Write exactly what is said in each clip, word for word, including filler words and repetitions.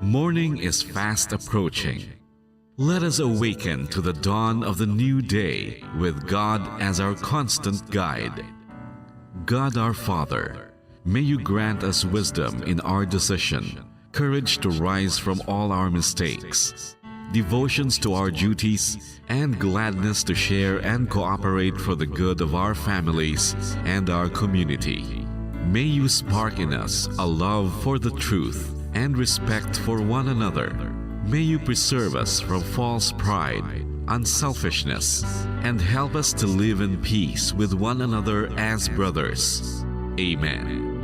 Morning is fast approaching. Let us awaken to the dawn of the new day with God as our constant guide. God our Father, may you grant us wisdom in our decision, courage to rise from all our mistakes, devotions to our duties, and gladness to share and cooperate for the good of our families and our community. May you spark in us a love for the truth and respect for one another. May you preserve us from false pride, unselfishness, and help us to live in peace with one another as brothers. Amen.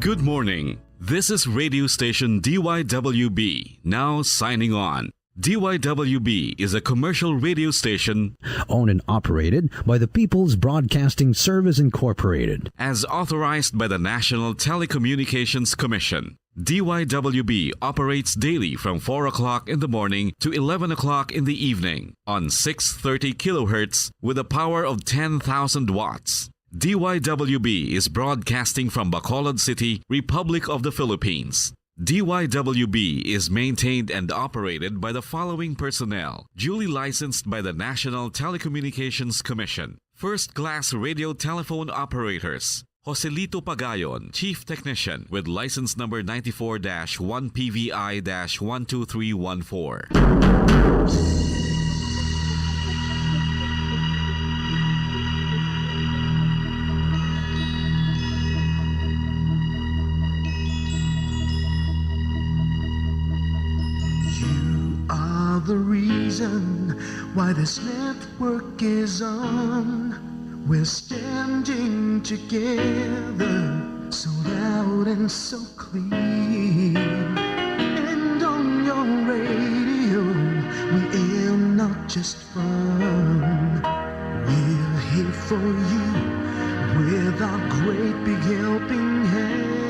Good morning. This is radio station D Y W B, now signing on. D Y W B is a commercial radio station owned and operated by the People's Broadcasting Service Incorporated. As authorized by the National Telecommunications Commission. D Y W B operates daily from four o'clock in the morning to eleven o'clock in the evening on six thirty kilohertz with a power of ten thousand watts. D Y W B is broadcasting from Bacolod City, Republic of the Philippines. D Y W B is maintained and operated by the following personnel, duly licensed by the National Telecommunications Commission. First class radio telephone operators. Joselito Pagayon, Chief Technician, with license number ninety-four dash one P V I dash one two three one four. You are the reason why this network is on. We're standing together, so loud and so clear. And on your radio, we aim not just fun. We're here for you with our great big helping hand.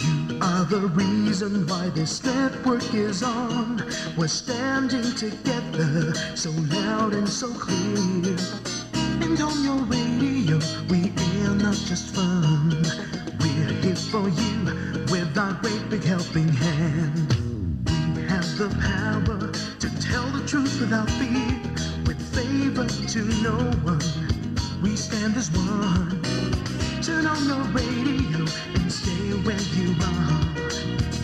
You are the reason why this network is on. We're standing together, so loud and so clear. And on your radio, we air not just fun. We're here for you with our great big helping hand. We have the power to tell the truth without fear, with favor to no one. We stand as one. Turn on your radio and stay where you are.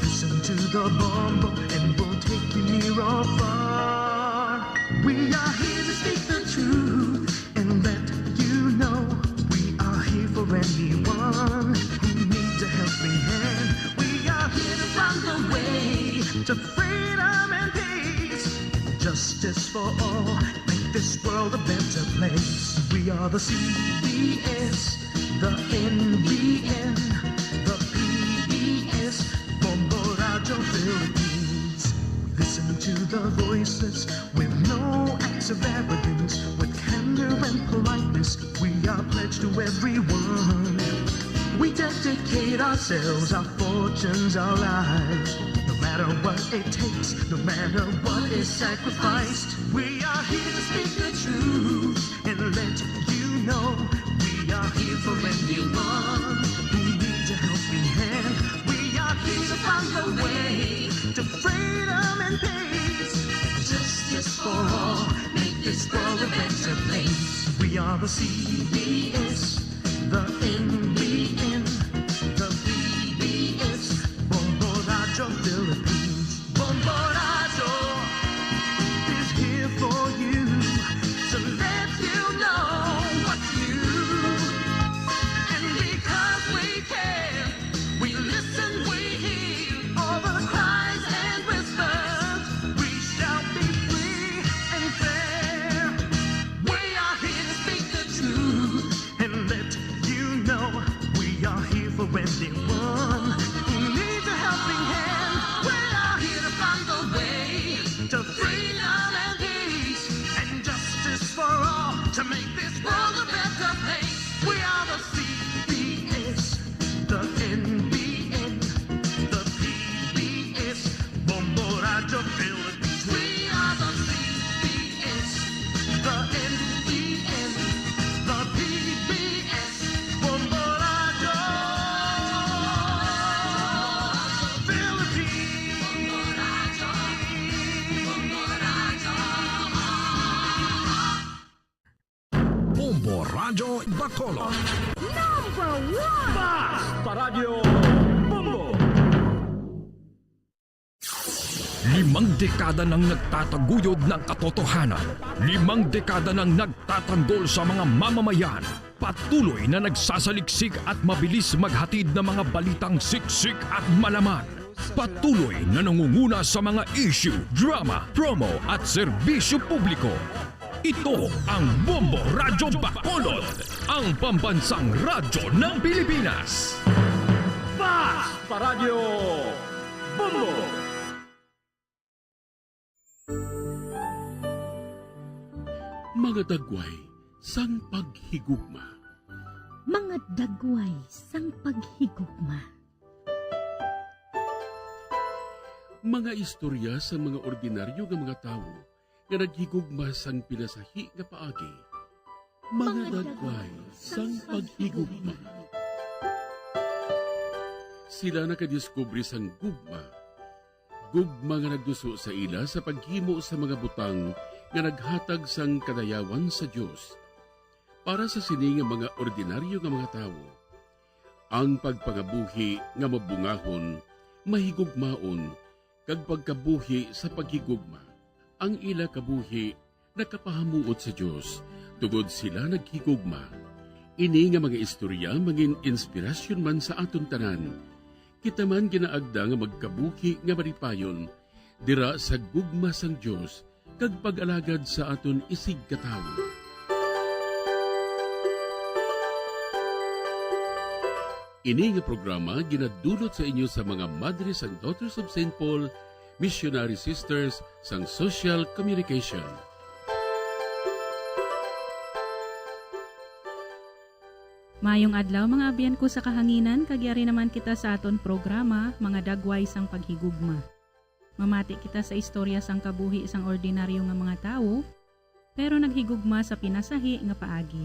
Listen to the Bombo and we'll take you near or far. We are here to speak the truth and let you know we are here for anyone who needs a helping hand. We are here to find a way to freedom and peace. Justice for all, make this world a better place. We are the C B S, the N B N, the P B S, Bombo Radio Philippines. Listen to the voices with no acts of arrogance, with candor and politeness. We are pledged to everyone. We dedicate ourselves, our fortunes, our lives. No matter what it takes, no matter what is sacrificed, we are here to speak the truth and let you know we are here for anyone who needs a helping hand. We are here to find a way to freedom and peace, justice for all, make this world a better place. We are the C B S, the N B N, the P B S, Bombo Radio Philippines. Bombo Radio is here for you to let you know what's new. And because we care, we listen, we hear all the cries and whispers. We shall be free and fair. We are here to speak the truth and let you know we are here for anyone who needs a helping hand. We're Radyo Bacolod. Number one! Basta Radyo Bombo! Limang dekada nang nagtataguyod ng katotohanan. Limang dekada nang nagtatanggol sa mga mamamayan. Patuloy na nagsasaliksik at mabilis maghatid ng mga balitang siksik at malaman. Patuloy na nangunguna sa mga issue, drama, promo at serbisyo publiko. Ito ang Bombo Radyo Bacolod, ang pambansang radyo ng Pilipinas. Basta Radyo Bombo! Mga dagway sang paghigugma. Mga dagway sang paghigugma. Mga istorya sa mga ordinaryo nga mga tawo nga naghigugma sang pinasahi nga paagi. Mga dagway sang paghigugma. Sila nakadiskubre sang gugma. Gugma nga nagduso sa ila sa paghimo sa mga butang nga naghatag sang kadayawan sa Dios. Para sa sini nga mga ordinaryo nga mga tawo, ang pagpangabuhi nga mabungahon, mahigugmaon, kag pagkabuhi sa paghigugma. Ang ila kabuhi nakapahamuot sa Dios, tungod sila naghigugma. Ini nga mga istorya mangin inspirasyon man sa aton tanan. Kita man ginaagda nga magkabuhi nga malipayon dira sa gugma sang Dios kag pag-alagad sa aton isigkatawo. Ini nga programa ginadulot sa inyo sa mga madre sang Daughters of Saint Paul, Missionary Sisters sang Social Communication. Mayong adlaw, mga abyan ko sa kahanginan, kag yari naman kita sa aton programa, Mga Dagway sang Paghigugma. Mamati kita sa istorya sang kabuhi sang ordinaryo nga mga tawo, pero naghigugma sa pinasahi nga paagi.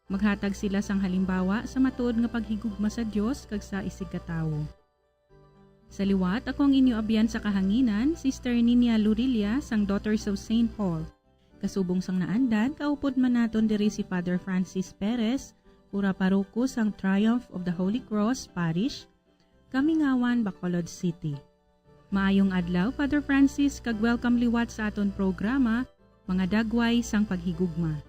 Maghatag sila sang halimbawa sa matuod nga paghigugma sa Dios kag sa isigkatawo. Sa liwat, ako ang inyo abyan sa kahanginan, Sister Ninia Lurilla sang Daughters of Saint Paul. Kasubong sang naandad, kaupod man naton diri si Father Francis Perez, kura paroko sang Triumph of the Holy Cross Parish, Kamingawan, Bacolod City. Maayong adlaw, Father Francis, kag welcome liwat sa aton programa, Mga Dagway sang Paghigugma.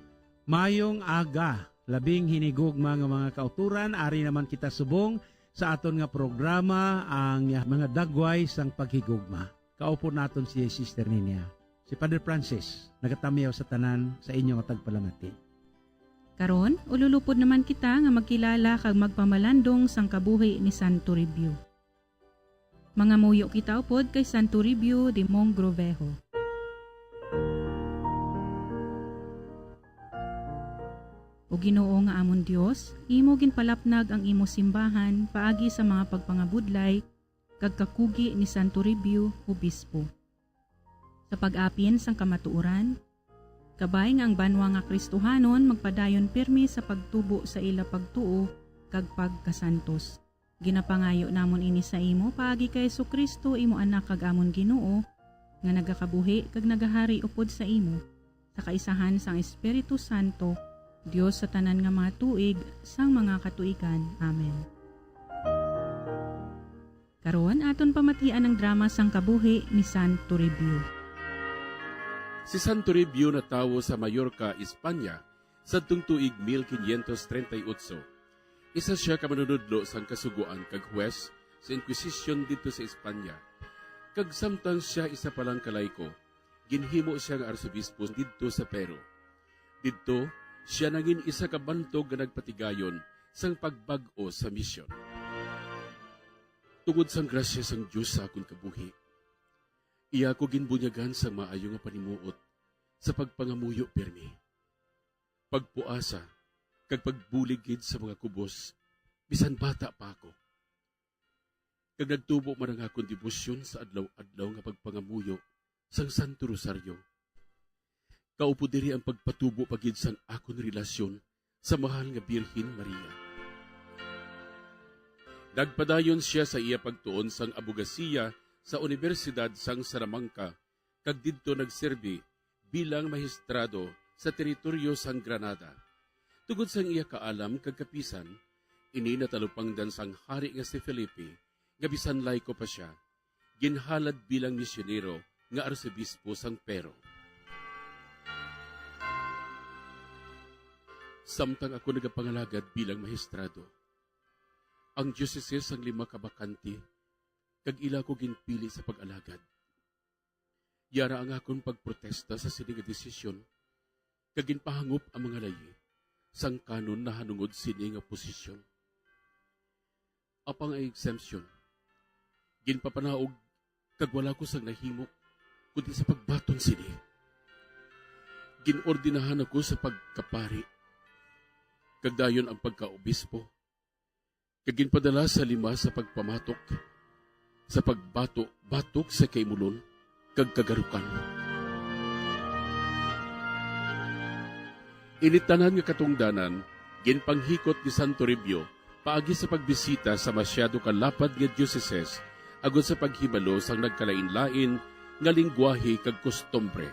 Mayong aga, labing hinigugma nga mga kauturan, ari naman kita subong sa aton nga programa, ang Mga Dagway sang Paghigugma. Kaupod naton si Sister Ninia. Si Father Francis, nagatamyaw sa tanan sa inyo nga tagpalamati. Karon, ululupod naman kita nga magkilala kag magpamalandong sang kabuhi ni San Toribio. Mangamuyo kita upod kay San Toribio de Mogrovejo. O Ginoo nga amon Dios, imo ginpalapnag ang imo simbahan paagi sa mga pagpangabudlay kag kakugi ni San Toribio, obispo. Sa pag-apin sang kamatuoran, kabay nga ang banwa nga Kristohanon magpadayon pirme sa pagtubo sa ila pagtuo kag pagkasantos. Ginapangayo namon ini sa imo paagi kay Jesu-Cristo, imo Anak kag amon Ginoo, nga nagakabuhi kag nagahari upod sa imo, sa kaisahan sang Espiritu Santo, Dios sa tanan nga mga tuig sang mga katuigan. Amen. Karon, aton pamatian ang drama sang kabuhi ni San Toribio. Si San Toribio natawo sa Mallorca, Espanya, sadtong tuig mil quinientos treinta y ocho. Isa sia ka manunudlo sang Kasugoan kag huwes sa Inquisition didto sa Espanya. Kag samtang sia isa pa lang ka layko, ginhimo sia nga arsobispo didto sa Peru. Didto, sia nangin isa ka bantog nga nagpatigayon sang pagbag-o sa misyon. Tungod sang grasya sang Dios sa akon kabuhi, iya ko ginbunyagan sang maayo nga panimuot sa pagpangamuyo pirmi, pagpuasa, kag pagbulig gid sa mga kubos, bisan bata pa ako. Kag nagtubo man ang akon debosyon sa adlaw-adlaw nga pagpangamuyo sang Santo Rosario. Kaupod diri ang pagpatubo pa gid sang akon relasyon sa mahal nga Birhen Maria. Nagpadayon sia sa iya pagtuon sang abogasiya sa Universidad sang Salamanca, kag didto nagserbi bilang mahistrado sa teritoryo sang Granada. Tungod sang iya kaalam kag kapisan, ini natalupangdan sang hari nga si Felipe, nga bisan layko pa sia, ginhalad bilang misyonero nga arsobispo sang Pero. Samtang ako nagapangalagad bilang mahistrado, ang diocese sang lima ka bakante, kag ila ko ginpili sa pag-alagad. Yara ang akon pagprotesta sa sini nga desisyon, kag ginpahangop ang mga layi sang kanon nahanungod sini nga posisyon. Apang ang exemption, ginpapanaog, kag wala ko sang nahimo kundi sa pagbaton sini. Ginordenahan ako sa pagkapari, kag dayon ang pagkaobispo, kag ginpadala sa lima sa pagpamatok, sa pagbato batok sa kaimulon kag kagarukan. Ini tanan nga katungdanan ginpanghikot ni San Toribio paagi sa pagbisita sa masyado ka lapad nga dioceses agod sa paghibalo sang nagkalainlain nga linggwahe kag kustombre.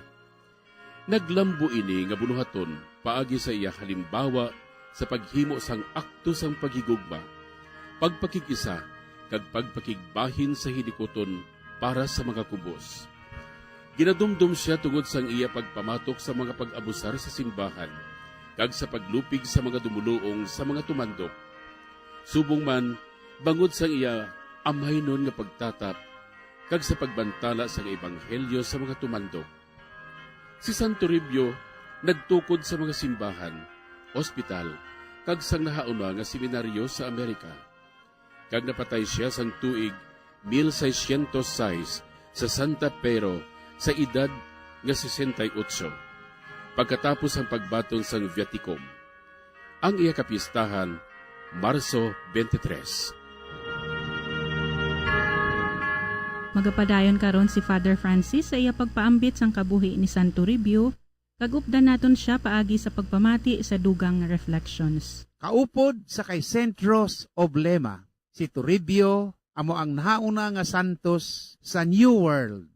Naglambo ini nga bulohaton paagi sa iya halimbawa sa paghimo sang akto sang paghigugma, pagpakig-isa, kag pagpakigbahin sa hilikuton para sa mga kubos. Ginadumdom sia tungod sang iya pagpamatok sa mga pag-abusar sa simbahan kag sa paglupig sa mga dumuluong sa mga tumandok. Subong man, bangod sang iya amaynon nga pagtatap kag sa pagbantala sang ebanghelyo sa mga tumandok. Si San Toribio nagtukod sa mga simbahan, ospital, kag sang nahauna nga seminaryo sa Amerika, kag napatay sia sang tuig mil seiscientos sais sa Santa Pero sa edad nga sesenta y ocho, pagkatapos sang pagbaton sang Viaticum. Ang iya kapistahan, Marso twenty-three. Magapadayon karon si Father Francis sa iya pagpaambit sang kabuhi ni San Toribio, kag updan naton sia paagi sa pagpamati sa dugang nga reflections. Kaupod sa kay Saint Rose of Lima, si Toribio amo ang nahauna nga santos sa New World.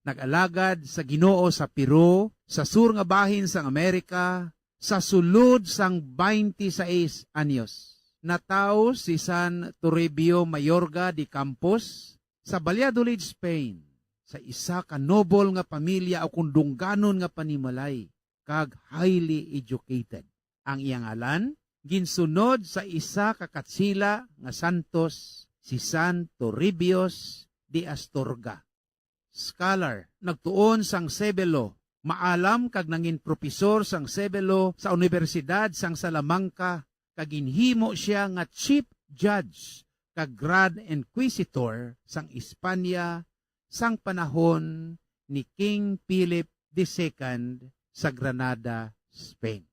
Nag-alagad sa Ginoo sa Peru, sa sur nga bahin sang Amerika, sa sulod sang twenty-six anyos. Natawo si San Toribio Mayorga de Campos sa Valladolid, Spain, sa isa ka noble nga pamilya o kon dungganon nga panimalay kag highly educated. Ang iya ngalan ginsunod sa isa ka Katsila nga santos, si San Toribio de Astorga. Scholar, nagtuon sang Civil Law, maalam kag nangin propesor sang Civil Law sa Universidad sang Salamanca, kag ginhimo sia nga Chief Judge kag Grand Inquisitor sang Espanya sang panahon ni King Philip the Second sa Granada, Spain.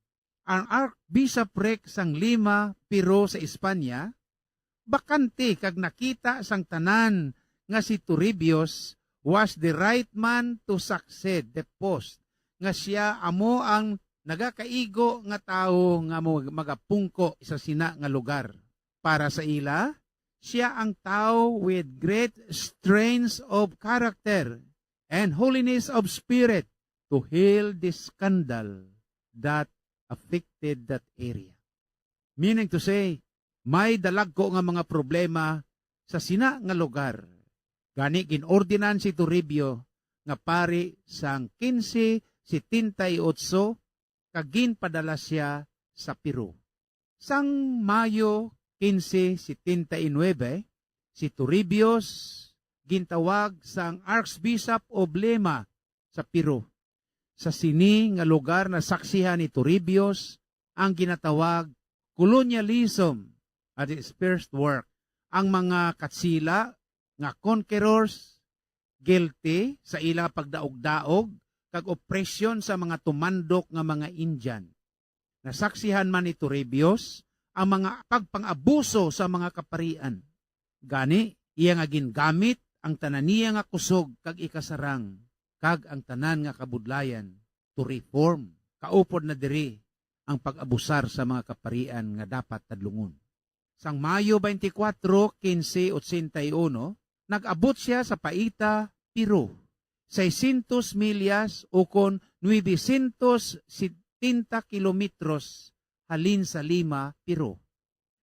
Ang Archbishopric sang Lima, Peru sa Espanya, bakante kag nakita sang tanan nga si Toribio was the right man to succeed the post, nga sia amo ang nagakaigo nga tawo nga mo-, magapungko sa sina nga lugar. Para sa ila, sia ang tawo with great strength of character and holiness of spirit to heal the scandal that affected that area. Meaning to say, may dalagko nga mga problema sa sina nga lugar. Gani ginordinan si Toribio nga pari sang quince setenta y ocho kag ginpadala sia sa Peru. Sang Mayo quince setenta y nuebe, si Toribio gintawag sang Archbishop of Lima sa Peru. Sa sini nga lugar nasaksihan ni Toribio ang ginatawag colonialism at its first work. Ang mga Katsila nga conquerors guilty sa ila pagdaog-daog kag opresyon sa mga tumandok nga mga Indian. Nasaksihan man ni Toribio ang mga pagpang-abuso sa mga kaparian. Gani, iya nga gingamit ang tanan niya nga kusog kag ikasarang, kag ang tanan nga kabudlayan to reform. Kaupod na diri ang pag-abusar sa mga kaparian nga dapat tadlungon. Sang Mayo twenty-four, quince ochenta y uno, nag-abot sia sa Paita, Peru, seiscientos milyas ukon nuebe sientos setenta kilometros halin sa Lima, Peru.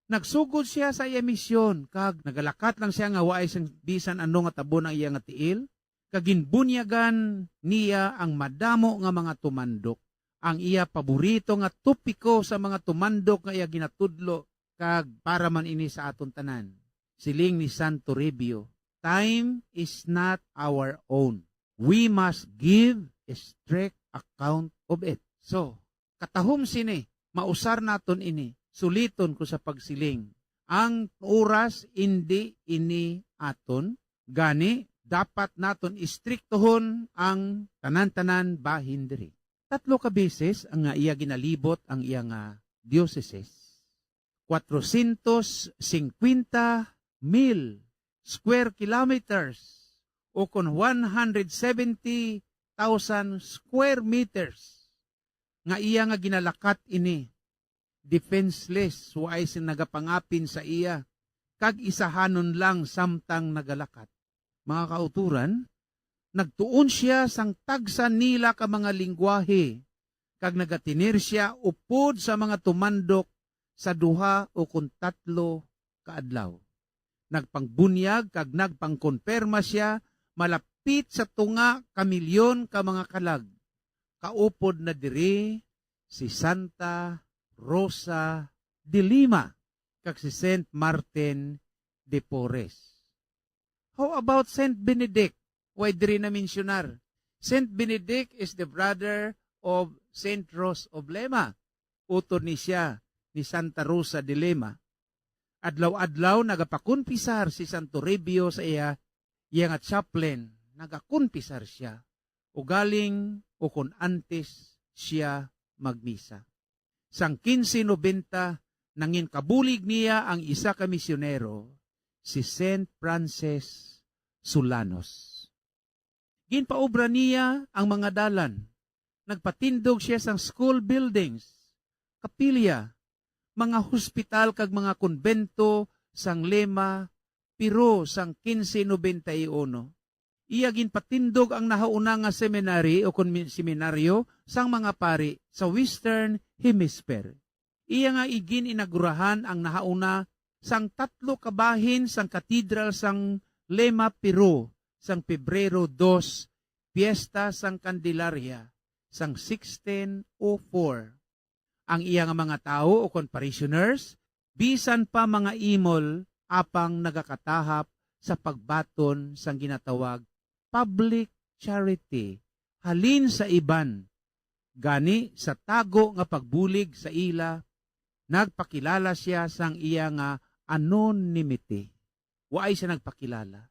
Nagsugod sia sa iya misyon, kag nagalakat lang sia nga waay sang bisan ano nga tabon ang iya nga tiil, kag ginbunyagan niya ang madamo nga mga tumandok. Ang iya paborito nga topiko sa mga tumandok nga iya ginatudlo, kag para man ini sa aton tanan. Siling ni San Toribio, "Time is not our own. We must give a strict account of it." So, katahom sini, mausar naton ini, suliton ko sa pagsiling, ang oras indi ini aton, gani dapat naton istriktohon ang tanan-tanan bahin diri. Tatlo ka beses ang nga iya ginalibot ang iya nga diocese. Cuatrocientos cincuenta mil square kilometers, o kon one hundred seventy thousand square meters, nga iya nga ginalakat ini. Defenseless, waay sing nagapangapin sa iya, kag isahanon lang samtang nagalakat. Mga kauturan, nagtuon sia sang tagsa nila ka mga linggwahe, kag nagatener sia upod sa mga tumandok sa duha o kon tatlo ka adlaw. Nagpangbunyag kag nagpangkonperma sia malapit sa tunga ka milyon ka mga kalag. Kaupod na diri si Santa Rosa de Lima kag si Saint Martin de Porres. How about Saint Benedict? Way diri na-mensyonar. Saint Benedict is the brother of Saint Rose of Lima. Utod ni sia ni Santa Rosa de Lima. Adlaw-adlaw nagapakumpisar si Santo Toribio sa iya, iya nga chaplain. Nagakumpisar sia, ugaling o kon antes sia magmisa. Sang quince noventa, nangin kabulig niya ang isa ka misyonero, si Saint Francis Solanos. Ginpaobra niya ang mga dalan. Nagpatindog sia sang school buildings, kapilya, mga hospital kag mga kumbento sang Lima, Peru sang quince noventa y uno. Iya ginpatindog ang nahauna nga seminary o kon mi-, seminaryo sang mga pari sa Western Hemisphere. Iya nga igin-inagurahan ang nahauna sang tatlo ka bahin sang Katedral sang Lima, Peru, sang Pebrero dos, Piyesta sang Candelaria, sang sixteen oh four. Ang iya nga mga tawo, o kon parishioners, bisan pa mga imol, apang nagakatahap sa pagbaton sang ginatawag public charity halin sa iban. Gani, sa tago nga pagbulig sa ila, nagpakilala sia sang iya nga anonymity. Waay sia nagpakilala.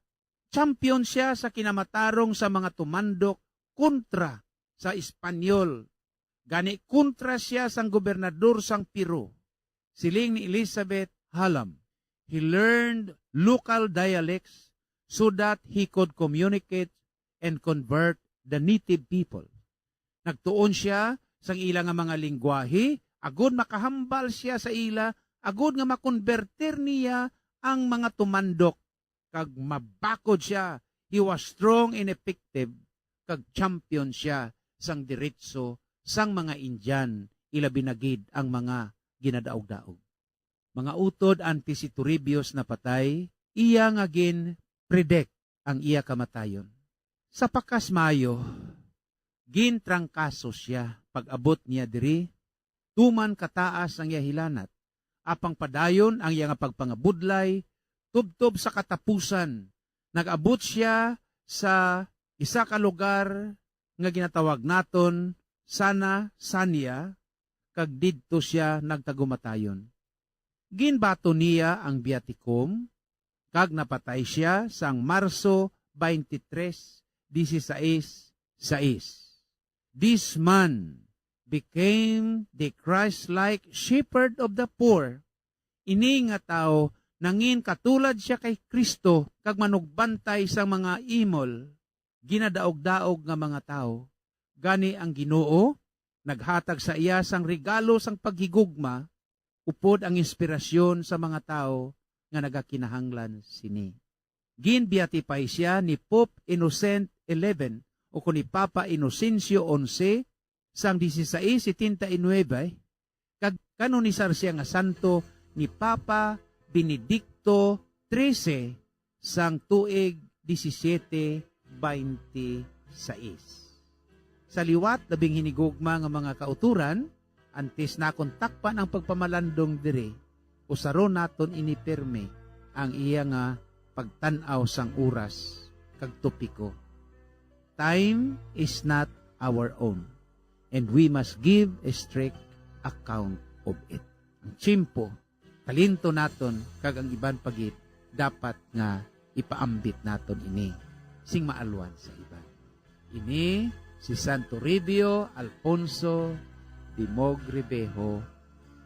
Champion sia sa kinamatarong sa mga tumandok kontra sa Espanyol. Gani, kontra sia sang gobernador sang Peru. Siling ni Elizabeth Hallam, he learned local dialects so that he could communicate and convert the native people. Nagtuon sia sang ila nga mga linggwahe, agud makahambal sia sa ila, agud nga makonbertir niya ang mga tumandok, kag mabakod sia. He was strong and effective, kag champion sia sang diretso sang mga Indian, ilabi na gid ang mga ginadaog-daog. Mga utod, antes si Toribio napatay, iya nga gin-predict ang iya kamatayon. Sa pakasmayo, gintrangkaso sia pag-abot niya diri, tuman kataas ang iya hilanat. Apang padayon ang iya nga pagpangabudlay, tubtob sa katapusan, nag-abot sia sa isa ka lugar nga ginatawag naton Sana Sanya, kag didto sia nagtagumatayon. Ginbaton niya ang viaticum, kag napatay sia sang Marso twenty-three, dieciséis sais. This man became the Christ-like shepherd of the poor. Ini nga tawo nangin katulad sia kay Cristo kag manugbantay sang mga imol, ginadaog-daog nga mga tawo. Gani ang Ginoo naghatag sa iya sang regalo sang paghigugma upod ang inspirasyon sa mga tawo nga nagakinahanglan sini. Gin-beatify sia ni Pope Innocent eleven, o kon ni Papa Inocencio onse, sang dieciséis setenta y nueve, kag kanonisar sia nga santo ni Papa Benedicto trese sang tuig disisiete baynte sais. Sa liwat, labing hinigugma nga mga kauturan, antes nakon takpan ang pagpamalandong diri, usaron naton ini pirme ang iya nga pagtan-aw sang oras kag topiko. Time is not our own, and we must give a strict account of it. Ang tiyempo, talento naton, kag ang iban pa gid, dapat nga ipaambit naton ini sing maalwan sa iban. Ini si San Toribio Alfonso de Mogrovejo,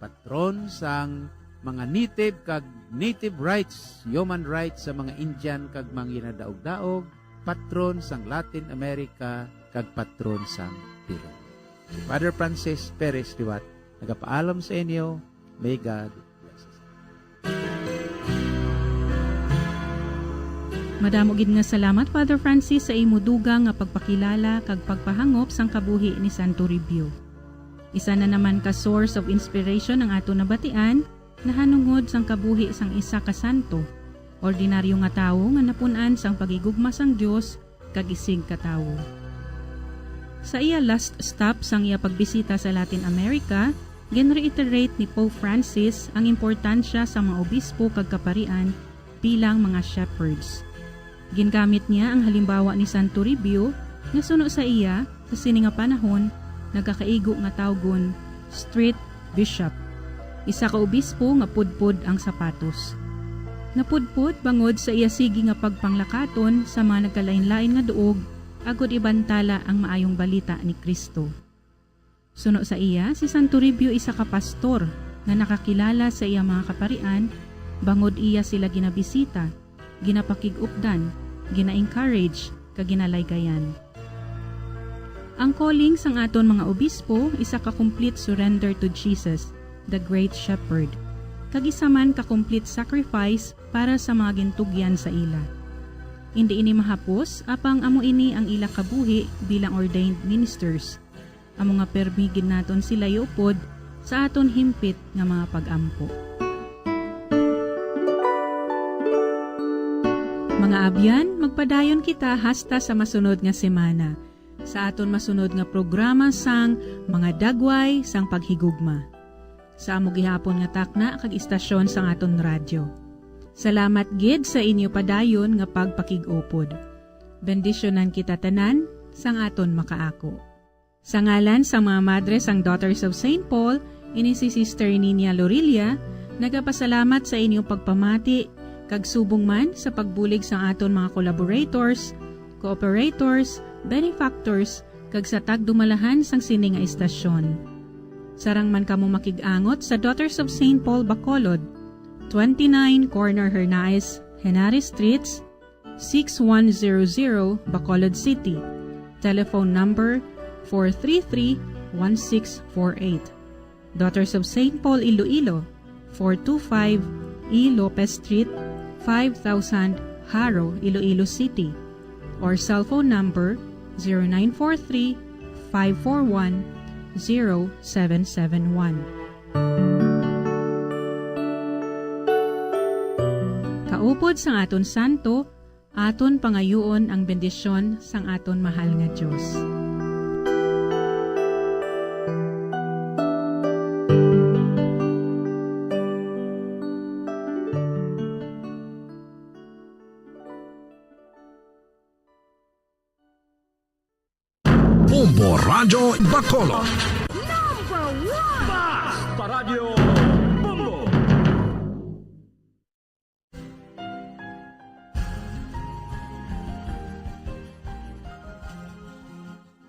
patron sang mga native kag native rights, human rights sa mga Indian kag mga ginadaog-daog, patron sang Latin America, kag patron sang Peru. Si Father Francis Perez liwat nagapaalam sa inyo. May God bless us. Madamo gid nga salamat, Father Francis, sa imo dugang nga pagpakilala kag pagpahangop sang kabuhi ni San Toribio. Isa na naman ka source of inspiration ang aton nabatian nahanungod sang kabuhi sang isa ka santo, ordinaryo nga tawo nga napun-an sang paghigugma sang Dios kag isig ka tawo. Sa iya last stop sang iya pagbisita sa Latin America, gin-reiterate ni Pope Francis ang importansya sa mga obispo kag kaparian bilang mga shepherds. Gingamit niya ang halimbawa ni San Toribio nga suno sa iya, sa sini nga panahon, nagakaigo nga tawgon street bishop, isa ka obispo nga pudpod ang sapatos. Napudpod bangod sa iya sigi nga pagpanglakaton sa mga nagkalainlain nga duog agod ibantala ang maayong balita ni Cristo. Suno sa iya, si San Toribio isa ka pastor nga nakakilala sa iya mga kaparian bangod iya sila ginabisita, ginapakig-updan, gina-encourage, kag ginalaygayan. Ang calling sang aton mga obispo isa ka complete surrender to Jesus, the Great Shepherd, kag isa man ka complete sacrifice para sa mga gintugyan sa ila. Indi ini mahapos, apang amo ini ang ila kabuhi bilang ordained ministers. Amo nga pirmi gid naton sila iupod sa aton himpit nga mga pag-ampo. Mga abyan, magpadayon kita hasta sa masunod nga semana, sa aton masunod nga programa sang Mga Dagway sang Paghigugma, sa amo gihapon nga takna kag istasyon sang aton radyo. Salamat gid sa inyo padayon nga pagpakig-upod. Bendisyonan kita tanan sang aton makaako. Sa ngalan sang mga madre sang Daughters of Saint Paul, ini si Sister Nina Lorilla, nagapasalamat sa inyong pagpamati, kag subong man sa pagbulig sang aton mga collaborators, cooperators, benefactors, kag sa tagdumalahan sang sini nga istasyon. Sarang man kamo makig-angot sa Daughters of Saint Paul Bacolod, twenty-nine Corner Hernaez, Henares Streets, six one zero zero, Bacolod City. Telephone number four three three, one six four eight. Daughters of Saint Paul Iloilo, four two five E Lopez Street, five thousand, Jaro, Iloilo City. Or cellphone number zero nine four three, five four one, zero seven seven one. Kaupod sang aton santo, aton pangayuon ang bendisyon sang aton mahal nga Dios. Bombo Radyo Bacolod. Number one! Basta Radyo Bombo!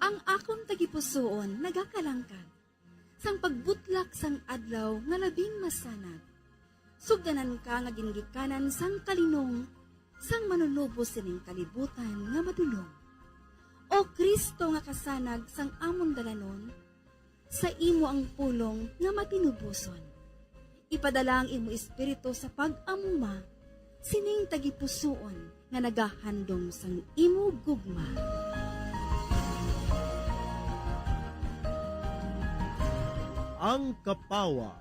Ang akon tagipusoon nagakalangkag sang pagbutlak sang adlaw nga labing masanag. Sugdanan ka nga gingikanan sang kalinong sang Manunubos sining kalibutan nga madulom. O Cristo nga kasanag sang amon dalanon, sa imo ang pulong nga matinuboson. Ipadala ang imo Espiritu sa pag-amuma sining tagipusoon nga nagahandom sang imo gugma. Ang Kapawa.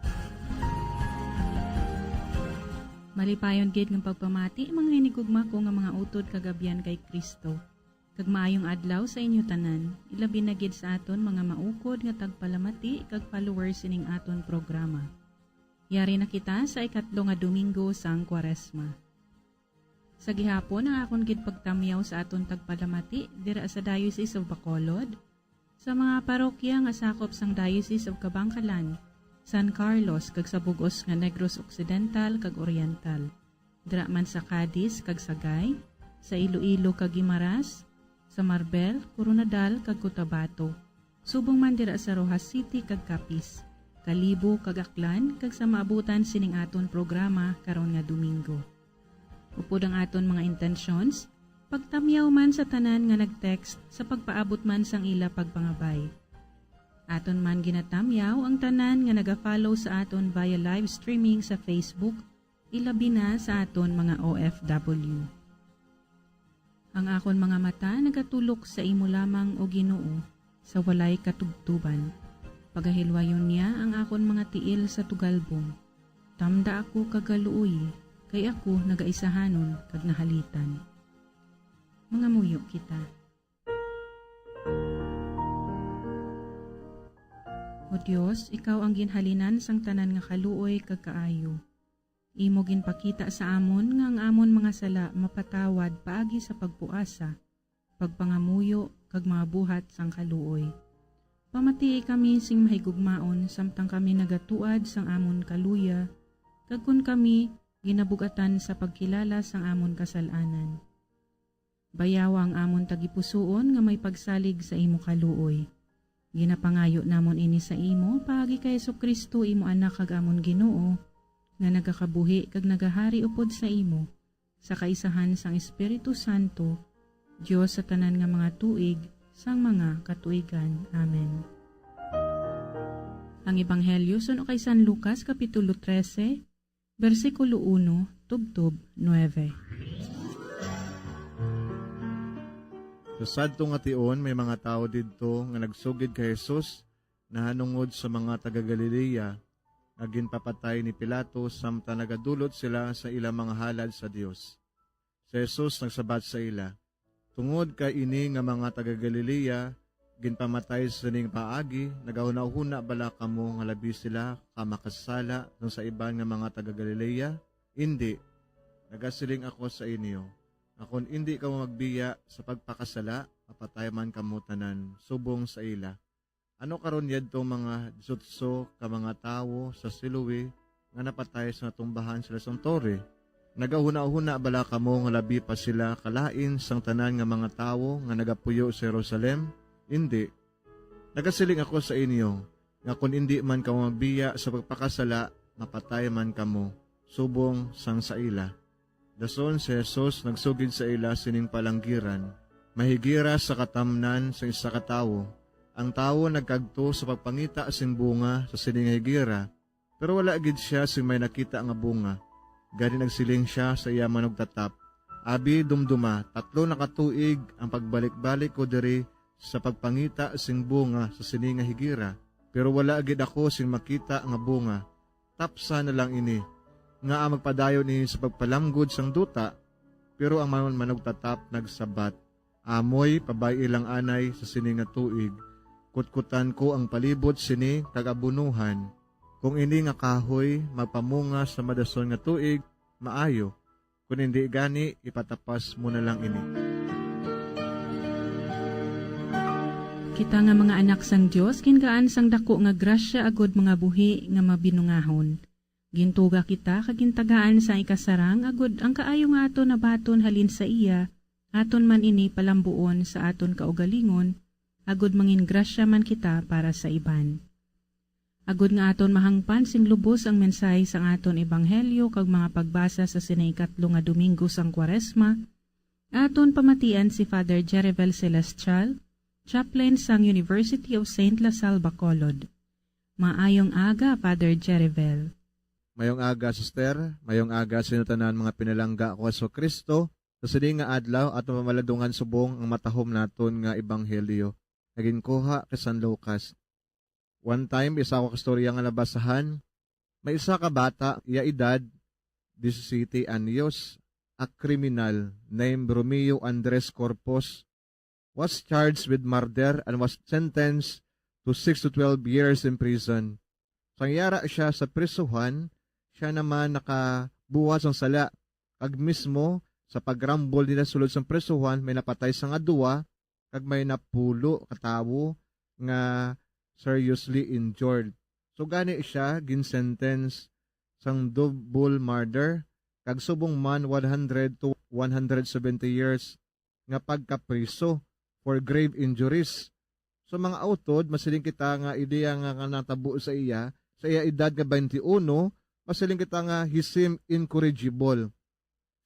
Malipayon gid nga pagpamati, mga hinigugma ko nga mga utod kag abyan kay Cristo. Kag maayong adlaw sa inyo tanan, ilabi na gid sa aton mga maukod nga tagpalamati kag followers sining aton programa. Yari na kita sa ikatlo nga Domingo sang Kwaresma. Sa gihapon, ang akon gid pagtamyaw sa aton tagpalamati dira sa Diocese of Bacolod, sa mga parokya nga sakop sang Diocese of Kabankalan, San Carlos, kag sa bug-os nga Negros Occidental kag Oriental, dira man sa Cadiz kag Sagay, sa Iloilo kag Guimaras, sa Marbel, Koronadal, kag Cotabato, subong man dira sa Roxas City kag Capiz, Kalibo kag Aklan, kag sa maabutan sining aton programa karon nga Domingo. Upod ang aton mga intentions, pagtamyaw man sa tanan nga nag-text sa pagpaabot man sang ila pagpangabay. Aton man ginatamyaw ang tanan nga naga-follow sa aton via live streaming sa Facebook, ilabi na sa aton mga O F W. Ang akon mga mata nagatulok sa imo lamang, O Ginoo, sa walay katubtoban. Pagahilwayon niya ang akon mga tiil sa tugalbong. Tamda ako kag galuoyi, kay ako nagaisahanon kag nahalitan. Mangamuyo kita. O Dios, ikaw ang ginhalinan sang tanan nga kaluoy kag kaayo. Imo ginpakita sa amon nga ang amon mga sala mapatawad paagi sa pagpuasa, pagpangamuyo, kag mga buhat sang kaluoy. Pamatii kami sing mahigugmaon samtang kami nagatuad sang amon kaluya, kag kon kami ginabug-atan sa pagkilala sang amon kasal-anan. Bayawa ang amon tagipusoon nga may pagsalig sa imo kaluoy. Ginapangayo namon ini sa imo paagi kay Jesu-Cristo, imo Anak kag amon Ginoo, nga nagakabuhi kag nagahari upod sa imo, sa kaisahan sang Espiritu Santo, Dios sa tanan nga mga tuig sang mga katuigan. Amen. Ang Ebanghelyo suno kay San Lucas, Kapitulo trese, bersikulo uno tubtob nuebe. Sa sadto nga tion, may mga tawo didto nga nagsugid kay Jesus nahanungod sa mga taga-Galilea nga ginpapatay ni Pilato samtang nagadulot sila sa ilang mga halad sa Dios. Si Jesus nagsabat sa ila, "Tungod kay ini nga mga taga-Galilea ginpamatay sining paagi, nagahunahuna bala kamo nga labi sila ka makasasala sang sa iban nga mga taga-Galilea? Indi. Nagasiling ako sa inyo, nga kon indi kamo magbiya sa pagpakasala, mapatay man kamo tanan subong sa ila." Ano karon yadtong mga disiotso ka mga tawo sa Siloe nga napatay sa natumbahan sila sang tore? Nagahunahuna bala kamo nga labi pa sila kalain sang tanan nga mga tawo nga nagapuyo sa Jerusalem? Indi. Nagasiling ako sa inyo, nga kon indi man kamo magbiya sa pagpakasala, mapatay man kamo, subong sang sa ila. Dason si Jesus nagsugid sa ila sining palanggiran, may higira sa katamnan sang isa ka tawo. Ang tawo nagkadto sa pagpangita sing bunga sa sini nga higira, pero wala gid sia sing may nakita nga bunga. Gani nagsiling sia sa iya manugtatap, "Abi, dumduma, tatlo na ka tuig ang pagbalik-balik ko diri sa pagpangita sing bunga sa sini nga higira, pero wala gid ako sing makita nga bunga. Tapsa na lang ini, ngaa magpadayon ini sa pagpalamgod sang duta?" Pero ang man-, manugtatap nagsabat, "Amoy pabay-i lang anay sa sini nga tuig. Kutkutan ko ang palibot sini kag abunuhan. Kung ini nga kahoy magpamunga sa madason nga tuig, maayo. Kon indi gani, ipatapas mo na lang ini." Kita nga mga anak sang Dios, gingaan sang dako nga grasya agud mga buhi nga mabinungahon. Gintuga kita kag gintagaan sang ikasarang, agud ang kaayo nga aton nabaton halin sa iya, aton man ini palambuon sa aton kaugalingon, agud mangingrasya man kita para sa iban. Agud nga aton mahangpan sing lubos ang mensahe sang aton ebanghelyo kag mga pagbasa sa sini ikatlo nga Domingo sang Kwaresma, aton pamatian si Father Jerivel Celestial, chaplain sang University of Saint La Salle, Bacolod. Maayong aga, Father Jerivel. Mayong aga, sister. Mayong aga sa inyo tanan, mga pinalangga ko sa Kristo. Sa sini nga adlaw, aton pamalandungan subong ang matahom naton nga ebanghelyo nga ginkuha kay San Lucas. One time, isa ko kastorya nga nabasahan, may isa ka bata, iya edad, disisiete anyos, a criminal named Romeo Andres Corpus was charged with murder and was sentenced to six to twelve years in prison. Sang yara siya sa prisuhan, siya naman nakabuhat sang sala, kag mismo sa pagrambol nila sulod sang prisuhan, may napatay sa nga duwa, kag may napulo ka tawo nga seriously injured. So gani siya gin-sentence sang double murder, kag subong man one hundred to one hundred seventy years nga pagkapriso for grave injuries. So mga utod, masiling kita nga ideya nga, nga natabo sa iya, sa iya edad nga twenty-one, masiling kita nga he seemed incorrigible.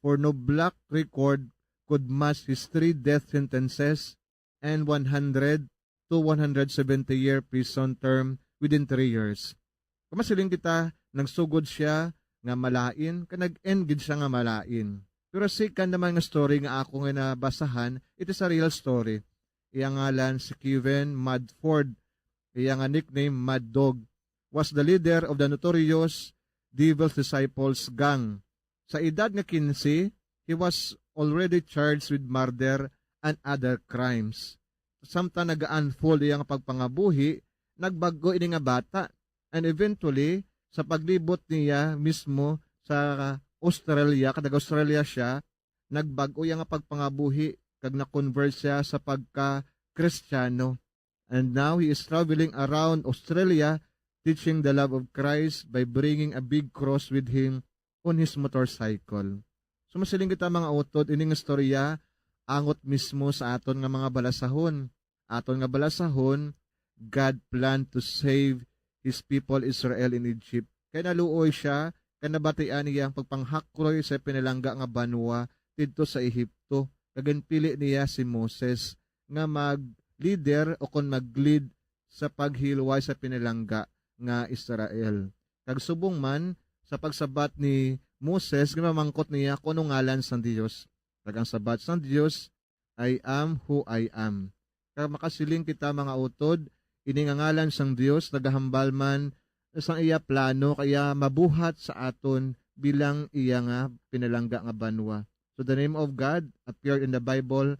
For no black record could match his three death sentences and one hundred to one hundred seventy year prison term within three years. Kung masiling kita, nagsugod siya nga malain, kag nag-end gid siya nga malain. Pero second naman nga story nga ako nga nabasahan, it is a real story. Iya ngalan si Kevin Mudford. Iya nga nickname, Mad Dog, was the leader of the notorious Devil's Disciples gang. Sa edad nga quince, he was already charged with murder and other crimes. Samtang naga-unfold iya nga pagpangabuhi, nagbag-o ini nga bata. And eventually, sa paglibot niya mismo sa Australia, kag nag-Australia siya, nagbag-o iya nga pagpangabuhi kag na-convert siya sa pagka-Kristiyano. And now he is traveling around Australia teaching the love of Christ by bringing a big cross with him on his motorcycle. So masiling kita, mga utod, ining istorya angot mismo sa aton nga mga balasahon. Aton nga balasahon, God planned to save his people Israel in Egypt. Kay naluoy siya, kay nabatian niya ang pagpanghakroy sa pinalangga nga banwa didto sa Ehipto, kag ginpili niya si Moses nga mag-leader o kon mag-lead sa paghilway sa pinalangga nga Israel. Kag subong man sa pagsabat ni Moses, ginamangkot niya kung ano ngalan sang Dios. Kag ang sabat sang Dios, "I am who I am." Kag makasiling kita, mga utod, ini nga ngalan sang Dios nagahambal man sang iya plano kay iya mabuhat sa aton bilang iya nga pinalangga nga banwa. So the name of God appeared in the Bible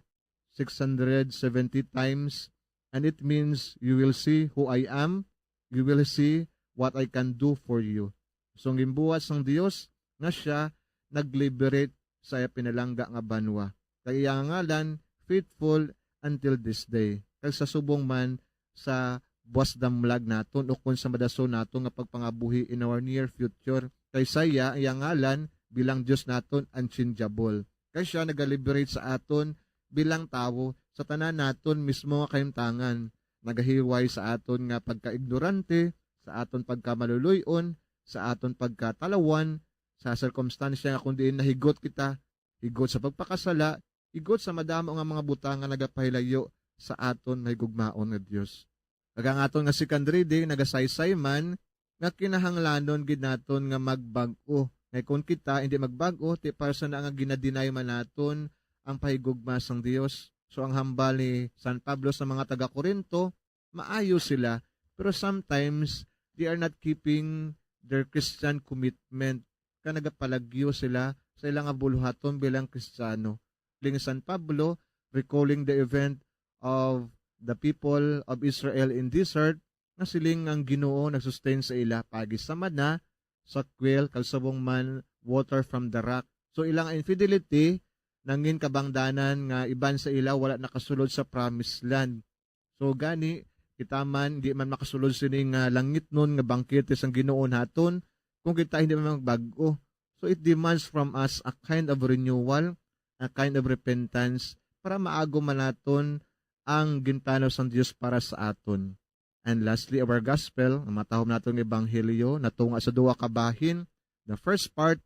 six hundred seventy times, and it means, "You will see who I am, you will see what I can do for you." So, ang ginbuhat sang Dios nga siya nag-liberate sa iya pinalangga nga banwa. Kag iya nga ngalan, faithful until this day. Kag sa subong man sa buwas damlag naton ukon sa madason naton nga pagpangabuhi in our near future. Kay sa iya, iya ngalan bilang Dios naton unchangeable. Kay siya naga-liberate sa aton bilang tawo sa tanan naton mismo nga kahimtangan. Nagahiway sa aton nga pagkaignorante, sa aton pagkamaluluy-on, sa aton pagkatalawan, sa sirkumstansya nga kung diin nahigot kita, higot sa pagpakasala, higot sa madamo nga mga butang nga nagapahilayo sa aton mahigugmaon nga Dios. Kag ang aton nga second reading nagasaysay man nga kinahanglanon gid naton nga magbag-o. Kay kon kita indi magbag-o, ti para sa na nga ginadinay man naton ang pahigugma sang Dios. So ang hambal ni San Pablo sa mga taga-Corinto, maayo sila, pero sometimes they are not keeping their Christian commitment, ka nagapalagyo sila sa ila nga buluhaton bilang Kristiyano. Siling ni San Pablo, recalling the event of the people of Israel in desert, nga siling nga ang Ginoo nagsustain sa ila pagi sa manna, sa quail, kag subong man water from the rock. So, ilang infidelity nangin kabangdanan nga iban sa ila wala nakasulod sa promised land. So, gani, kita man, di man makasulod sini nga langitnon nga bangkete sang Ginoo naton kung kita hindi man magbag-o. So, it demands from us a kind of renewal, a kind of repentance, para maagom man naton ang ginplano sang Dios para sa aton. And lastly, our gospel, ang matahom naton nga ebanghelyo, natunga sa duha ka bahin. The first part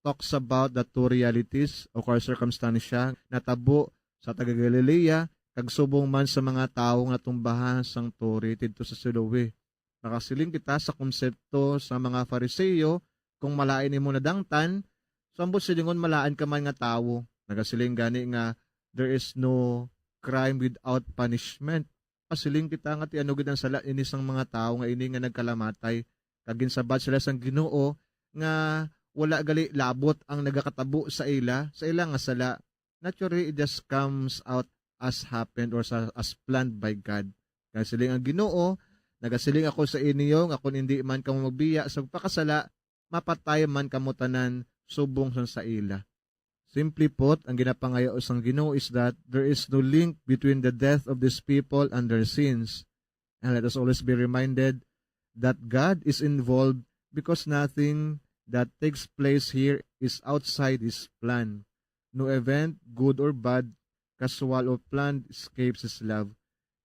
talks about the two realities o kay circumstansya natabo sa taga-Galilea kag subong man sa mga tawo nga natumbahan sang turi didto sa Siloe. Makasiling kita sa konsepto sa mga Fariseo, kung malain imo nadangtan, so ambot silingon malain ka man nga tawo. Nagasiling gani nga, "There is no crime without punishment." pasiling kita nga ti ano gid ang sala ini sang mga tawo nga ini nga nagkalamatay, kag ginsabat sila sang Ginoo nga wala gali labot ang nagakatabo sa ila, sa ila nga sala. Naturally, it just comes out as happened or sa, as planned by God. Kay siling ang Ginoo, "Nagasiling ako sa inyo nga kon indi man kamo magbiya sa pagpakasala, mapatay man kamo tanan subong sang sa ila." Simply put, ang ginapangayo sang Ginoo is that there is no link between the death of these people and their sins. And let us always be reminded that God is involved, because nothing that takes place here is outside His plan. No event, good or bad, casual or planned, escapes His love.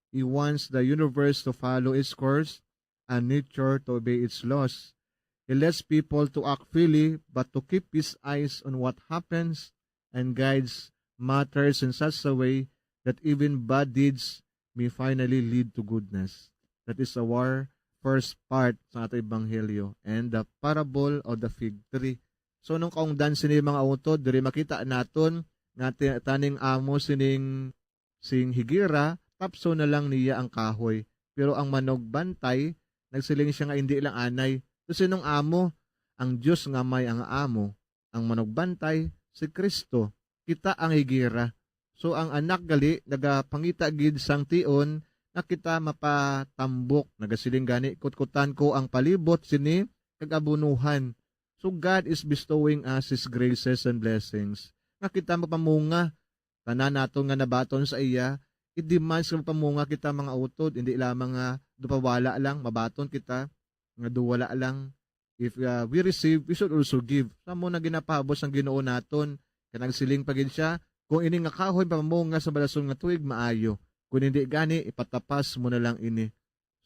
He wants the universe to follow its course and nature to obey its laws. He lets people to act freely, but to keep his eyes on what happens and guides matters in such a way that even bad deeds may finally lead to goodness. That is our first part sa ato ebanghelyo and the parable of the fig tree. So, nung kaungdan sini, mga utod, diri makita naton nga ti-, taning amo sining sing higera, tapso na lang niya ang kahoy. Pero ang manugbantay, nagsiling siya nga indi lang anay. So, sinong amo? Ang Dios nga may ang amo. Ang manugbantay, si Cristo. Kita ang higera. So, ang anak gali nagapangita gid sang tion nga kita mapatambok. Nagasiling gani, "Kutkutan ko ang palibot sini kag abunuhan." So, God is bestowing us His graces and blessings nga kita mapamunga. Tanan naton nga nabaton sa iya, it demands nga mapamunga kita, mga utod, hindi lamang nga daw pa wala lang, mabaton kita, nga daw wala lang. If, uh, we receive, we should also give. Sa mo na ginapahabos ang Ginoo naton, kay nagsiling pa gid siya, "Kung ini nga kahoy mapamunga sa balason nga tuig, maayo. Kung hindi gani, ipatapas mo na lang ini."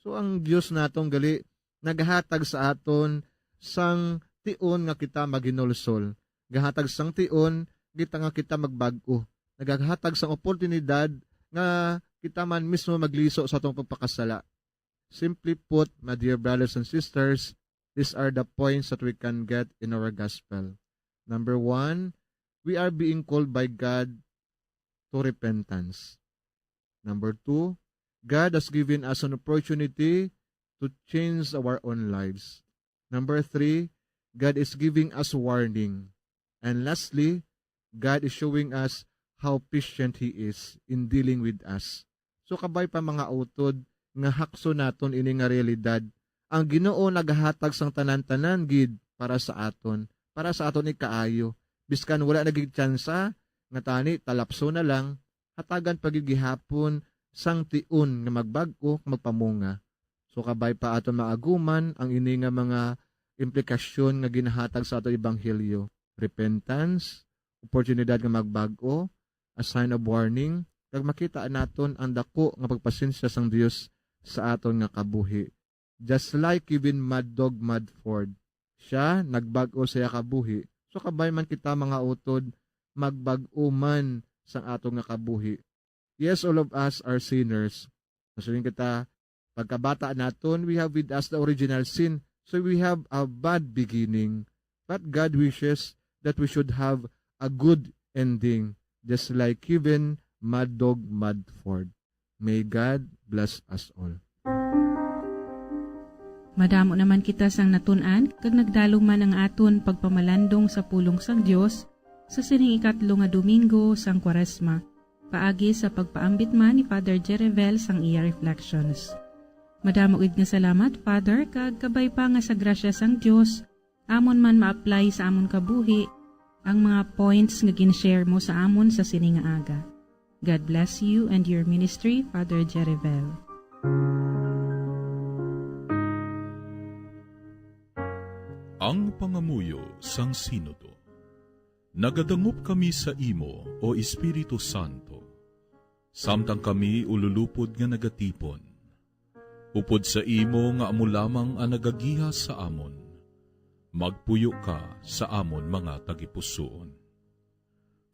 So, ang Dios naton gali nagahatag sa aton sang tion nga kita maghinulsol. Gahatag sang tion kita nga kita magbag-o. Nagahatag sang oportunidad nga kita man mismo magliso sa atong pagpakasala. Simply put, my dear brothers and sisters, these are the points that we can get in our gospel. Number one, we are being called by God to repentance. Number two, God has given us an opportunity to change our own lives. Number three, God is giving us warning. And lastly, God is showing us how patient He is in dealing with us. So, kabay pa, mga utod, nga hakson naton ini nga realidad. Ang Ginoo nagahatag sang tanan-tanan gid para sa aton, para sa aton ikaayo. Biskan wala na gid tsansa, nga tani talapso na lang, hatagan pa gid gihapon sang tion nga magbag-o kag magpamunga. So, kabay pa aton maaguman ang ini nga mga implikasyon nga ginahatag sa ato ebanghelyo: repentance, oportunidad nga magbag-o, a sign of warning, kag makita naton ang daku nga pagpasensya sang Dios sa aton nga kabuhi. Just like given Mad Dog Mad Ford, siya nagbag-o sa iya kabuhi. So, kabay man kita, mga utod, magbag-o man sang ato nga kabuhi. Yes, all of us are sinners. Nasiling kita, pagkabata naton, we have with us the original sin. So, we have a bad beginning. But God wishes that we should have a good ending, just like given Mad Dog Mad Ford. May God bless us all. Madamo naman kita sang natun-an, kag nagdalom man ang aton pagpamalandong sa pulong sang Dios sa sining ikatlo nga Domingo sang Kwaresma, paagi sa pagpaambit man ni Father Jerivel sang iya reflections. Madamo gid nga salamat, Father, kag kabay pa nga sa grasya sang Dios, amon man ma-apply sa amon kabuhi ang mga points nga gin-share mo sa amon sa sini nga aga. God bless you and your ministry, Father Jerivel. Ang pangamuyo sang Sinodo. Nagadangop kami sa imo, O Espiritu Santo, samtang kami ululupod nga nagatipon. Upod sa imo nga amo lamang ang nagagiha sa amon, magpuyo ka sa amon mga tagipusoon.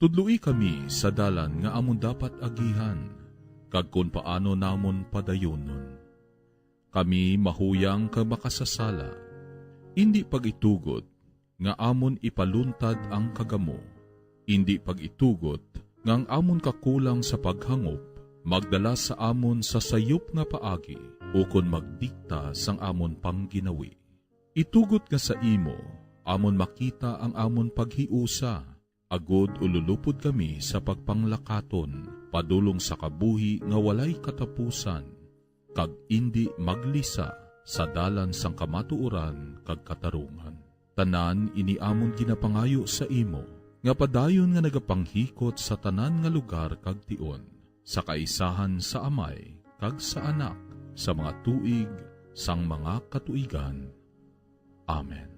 Tudloi kami sa dalan nga amon dapat agihan, kag kon paano namon padayonon. Kami mahuyang kag makasasala, indi pag-itugot nga amon ipaluntad ang kagamo, indi pag-itugot nga ang amon kakulang sa paghangop magdala sa amon sa sayop nga paagi, ukon magdikta sang amon pangginawi. Itugot nga sa imo amon makita ang amon paghiusa, agod ululupod kami sa pagpanglakaton padulong sa kabuhi nga walay katapusan, kag indi maglisa sa dalan sang kamatuoran kag katarungan. Tanan ini amon ginapangayo sa imo, nga padayon nga nagapanghikot sa tanan nga lugar kag tion, sa kaisahan sa Amay kag sa Anak, sa mga tuig sang mga katuigan. Amen.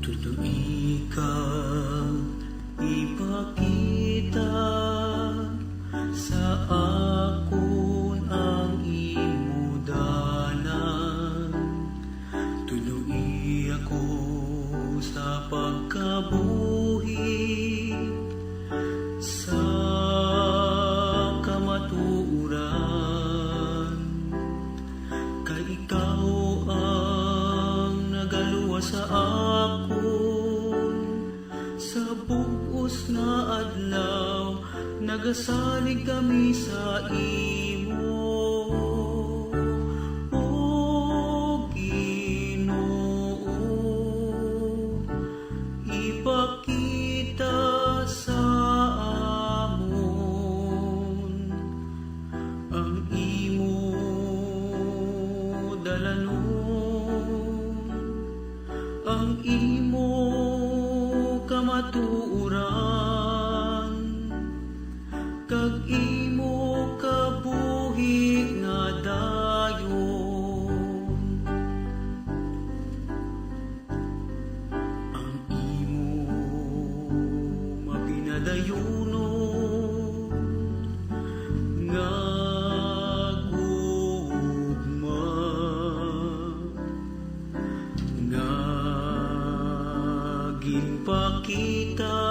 Tudo ikaw ipakita sa akon ang imo dalan. Tuloy ako sa pagkabuhi sa kamatuoran, kay ikaw ang nagaluwas sa akon. Sa bug-os nga adlaw, nagasalig kami sa imo, O Ginoo. Ipakita sa amon ang imo dalanon, ang imo kamatuoran, kag imo kabuhi nga dayon. Ang imo mapinadayunon nga gugma, nga ginpakita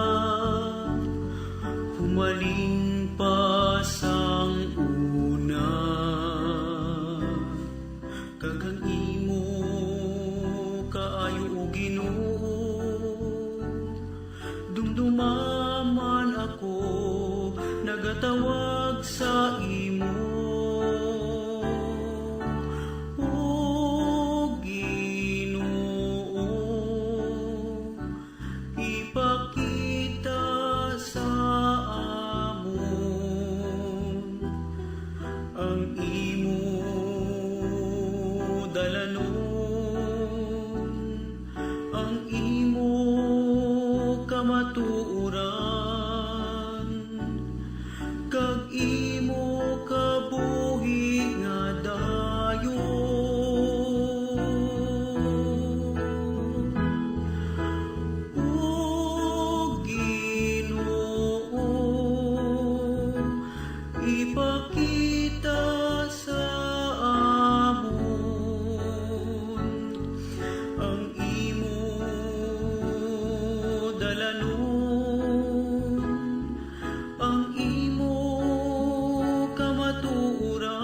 humalin pa sang una, kag ang imo kaayo, O Ginoo, dumduma man ako nagatawag sa imo, O Ginoo. Ipakita sa amon ang imo dalanon, ang imo kamatuoran, kag imo kabuhi nga dayon. O Ginoo, ipakita sa amon ang imo dalanon, ang imo kamatuoran,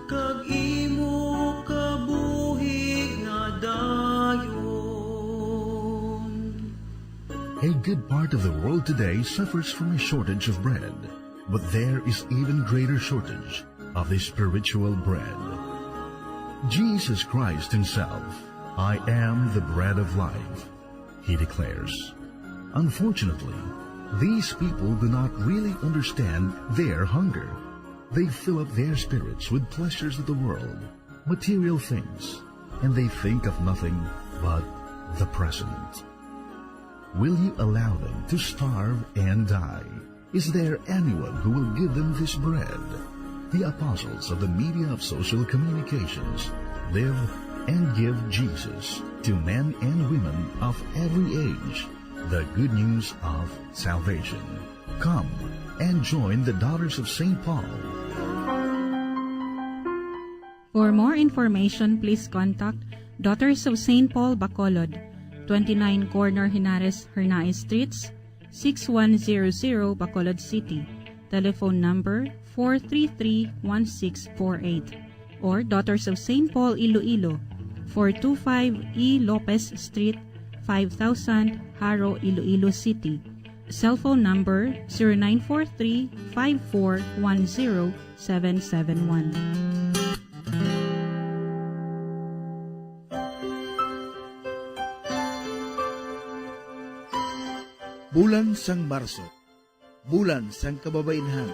kag imo kabuhi nga dayon. A good part of the world today suffers from a shortage of bread, but there is even greater shortage of the spiritual bread. Jesus Christ himself, "I am the bread of life," he declares. Unfortunately, these people do not really understand their hunger. They fill up their spirits with pleasures of the world, material things, and they think of nothing but the present. Will you allow them to starve and die? Is there anyone who will give them this bread? The apostles of the media of social communications live and give Jesus to men and women of every age, the good news of salvation. Come and join the Daughters of Saint Paul. For more information, please contact Daughters of Saint Paul Bacolod, twenty-nine Corner Henares Hernaez Streets, six one zero zero, Bacolod City. Telephone number four three three, one six four eight, or Daughters of Saint Paul Iloilo, four two five E Lopez Street, five thousand, Jaro, Iloilo City. Cell phone number, zero nine four three, five four one zero, seven seven one. Bulan sang Marso, bulan sang kababainhan.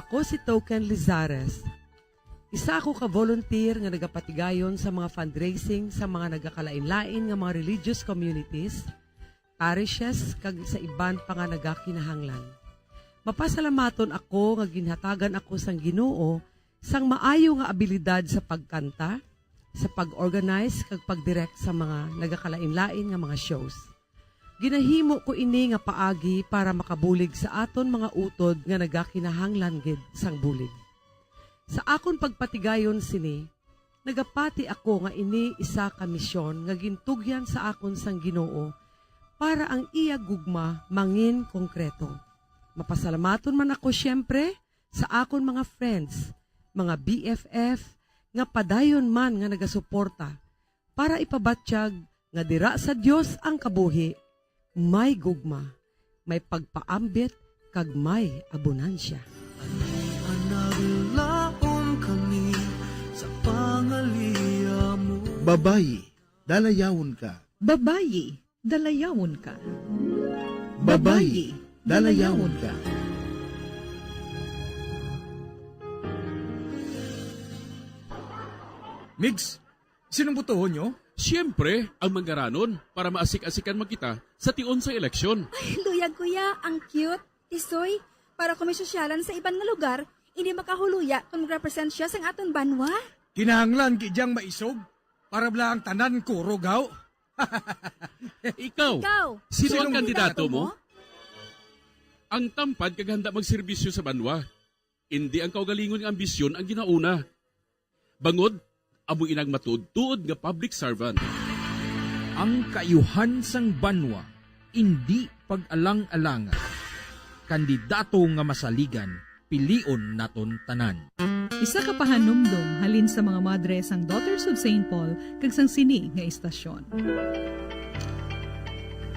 Ako si Token Lizares. Isa ako ka volunteer nga nagapatigayon sa mga fundraising sa mga nagakalain-lain nga mga religious communities, parishes, kag sa iban pa nga nagakinahanglan. Mapasalamaton ako nga ginhatagan ako sang Ginoo sang maayo nga abilidad sa pagkanta, sa pag-organize, kag pag-direct sa mga nagakalain-lain nga mga shows. Ginahimo ko ini nga paagi para makabulig sa aton mga utod nga nagakinahanglan gid sang bulig. Sa akon pagpatigayon sini, nagapati ako nga ini isa ka misyon nga gintugyan sa akon sang Ginoo para ang iya gugma mangin konkreto. Mapasalamaton man ako siyempre sa akon mga friends, mga B F F, nga padayon man nga nagasuporta para ipabatyag nga dira sa Dios ang kabuhi, may gugma, may pagpaambit, kag may abonansya. Anaglaom kami sa pangaliya mo. Babayi, dalayawon ka. Babayi, dalayawon ka. Babayi, dalayawon ka. Migs, sinong botohon nyo? Siyempre, ang Mangaranon, para maasik-asikan man kita sa tion sa eleksyon. Ay, luyag, kuya. Ang cute. Tisoy, para kung may sosyalan sa iban nga lugar, hindi makahuluya kung mag-represent siya sang aton banwa. Kinahanglan gid yang maisog para bala ang tanan kurog, haw? Ikaw, Ikaw, sino ang kandidato mo? Ang tampad kag handa magserbisyo sa banwa. Indi ang kaugalingon nga ambisyon ang ginauna. Bangod, amo inang matuod-tuod nga public servant. Ang kaayuhan sang banwa indi pag-alang-alangan. Kandidato nga masaligan, pilion naton tanan. Isa ka pahanumdom halin sa mga madre sang Daughters of Saint Paul kag sang sini nga istasyon.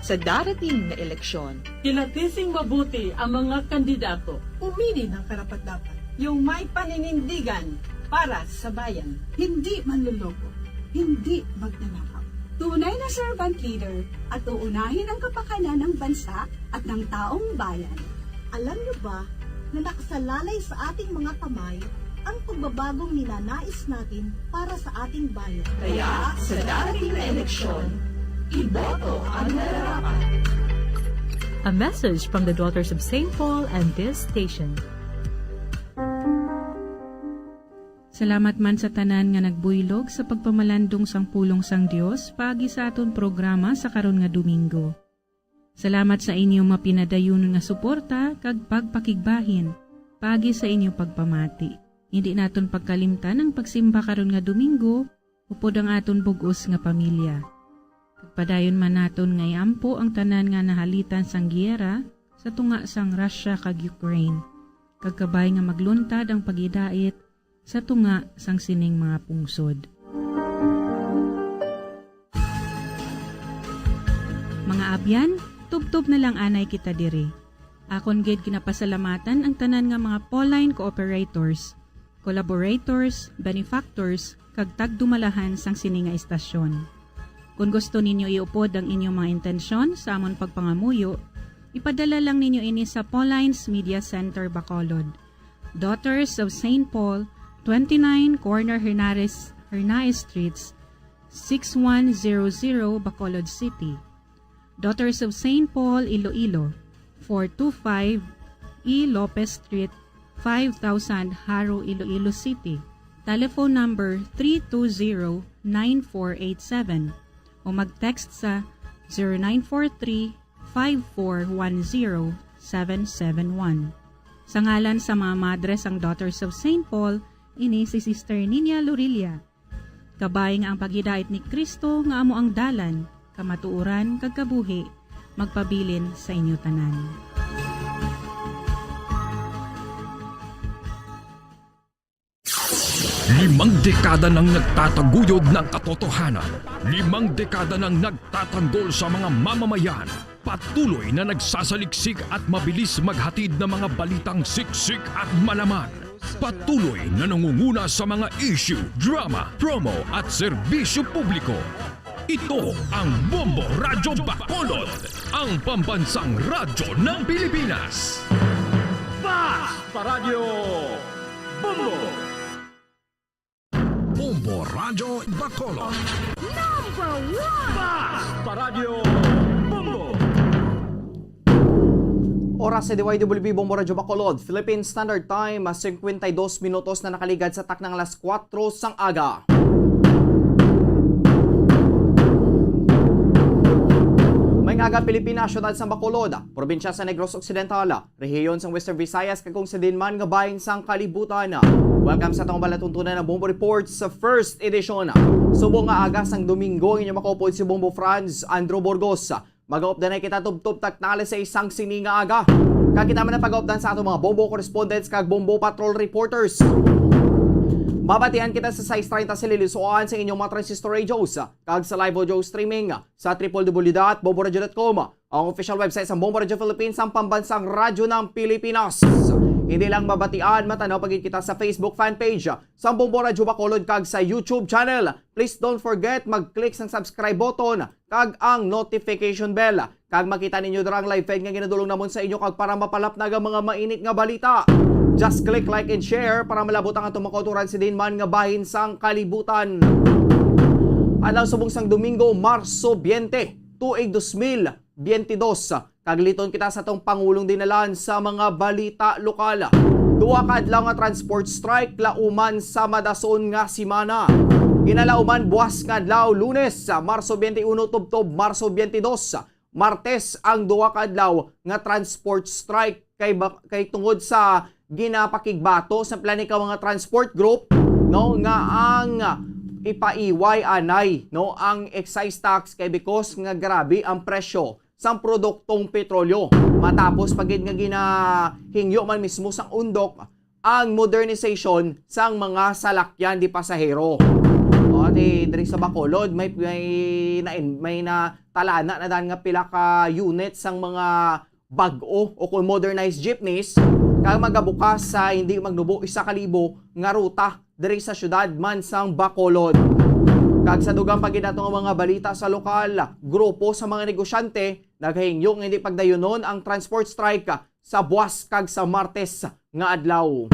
Sa darating na eleksyon, kilati sing mabuti ang mga kandidato. Pumili ng karapat-dapat. Yung may paninindigan para sa bayan. Hindi manloloko. Hindi magnanakaw. Tunay na servant leader at uunahin ang kapakanan ng bansa at ng taong bayan. Alam niyo ba na nakasalalay sa ating mga kamay ang pagbabagong ninanais natin para sa ating bayan? Kaya sa darating na eleksyon, iboto ang nararapat. A message from the Daughters of Saint Paul and this station. Salamat man sa tanan nga nagbuylog sa pagpamalandong sang pulong sang Dios paagi sa aton programa sa karon nga Domingo. Salamat sa inyo mapinadayon nga suporta kag pagpakigbahin paagi sa inyo pagpamati. Hindi naton pagkalimtan ang pagsimba karon nga Domingo upod ang aton bug-os nga pamilya. Kag padayon man naton nga iampo ang tanan nga nahalitan sang giyera sa tunga sang Russia kag Ukraine, kag kabay nga magluntad ang paghidait sa tunga sang sining mga pungsod. Mga abyan, tubtob na lang anay kita diri. Akon gid ginapasalamatan ang tanan nga mga Pauline cooperators, collaborators, benefactors, kag tagdumalahan sang sini nga istasyon. Kon gusto ninyo iupod ang inyong mga intensyon sa amon pagpangamuyo, ipadala lang ninyo ini sa Pauline's Media Center, Bacolod, Daughters of Saint Paul, twenty-nine Corner Hernares, Hernaez Streets, six one zero zero, Bacolod City. Daughters of Saint Paul, Iloilo, four two five E Lopez Street, five thousand, Jaro, Iloilo City. Telephone number three two zero, nine four eight seven o mag-text sa zero nine four three, five four one zero, seven seven one. Sa ngalan sa mga madre sang Daughters of Saint Paul, ini si Sister Nina Lorilla. Kabay nga ang paghidait ni Cristo nga amo ang dalan, kamatuoran, kag kabuhi, magpabilin sa inyo tanan. Limang dekada nang nagtataguyod ng katotohanan. Limang dekada nang nagtatanggol sa mga mamamayan. Patuloy na nagsasaliksik at mabilis maghatid ng mga balitang siksik at malaman. Patuloy na nangunguna sa mga issue, drama, promo at serbisyo publiko. Ito ang Bombo Radyo Bacolod, ang pambansang radyo ng Pilipinas. Fast Paradyo Bombo! Bombo Radyo Bacolod. Number one! Fast Paradyo Bombo! Oras sa D Y W B Bombo Radyo Bacolod, Philippine Standard Time, cincuenta y dos minutos na nakaligad sa taknang alas kuwatro sang aga. May aga, Pilipinas, siyudad sang Bacolod, probinsya sa Negros Occidental, rehiyon sang Western Visayas, kag kung sa diin man nga bahin sang kalibutan. Welcome sa atong malatuntunan na Bombo Report sa first edition. Subong nga aga sang Domingo, ang inyong makaupod si Bombo Franz Andrew Burgos. Mag-update na kita tubtob takna alas sais sang sini nga aga. Kag kita man ang pag-updan sa atong mga Bombo correspondents kag Bombo Patrol reporters. Mabatian kita sa sais treinta sa Lilisuan sa inyong mga transistor radios, kag sa live audio streaming sa triple W dot bombo radio dot com, ang official website sa Bombo Radio Philippines, ang pambansang radyo ng Pilipinas. Hindi lang mabatian, matanaw pa gid kita sa Facebook fan page sa Bombo Radio Bacolod kag sa YouTube channel. Please don't forget mag-click sang subscribe button kag ang notification bell, kag makita ninyo dira ang live feed nga ginadulong namon sa inyo, kag para mapalapnag ang mga mainit nga balita, just click like and share para malabot ang atong mga kauturan sa diin man nga bahin sang kalibutan. Adlaw subong sang Domingo, Marso twenty, tuig dos mil biyente dos, kag liton kita sa atong pangulong dinalan sa mga balita lokal. Duha ka adlaw nga transport strike lauman sa madason nga semana. Ginalauman buas nga adlaw, Lunes, Marso twenty-uno tubtob Marso twenty-dos, Martes, ang duha ka adlaw nga transport strike kay ba-, kay tungod sa ginapakigbato sa pila ni ka mga transport group, no, nga ang ipaiway anay, no, ang excise tax kay because nga grabe ang presyo sang produktong petrolyo. Matapos pa gid nga ginahingyo man mismo sang undok ang modernization sang mga salakyan di pasahero. O, di diri sa Bacolod, may, may na, may natalana na dan nga pila ka unit sang mga bag-o o kung modernized jeepneys, kag magabukas sa hindi magnubo isa ka libo nga ruta diri sa siyudad man sang Bacolod. Kag sa dugang pa gid nato nga mga balita sa lokal, grupo sa mga negosyante naghahingyo nga hindi pagdayunon ang transport strike sa buwas kag sa Martes nga adlaw.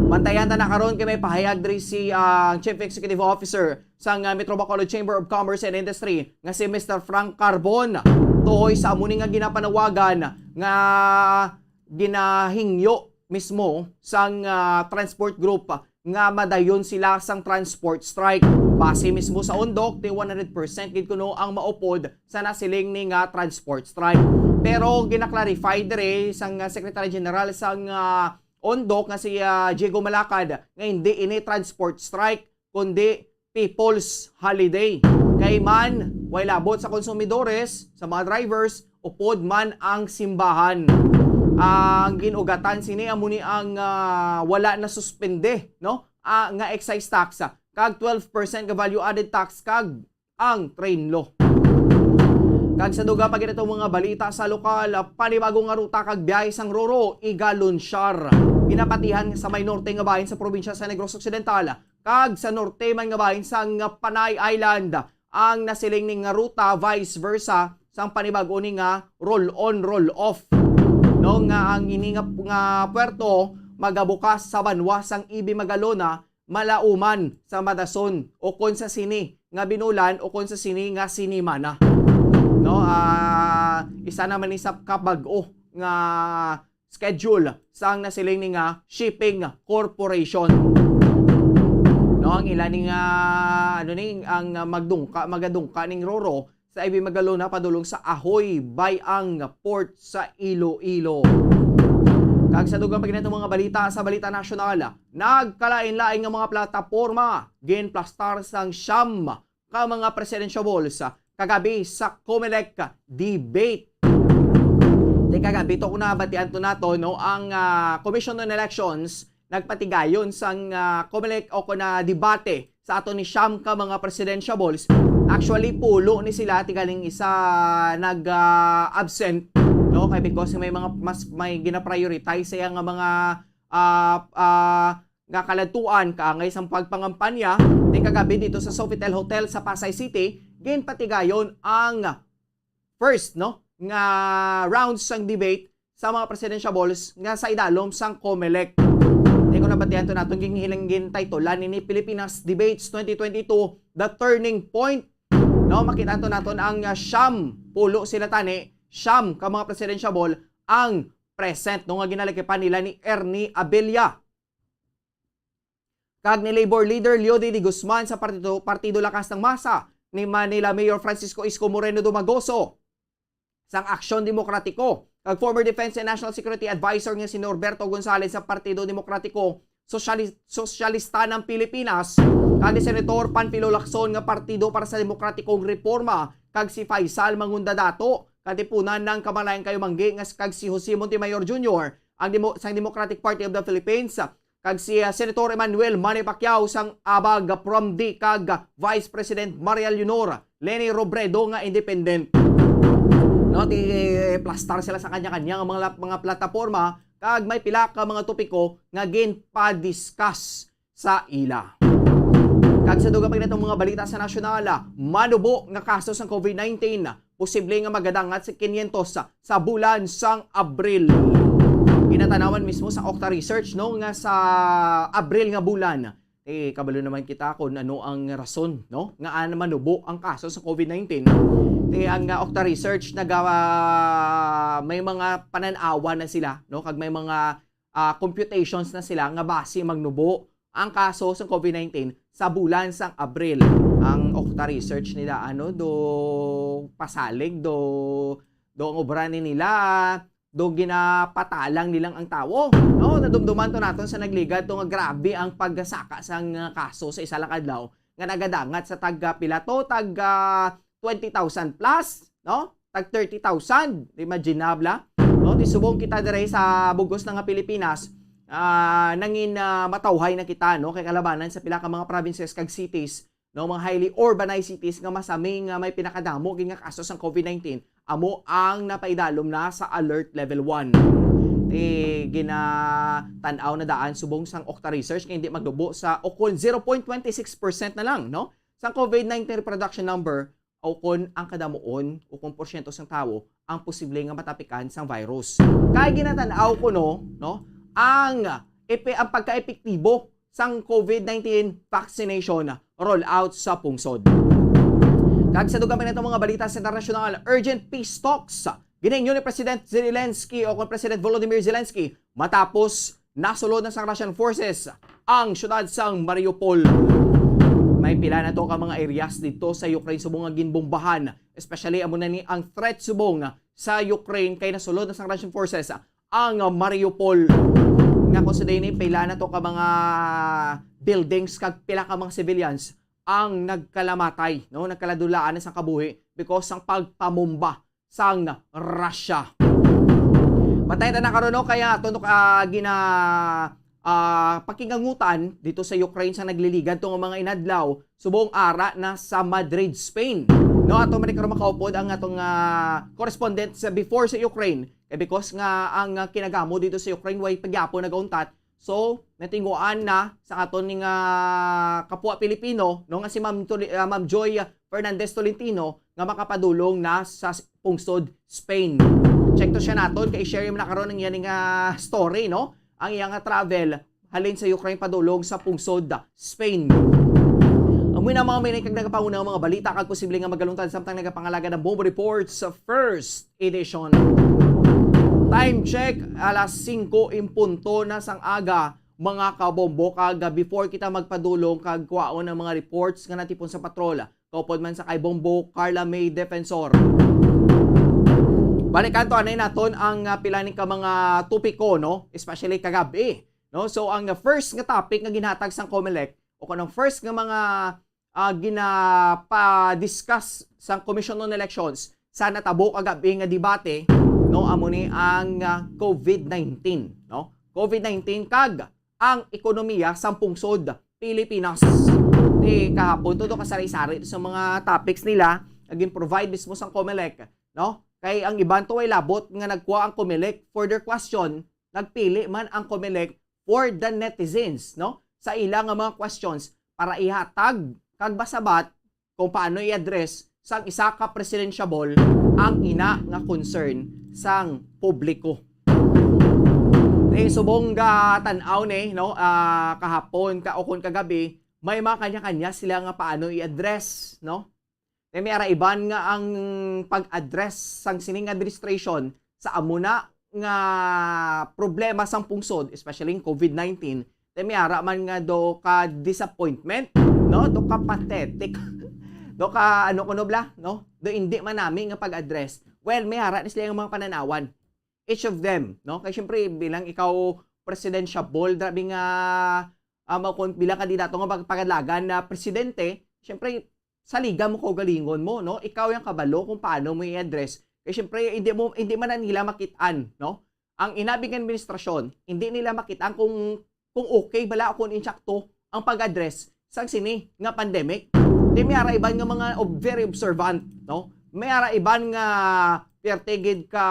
Bantayan ta na karon kay may pahayag diri si, ah, Chief Executive Officer sang, ah, Metro Bacolod Chamber of Commerce and Industry nga si Mister Frank Carbon, tuhoy sa amo ni nga ginapanawagan nga ginahingyo mismo sang, ah, transport group nga madayon sila sang transport strike. Base mismo sa undok, di one hundred percent gid kuno ang maupod sa nasiling ni nga transport strike. Pero gina-clarify diri sang, ah, Secretary General sang, ah, undok nga si, ah, Diego Malacad nga hindi ini transport strike kundi people's holiday. Kay man, way labot sa konsumidores, sa mga drivers, upod man ang simbahan. Ang gin-ugatan sini amo ni ang, ah, wala na suspende, no? Ah, nga excise tax, ah, kag twelve percent nga value added tax kag ang train law. Kag sa dugang pa gid atong mga balita sa lokal, panibago nga ruta kag biyahe sang Roro igalunsyar. Ginapatihan sa may norte nga bahin sa probinsya sa Negros Occidental kag sa norte man nga bahin sang Panay Island ang nasiling ni nga ruta, vice versa sang panibag-o ni nga roll-on, roll-off. No, nga ang ini nga, nga puerto magabukas sa banwa sang Ibi Magalona malauman sa madason o kon sa sini nga binulan o kon sa sini nga sinimana. No, ah, isa naman ni sa kabag-o nga schedule sang nasiling ni nga shipping corporation. No, ang ila ni nga, ano ni, ang magdungka, magadungka ning Roro sa Ibi Magalona padulong sa Ahoy Bayang Port sa Iloilo. Kag sa dugang pa gid natong mga balita, sa balita nasyonal, nagkalain-lain nga mga plataporma ginplastar sang siyam ka mga presidential balls kagabi sa Comelec debate. Di kagabi to, kung nabatian to nato, no, ang, ah, Commission on Elections nagpatigayon sang, ah, COMELEC o kon na debate sa ato ni siyam ka mga presidentiables. Actually, pulo ni sila, tigaling isa nag, ah, absent, no? Kay because may mga mas, may gina-prioritize siya nga mga, ah, ah, nga kaladtuan kaangay sang pagpangampanya. Ni kagabi dito sa Sofitel Hotel sa Pasay City, ginpatigayon ang first, no, nga rounds sang debate sa mga presidentiables nga sa idalom sang COMELEC. Di ko nabatian to naton, ginhiling gintitulan nini Pilipinas Debates twenty twenty-two, The Turning Point. No, makita to naton ang, ah, siyam, pulo sila tani, siyam ka mga presidentiable ang present, no, nga ginalakipan nila ni Ernie Abella kag ni Labor Leader Leody De Guzman sa Partido, Partido Lakas ng Masa, ni Manila Mayor Francisco Isko Moreno Dumagoso sang Aksyon Demokratiko, kag former Defense and National Security Advisor nga si Norberto Gonzales sa Partido Demokratiko, Sosyali-, Sosyalista ng Pilipinas, kag ni Senator Panfilo Lacson nga Partido para sa Demokratikong Reporma, kag si Faisal Mangundadato, Katipunan ng Kamalayan Kayo Manggi, nga s-, kag si Jose Montemayor Junior, ang demo-, sang Democratic Party of the Philippines, kag si, ah, Senator Emmanuel Manny Pacquiao sang ABAG-PROMD, kag Vice President Maria Leonor Leni Robredo nga independent. No, ti plastar sila sa kanya-kanya nga mga lap-, mga plataporma, kag may pila ka mga topiko nga ginpa-discuss sa ila. Kag sa dugang pa natong mga balita sa nasyonal, ah, manubo nga kaso sang COVID nineteen, posible nga magadangat sa kinyentos sa, sa bulan sang Abril. Ginatanawan mismo sa Octa Research, no, nga sa Abril nga bulan, eh, kabalo naman kita kung ano ang rason, no, nga an-, manubo ang kaso sa COVID nineteen. Ti ang, ah, Octa Research naga-, may mga panan-awan na sila, no, kag may mga, ah, computations na sila nga basi magnubo ang kaso sa COVID nineteen sa bulan sang Abril. Ang Octa Research nila, ano, do pasalig, do, do ang obra ni nila, do ginapatalang nilang ang tawo, no? Nadumduman to naton sa nagligad to nga grabe ang pagsaka sang, ah, kaso sa isa lang adlaw nga nagadangat sa tag, ah, pila to, tag, ah, twenty thousand plus, no? Tag thirty thousand, imaginable, no? Ti subong kita dire sa bugos na nga Pilipinas, ah, nangin, ah, matawhay na kita, no? Kay kalabanan sa pila ka mga provinces kag cities, no, mga highly urbanized cities nga masami nga may pinakadamo gid nga kaso sang COVID nineteen, amo ang napaidalom na sa alert level one. Ti ginatan-aw na daan subong sang Octa Research nga hindi magnubo sa, o kon zero point twenty six percent na lang, no, sang COVID nineteen reproduction number, o kon ang kadamuon, o kon porsyento sang tawo ang posible nga matapikan sang virus. Kay ginatan-aw kuno, no, ang epe-, ang pagkaepektibo sang COVID nineteen vaccination rollout sa pungsod. Kag sa dugang pa natong mga balita sa internasyonal, urgent peace talks ginahingyo ni President Zelensky o kon President Volodymyr Zelensky matapos nasulod na sang Russian forces ang siyudad sang Mariupol. May pila na to ka mga areas dito sa Ukraine subong nga ginbombahan, especially amo na ni ang threat subong sa Ukraine kay nasulod na sang Russian forces ang Mariupol, nga kung sa diin pila na to ka mga buildings kag pila ka mga civilians ang nagkalamatay, no, nagkaladulaan na sang kabuhi because sang pagpamomba sang Russia. Patay ta na karon, no, kaya ato, ah, gina, ah, pakigangutan dito sa Ukraine sa nagliligad to nga mga inadlaw, subong ara na sa Madrid, Spain. No, ato man ni karon makaupod ang atong, ah, correspondent sa before sa Ukraine, kay because nga ang, ah, kinagamo dito sa Ukraine way pagyapon nagauntat, so natinguan na sa aton ning, ah, kapwa Pilipino, no, nga si Ma'am Tuli-, ah, Ma'am Joy Fernandez Tolentino nga makapadulong na sa s-, pungsod Spain. Check to siya naton kay i-share mo na karon ang iyang, ah, story, no? Ang iyang, ah, travel halin sa Ukraine padulong sa pungsod Spain. Amo na mga minay kag nagapanguna nga mga balita kag posible nga magalungtad samtang nagapangalagad ang Bombo Reports sa first edition. Time check, alas singko in punto na sang aga, mga kabombo, kag before kita magpadulong kag kuwaon ang mga reports nga natipon sa patrol, kaupod man sa kay Bombo Carla May Defensor. Balikan to anay naton ang, ah, pila ni ka mga topiko, no? Especially kagabi, no? So, ang first nga topic nga ginhatag sang COMELEC, o kanang first nga mga, ah, ginapa-discuss sang Commission on Elections sa natabo kagabi nga debate, no? Amo ni ang, ah, COVID nineteen, no? COVID nineteen kag ang ekonomiya sang pungsod Pilipinas. Di kahapon to, do kasari-sari to sa mga topics nila, naging provide mismo sang Comelec, no? Kay ang iban to ay labot nga nagkuha ang Comelec for their question, nagpili man ang Comelec for the netizens, no? Sa ila nga mga questions para ihatag kag masabat kung paano i-address sang isa ka presidentiable ang ina nga concern sang publiko. Di subong ga tan-aw ni, no, ah, kahapon ka, o kon kagabi, may mga kanya-kanya sila nga paano i-address, no? Di may ara iban nga ang pag-address sang sining administration sa amo na nga problema sang pungsod, especially yung covid nineteen, di may ara man nga do ka disappointment, no? Do ka pathetic, do ka ano kuno bala, no? Do hindi man nami nga pag-address. Well, may ara ni sila yung mga pananawan. Each of them, no? Kay syempre, bilang ikaw presidentiable, grabe nga, ah, mao kon bilang kandidato nga pag-, pagkadalagan na presidente, syempre, saligan mo kaugalingon mo, no? Ikaw yung kabalo kung paano mo i-address. Kay syempre, hindi mo, hindi man na nila makitaan, no? Ang inabing administrasyon, hindi nila makitaan kung, kung okay bala o kung insakto ang pag-address sang sini nga pandemic. Di may ara iban nga mga ob-, very observant, no? May ara iban nga piyertigid ka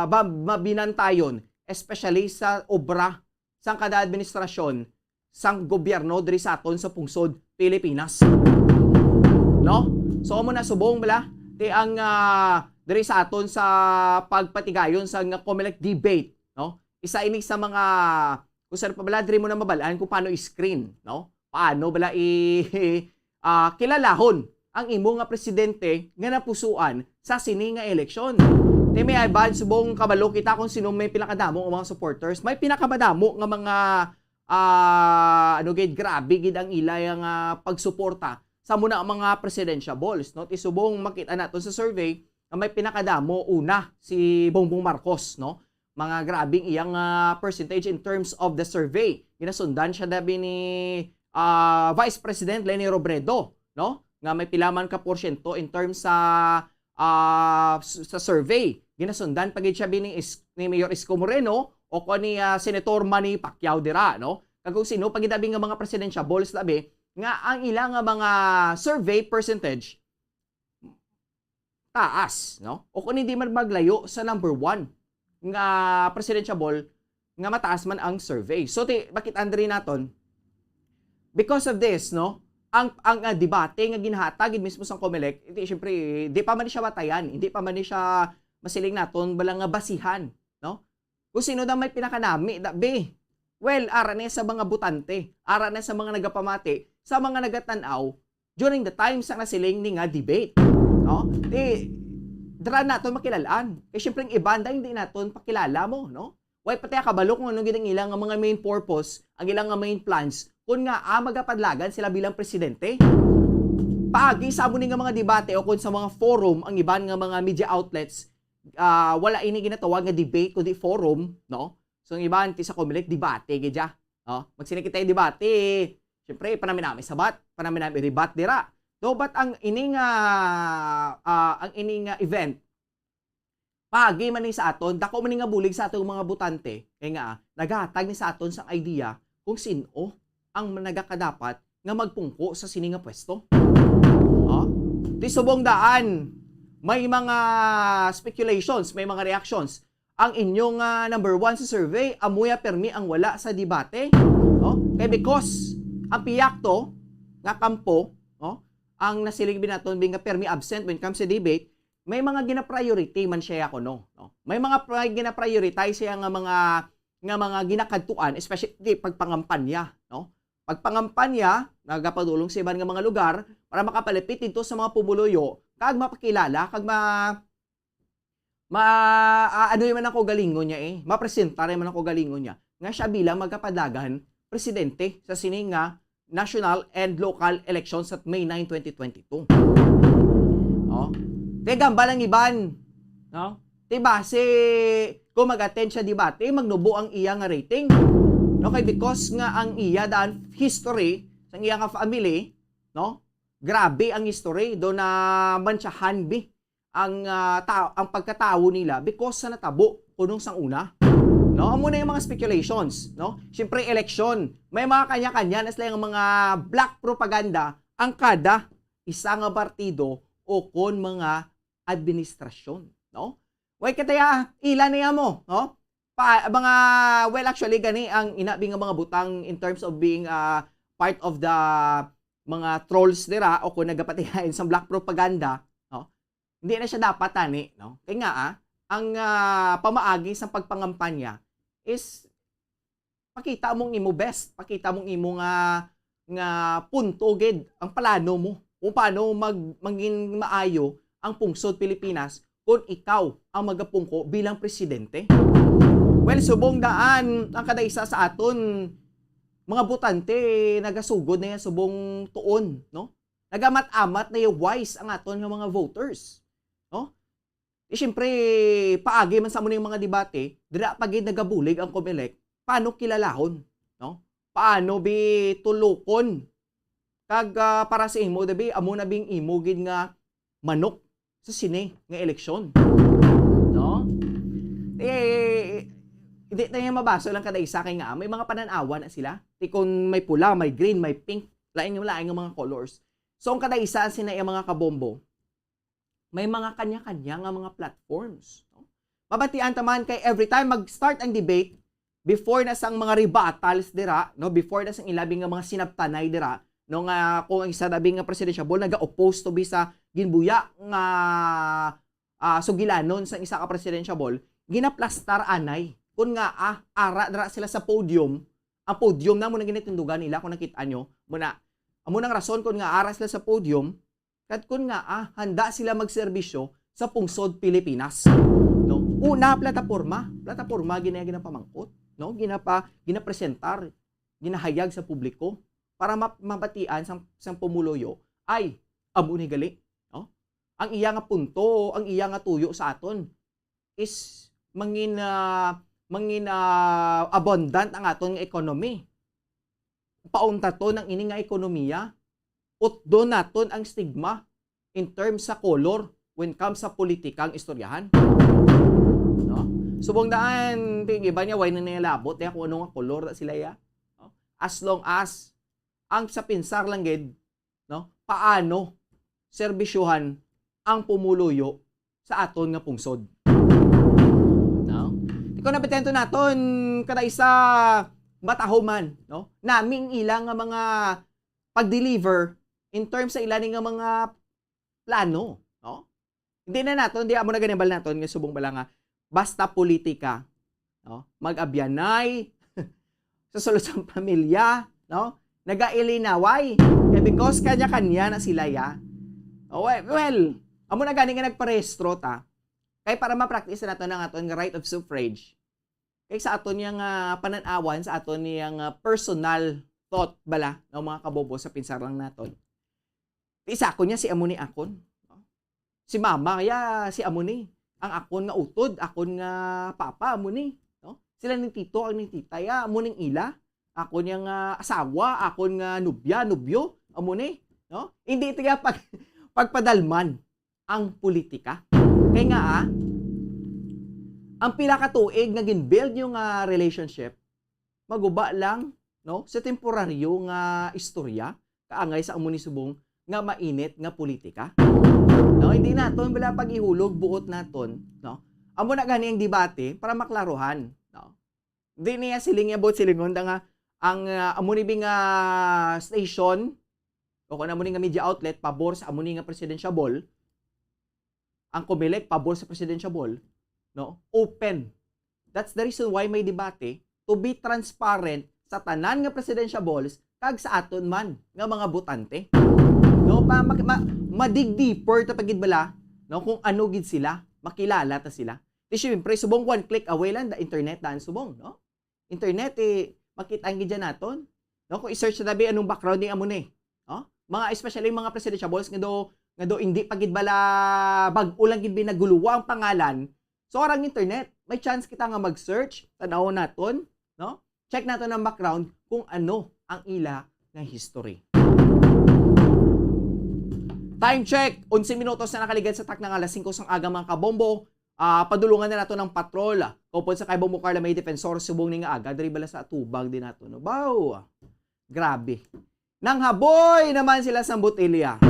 ba, mabinantayon, especially sa obra sang kada administrasyon sang gobyerno diri sa aton sa pungsod Pilipinas. No? So, amo na subong bala, ti ang, ah, diri sa aton sa pagpatigayon sa nga Comelec debate, no? Isa ini sa mga, kung saan pa bala, diri mo na mabalaan kung paano i-screen, no? Paano bala i-, ah, kilalahon ang imo nga presidente nga napusuan sa sini nga eleksyon. Ti may iban subong kabalo kita kung sino may pinakadamo nga mga supporters, may pinakamadamo nga mga, ah, ano gid, grabe gid ang ila nga pagsuporta sa muna ang mga presidentiables, no? Ti subong makita nato sa survey nga may pinakadamo una si Bongbong Marcos, no? Mga grabing iyang, ah, percentage in terms of the survey. Ginasundan siya dabi ni, ah, Vice President Leni Robredo, no? Nga may pila man ka porsyento in terms sa, ah, s-, sa survey. Ginasundan pa gid siya bi ni Is-, ni Mayor Isko Moreno o ko ni, ah, Senator Manny Pacquiao dira, no? Kag kung sino pa gid dabi nga mga presidentiables dabi nga ang ila nga mga survey percentage taas, no? O kung hindi man maglayo sa number one nga presidentiable nga mataas man ang survey. So, ti, makit-an diri naton, because of this, no? Ang, ang, ah, debate nga ginhatag gid mismo sang Comelec, hindi, syempre, di pa man siya batayan, hindi pa man siya masiling naton bala nga basihan, no? Kung sino daw may pinakanami, da, be. Well, ara na sa mga botante, ara na sa mga nagapamati, sa mga nagatan-aw, during the time sa nasiling ni nga debate. No? Di, dira naton makilalaan. Kay syempre, ang iban daw hindi naton pakilala mo, no? Way pa tayo kabalo kung ano gid ang ilang nga mga main purpose, ang ilang nga main plans, kung nga, ah, magapadlagan sila bilang presidente. Paagi sa amo ni nga mga debate o kung sa mga forum, ang iban nga mga media outlets, ah, wala ini ginatawag nga debate, kundi forum, no? So, ang iban, ti sa Comelec, debate gid siya. No? Magsini kita debate, syempre, panami-nami sabat, panami-nami ribat dira. No, but ang ining, ah, ah, ang ining, ah, event, paagi man ni sa aton, dako man ni nga bulig sa atong mga botante, kay nga, ah, naghatag ni sa aton sang idea kung sin-o ang nagakadapat nga magpungko sa sini nga pwesto. Oh? Ti subong daan, may mga speculations, may mga reactions. Ang inyong, ah, number one sa survey, amuya permi ang wala sa debate. No? Kay because ang piyakto nga kampo, no, ang nasiling bi naton bi nga permi absent when it comes to debate, may mga gina-priority man siya kuno, no? May mga pri-, gina-prioritize siya nga mga, nga mga ginakadtuan, especially pagpangampanya, no? Pagpangampanya, nagapadulong sa iban nga mga lugar para makapalapit dito sa mga pumuluyo, kag mapakilala, kag ma-, ma-, ah, ano man ang kaugalingon niya eh, mapresentar man ang kaugalingon niya, nga siya bilang magkapadlagan presidente sa sini nga national and local elections sa May nine, twenty twenty-two. Oh. Kay gambal ang iban, no? Ti base kung mag-attend siya debate, magnubo ang iya nga rating. No, kay because nga ang iya daan history sa iya nga family, no? Grabe ang history, do na mantsahan bi ang, ah, ta-, ang pagkatawo nila because sa natabo kunong sang una. No, amo na yung mga speculations, no? Siyempre, eleksyon, may mga kanya-kanya na sila yung mga black propaganda ang kada isa nga partido o kon mga administrasyon, no? Way kataya, ila niya mo, no? Pa, mga, well, actually, gani ang inabi nga mga butang in terms of being, ah, part of the mga trolls dira o kung nagapatihain sa black propaganda, no? Hindi na siya dapat tani, no? Kay nga, ah, ang, ah, pamaagi sa pagpangampanya is pakita mong imo best, pakita mong imo nga, nga punto gid ang plano mo kung paano mag-, mangin maayo ang pungsod Pilipinas kung ikaw ang magapungko bilang presidente. Well, subong daan ang kada isa sa aton mga botante nagasugod na yan subong tuon, no? Nagamat-amat na yung wise ang aton nga mga voters, no? Di siyempre, paagi man sa amo ning mga debate, dira pa gid nagabulig ang Comelec, paano kilalahon, no? Paano bi tulukon? Kag, ah, para sa imo, dabi, amo na bing imo gid nga manok sa sini nga eleksyon, no? Eh, hindi na yan mabaso lang kada isa kay nga may mga pananawa na sila. Ti kung may pula, may green, may pink, lain-lain nga mga colors. So, ang kada isa sina yung mga kabombo, may mga kanya-kanya nga mga platforms, no? Mabatian ta man kay every time mag-start ang debate, before na sang mga rebuttals dira, no, before na sang ilabi nga mga sinabtanay dira, no, nga kung ang isa labi nga presidential ball naga-oppose to be sa ginbuya nga, ah, sugilanon sang isa ka presidential ball, ginaplastar anay. Kun nga, ah, ara dira sila sa podium, ang podium na mo na ginatindugan nila kung nakita nyo, muna, amo nang rason kun nga ara sila sa podium, kat kun nga, ah, handa sila magserbisyo sa pungsod Pilipinas. No? Una, plataporma. Plataporma, gina-, ginapamangkot. No? Ginapa, ginapresentar, ginahayag sa publiko para ma-, mabatian sang, sang pumuluyo ay amo ni gali. No? Ang iya nga punto, ang iya nga tuyo sa aton is mangin, ah, mangin, ah, abundant ang aton nga economy. Pauntaton ang ini nga ekonomiya. Utdon naton ang stigma in terms sa color when comes sa politika ang istoryahan. No? Subong daan, ting iba niya, way na nilabot, ya, kung ano nga color na sila, ya. No? As long as, ang sa pinsar lang gid, no? Paano serbisyuhan ang pumuluyo sa aton nga pungsod? No? Ikaw na, petento naton, kada isa matahuman, no? Naming ilang nga mga pag-deliver in terms sa ila ni nga mga plano, no? Hindi na naton, di amo na ganibal naton nga subong bala nga basta politika, no? Mag-abyanay, sa sulod sa pamilya, no? Nagailinaway. Kaya because kanya-kanya na sila, ya. Oh, we-, well, amo na gani nga nagparehistro ta. Kay para ma-practice naton ang aton nga right of suffrage. Kay sa aton yang, ah, panan-awan, sa aton yang, ah, personal thought bala, no, mga kabobo, sa pinsar lang naton. Isa ako niya si amo ni akon. Si mama, ya, si amo ni. Ang akon nga utod, akon nga papa, amo ni, no? Sila ni tito, ang ni tita, ya, amo ning ila. Akon yang, ah, asawa, akon nga nobya, nobyo, amo ni, no? Hindi ito kaya pag-, pagpadalman ang politika. Kay nga, ah, ang pila ka tuig nga gin-build yung, ah, relationship, maguba lang, no, sa temporaryo nga istorya, kaangay sa amo ni subong nga mainit nga politika. No, hindi naton bala pag-ihulog buot naton, no? Amo na gani ang debate para maklaruhan, no? Di niya siling niya buot silingon ta nga ang, ah, amo ni bing, ah, station o kung amo ni nga media outlet pabor sa amo ni nga presidential ball, ang Comelec pabor sa presidential ball, no? Open. That's the reason why may debate to be transparent sa tanan nga presidential balls kag sa aton man nga mga botante. No, pa ma-, ma-, ma-dig deeper ta pa gid bala, no, kung ano gid sila, makilala ta sila. Di syempre, subong one click away lang, the internet daan subong, no? Internet, eh, makita ang gid dyan naton. No, kung i-search na bi anong background ni amo ni, no? Mga, especially mga presidential balls nga do, nga do hindi pa gid bala bag-o lang gid binaguluwa ang pangalan. So, arang internet, may chance kita nga mag-search, tanawon naton, no? Check naton ang background kung ano ang ila nga history. Time check, onse minutos na nakaligad sa takna nga alas singko sang aga, mga kabombo. Ah, padulungan na nato ng patrol Kaupod sa kay Bombo Carla May Defensor, subong ni nga aga, diri bala sa atubang din nato, no? Baw! Grabe. Nanghaboy naman sila sa botilya.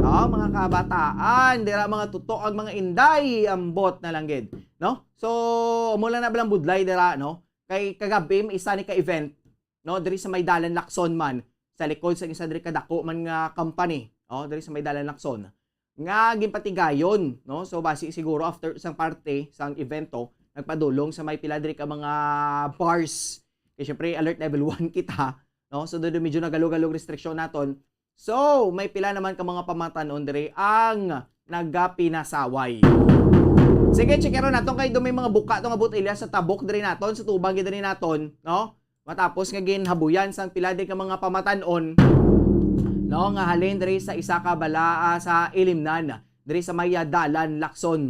Oh, mga kabataan, dira mga tuto ang mga inday, ambot na lang gid, no? So, amo lang na balang budlay dira, no? Kay kagabi, may isa ni ka event, no, diri sa may Dalan Lacson man, sa likod sa isa diri kadako man nga company, oh, diri sa may Dalan Lacson, nga ginpatigayon, no? So, basi siguro after sang parte sang evento, nagpadulong sa may pila diri ka mga bars. Kay syempre, alert level one kita, no? So, doon medyo nagalo-galo restriction naton. So, may pila naman ka mga pamatanon diri ang nagapinasaway. Sige, checkeron naton kay do may mga buka to nga botelya sa tabok diri naton, sa tubang diri naton, no? Matapos nga ginhabuyan sang pila diri ka mga pamatanon, no, nga halin diri sa isa ka balaa sa Ilimnan, diri sa may, ah, Dalan Lacson.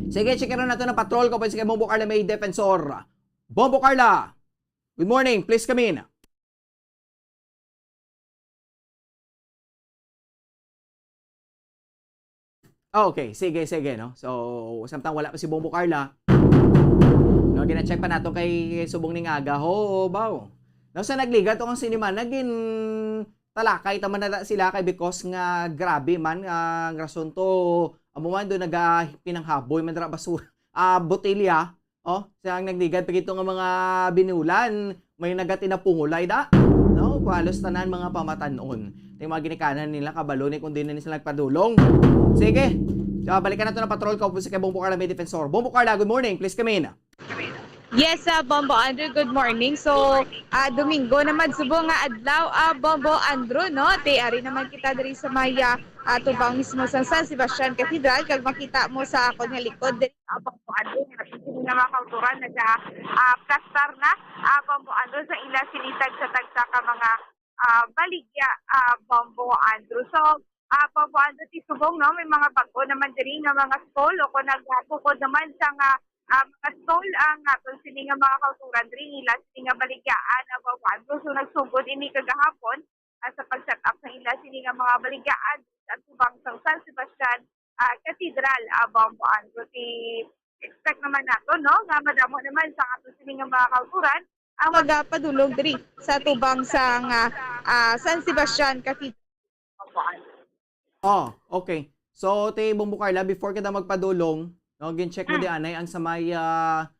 Sige, checkeron naton ang patrol ko pa si Bombo Carla May Defensor. Bombo Carla, good morning. Please come in. Okay, sige, sige, no? So, samtang wala pa si Bombo Carla, no, gina-check pa nato kay subong ning aga. Ho, baw. No, sa nagligad to ang sinima, nagin talakay taman na sila kay because nga grabe man ang rason to. Amo man do naga pinanghaboy man dira basura, ah, botelya. Oh, sa ang nagligad pa gito nga mga binulan, may nagatinapungulay da. No, halos tanan mga pamatanon. Tay mga ginikanan nila kabalo ni kung di na ni sila nagpadulong. Sige. So, balikan nato na patrol ko po si kay Bombo Carla may defensor. Bombo Carla, good morning. Please come in. Yes, uh, Bombo Andrew, good morning. So, uh, Domingo naman, subong nga adlaw, uh, Bombo Andrew, no? Te, ari naman kita diri sa may uh, tubang mismo sa San Sebastian Cathedral. Kag makita mo sa akon nga likod, diri, uh, Bombo Andrew, nga mga kauturan, naga, uh, plastar na, uh, Bombo Andrew, sa ila sinitag sa tagsa ka mga uh, baligya, uh, Bombo Andrew. So, uh, Bombo Andrew, ti subong, no, may mga bag-o naman diri nga mga stall o kung nagkukod naman sa nga uh, mga stall ang aton sini nga mga kauturan diri nila sini nga baligyaan, uh, Bombo Andrew. So, nagsugod ini kagahapon uh, sa pag-set up sa ila sini nga mga baligyaan sa tubang sa San Sebastian uh, Cathedral, uh, Bombo Andrew. Ti expect naman nato, no, nga madamo naman sa aton sini nga mga kauturan ang magapadulong diri sa tubang sa nga, ah, San Sebastian Cathedral. Oh, okay. So, ti Bombo Carla, before kita magpadulong, no, gin-check mo di anay ang sa may, ah,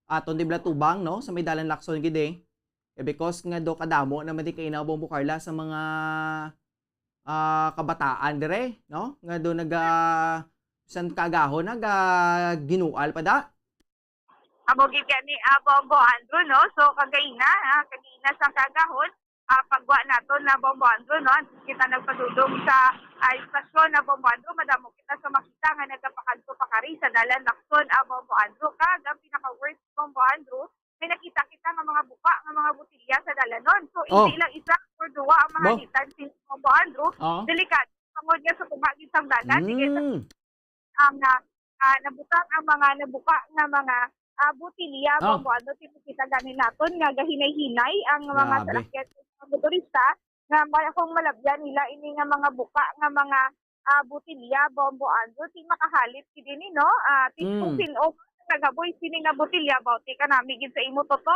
aton di bala tubang, no, sa may Dalan Lacson gid eh. Eh, because nga do kadamo naman di kainaw, Bombo Carla, sa mga, ah, kabataan dire, no, nga do naga san kagahon naga ginual pa da. Amo gid gani, ah, Bombo Andrew, no? So, kagaina, ah, kagaina sa kagahon, ah, pagwa nato na Bombo Andrew, no? Kita nagpadulong sa, ah, istasyon na Bombo Andrew, madamo kita sa makita nga nagapakadto pa kari sa Dalan Lacson, ah, Bombo Andrew. Kag ang pinaka-worst, Bombo Andrew, may nakita kita nga mga buka nga mga botelya sa dalanon. So, hindi lang isa or duwa ang mahalitan si Bombo Andrew. Oh. Delikado. Tungod nga sa tunga gid sang dalan, sige sa ang, ah, ah, nabutang ang mga nabuka nga mga, ah, botelya, ah, Bombo Andrew, ti makita gani naton nga gahinay-hinay ang mga salakyan sa mga motorista nga may akong malabyan nila ini nga mga buka nga mga, ah, botelya, Bombo Andrew, ti makahalit gid ini, no? Ah, ti kung sin-o naghaboy sini nga botelya, baw ti kanami gid sa imo, Toto.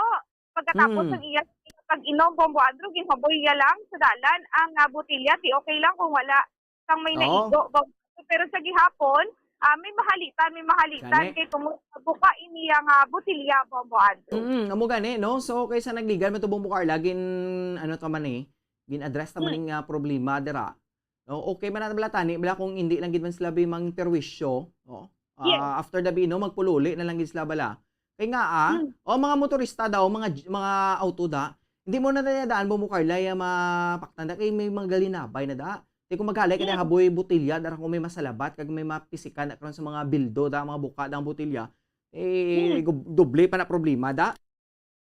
Pagkatapos ng iya pag-inom, Bombo Andrew, ginhaboy niya lang sa dalan ang, ah, botelya, ti okay lang kung wala kang may naigo, Bombo Andrew. Pero sa gihapon, ah, may mahalitan, may mahalitan kay tungod sa buka ini nga botelya, Bombo Andrew. Mm, amo gani, no? So, kaysa nagligan man to, Bombo Carla, gin, ano ta man eh, gin-address ta man ning, ah, problema dira. No, okay man na bala tani, bala kung hindi lang gid man sila bi mang perwisyo, no? Ah, after the bi, no, magpululi na lang gid sila bala. Kay nga, ah, o mga motorista daw, mga j- mga auto da, hindi mo na daan mo mukarlay ang mapaktan da kay may mga galinabay na da. Di kung maghalay ka na haboy botilya, dara kung may masalabat, kag may mapisikan na karon sa mga bildo da, mga buka da ang botilya, eh, gub- doble pa na problema da.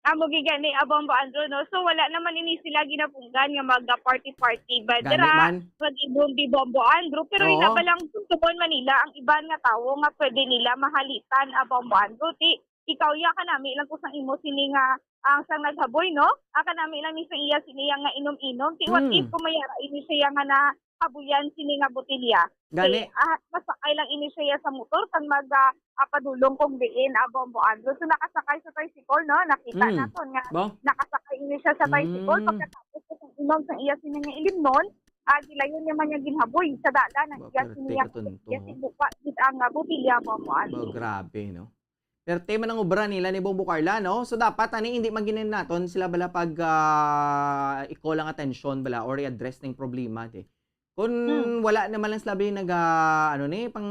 Amo gid gani, ah, Bombo Andrew, no? So, wala naman ini sila ginapunggan nga mag-party-party ba dira, mag-inom di Bombo Andrew. Pero ina ba lang kung tungod man nila ang iban nga tawo nga pwede nila mahalitan, ah, Bombo Andrew? Ti, ikaw ya kanami lang kung sang imo sini nga ang sang naghaboy, no? Ah, kanami lang ni sa iya sini nga inom-inom. Ti, what if kung may ara ini siya nga na habuyan sini nga botelya. Gani. Kay, ah, masakay lang ini siya sa motor kag mag, ah, ah, padulong kung diin, ah, Bombo Andrew. So, nakasakay sa tricycle, no? Nakita Mm. naton nga Ba? nakasakay ini siya sa tricycle. Mm. Pagkatapos sa inom sa iya sini nga ilimnon, ah, gilayon niya man niya ginhaboy sa dalan ang Ba, iya sini perti nga, ka tonto, iya ho. sini buka, gid ang, ah, botelya, Bombo Ba, Andrew. grabe, no? Perte man ang obra nila ni Bombo Carla, no? So, dapat, ani, hindi man ginin naton sila bala pag, ah, i-call ang atensyon bala or i-address ning problema, di. Kung Hmm. wala naman lang sila bali nag, ah, ano ni, pang,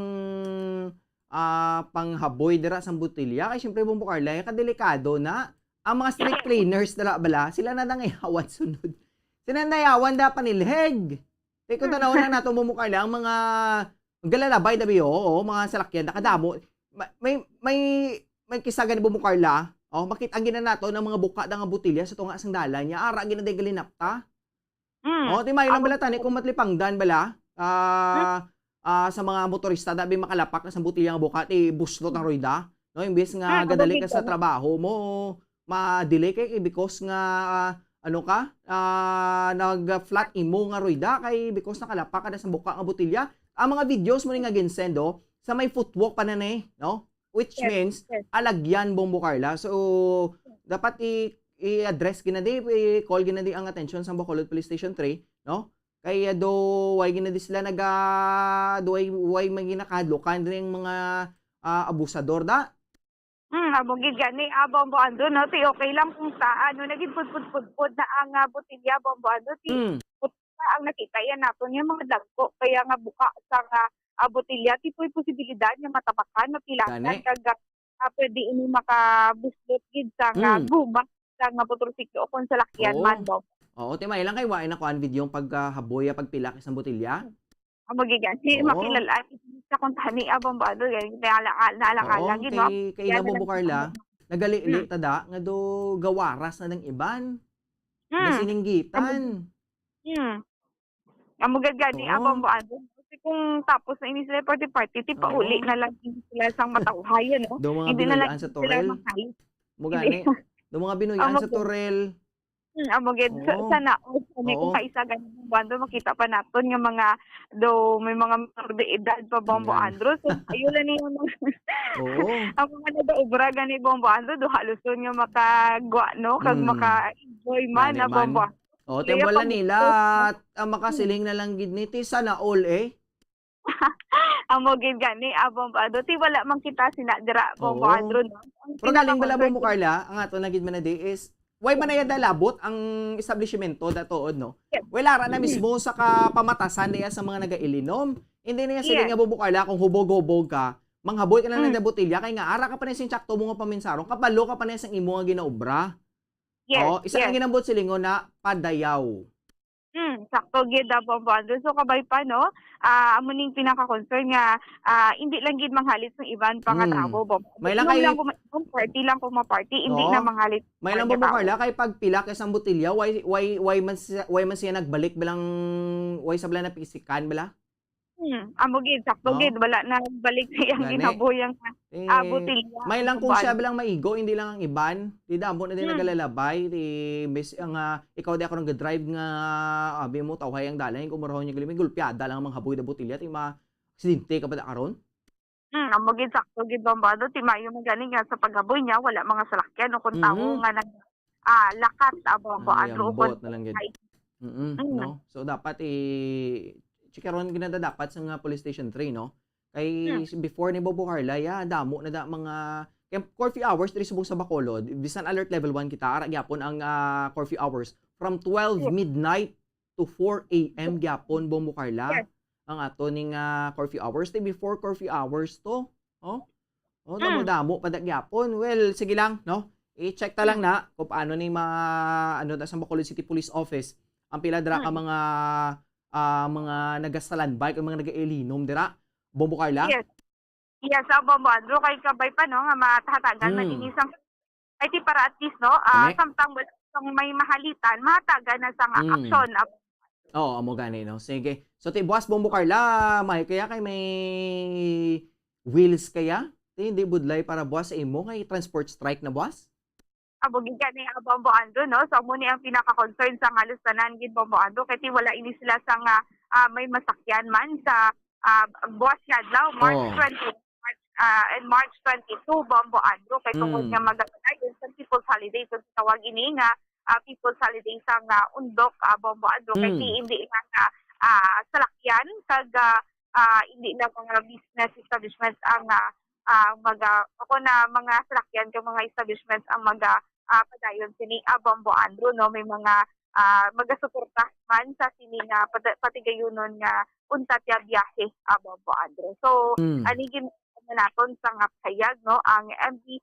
ah, panghaboy dira sa botelya, kay siyempre, Bombo Carla, eh, kadelikado na. Ang mga street cleaners dira bala, sila na nang ihawan sunod. Sila na ihawan da panilhig. Kay kung Hmm. tanawon lang nato, Bombo Carla, ang mga galalabay, dabi, oo, mga salakyan, nakadamo. Ma-, may, may, may kisa gani, Bombo Carla, oh, makita gina nato ang mga buka da nga botelya sa tunga sang dalan niya, ara gina day galinapta. Mm. Oh, timayo lang Amo bala tani kung matlipangdan bala, ah, Mm. ah, sa mga motorista, dabi makalapak na sa botelya nga buka, ti buslot ang ruyda, no? Imbes nga Mm, amo gadali gid ka sa gani. trabaho mo, ma-delay kay, kay because nga, ah, ano ka, ah, nag-flat imo nga ruyda kay because nakalapak ka na sa buka nga botelya. Ang mga videos mo ni nga ginsend, oh, sa may footwalk pa na ni, no? Which Yes, means, yes. alagyan, Bombo Carla. So, dapat i-, i-address gina di, i-call gina di ang atensyon sa Bacolod Police Station three, no? Kay, ah, do, way gina di sila naga-, do way, way may ginakahadlukan din ang mga, ah, abusador da. Hmm, amo gid gani, ah, Bombo Andrew, no? Ti okay lang kung sa, ano, naging pudpud-pudpud na ang, ah, botelya, Bombo Andrew. Ti Mm. ang nakita yan naton yung mga dagko, kaya nga buka sa nga, ah, botelya, ti po'y posibilidad nga matapakan, mapilasan, Gani. kag, ah, pwede ini makabuslot gid sa nga Mm. guma sa nga motorsiklo o kung salakyan Oo. man, Bombo. Oo, ti may lang kay wa na kuan video yung pag, ah, haboy, ah, pagpila sa botelya. Amo gid gani, Oo. makilala sa kung tani, ah, Bombo Andrew, gani, naalala, naalala Oo, gid, no? kay, kay Yan na Bombo lang Carla, ang nagalili Mm. ta da, nga do gawaras na ng iban. Mm. Nasininggitan. Amo, mm. Amo gid gani, ah, Oo. Bombo Andrew. Kasi kung tapos na ini sila party-party, ti Oo. pauli na lang ini sila sang matawhay, no? Do mga Hindi na lang binuyan sa sila Torel. mahalis. Mo Hindi. gani. Do mga binuyan Amo sa gid. Torel. Hmm, amo gid. Sa, Oo. sana all, kami kung Oo. kaisa gani, Bombo Andrew, makita pa naton nga mga, do, may mga minor de edad pa, Bombo Yan. Andrew. So, ayun lang yung mga, Oo. ang mga nag-obra gani, Bombo Andrew, do haluson nga makagwa, no? Kag Hmm. maka-enjoy man Gani na, man. Bombo Andrew. Oh, Kaya timbal na pag nila, at, ah, makasiling Hmm. na lang gid ni, ti sana all, eh. Amo gid gani, ah, Bombo Andrew. Ti wala man kita sina dira, Bombo Oo. Andrew, no? Ang Pero galing bala, pinaka-concern Bombo ko Carla, ang ato na gid man na di is, why man na yada labot ang establishmento da tuod, no? Yes. Well, ara na Mm. mismo sa kapamatasan na iya sa mga nagailinom. Hindi na iya siling Yes. nga, Bombo Carla, kung hubog-hubog ka, manghaboy ka na lang Mm. da botelya, kay nga ara ka pa na sing tsakto mo nga paminsarong, kabalo ka pa na sang imo nga ginaobra. Yes, Oh, isa yes. ang ginambot silingon na padayaw. Hmm, sakto gid, ah, Bombo Andrew. So, kabay pa, no? Ah, amo ning pinaka-concern nga, ah, hindi lang gid manghalit sa iban pa nga Hmm. tao, Bombo Andrew. May lang Inom kay lang kung mainom, party lang kung maparty, hindi Oo. na manghalit May sa lang, iban nga Bombo tao. Carla, kay pagpila kay sang botelya, why, why, why man siya, why man siya nagbalik bilang, why sa bala napisikan bala? Hmm, amo gid, sakto No? gid, wala na balik sa iyang Gani. ginabuhi ang, Eh, ah, botelya, may lang kung siya uban. Bilang maigo, hindi lang ang iban. Di damo na din Hmm. nagalalabay. Di, miss, ang, ah, ikaw di ako nag-drive nga, abi mo, tawhay ang dalan, kung murahon niya galing, may gulpiada lang ang mga haboy na botelya, di ma-, aksidente ka pa da karon? Hmm, amo gid, sakto gid, Bombo Andrew, ti mayo man gani nga sa paghaboy niya, wala mga salakyan o kung Mm. tawo nga nag-, ah, lakat, ah, Bombo Andrew, o Ang ambot kung na lang gid. Ay. Mm-mm, Mm. no? So, dapat i-, chikaron gid na dapat sa nga Police Station three, no? Kay Hmm. before ni Bombo Carla, ya, damo na da mga, kay curfew hours diri subong sa Bacolod, bisan alert level one kita, ara gyapon ang, ah, curfew hours from twelve Yes. midnight to four A M gyapon, Bombo Carla, Yes. ang ato ning, ah, curfew hours. Ti before curfew hours to, oh? Oh, Mm. damo-damo pa da gyapon. Well, sige lang, no? I-check ta lang Mm. na kung paano ni ma-, ano, ta sa Bacolod City Police Office, ang pila dira ka Mm. mga, ah, mga naga-standby, kag mga naga-ilinom dira. Bombo Carla? Yes. Yes, ah, Bombo Andrew, kay kabay pa, no, nga matahatagan man Mm. ini sang, ay, ti para at least, no, ah, Kami? samtang wala sang may mahalitan, mahatagan na sang Mm. aksyon, ah. Oo, amo gani, no? Sige. So, ti buwas, Bombo Carla, may kaya kay may wheels kaya? Ti, hindi budlay para buwas sa imo kay transport strike na buwas? Amo gid gani, ah, Bombo Andrew, no? So, amo ni ang pinaka-concern sa halos tanan gid, Bombo Andrew, kay ti wala ini sila sang, ah, ah, may masakyan man sa, ah, buwas nga adlaw, March Oh. twenty, March, ah, and March twenty-two, Bombo Andrew, kay tungod Mm. nga magapadayon sa People's Holiday, so tawag ini nga, ah, People's Holiday sa nga Undok, ah, Bombo Andrew, kay Mm. di, hindi lang, ah, ah, salakyan, kag, ah, ah, hindi lang mga business establishments ang, ah, ah, maga-, o kung na mga salakyan kag mga establishments ang maga-, ah, padayon sini, ah, Bombo Andrew, no? May mga, ah, magasuporta man sa sini nga pati-, patigayunon nga untat nga biyahe, ah, Bombo Andrew. So, Mm. ani gin-, naton sa nga pahayag, no? Ang M D,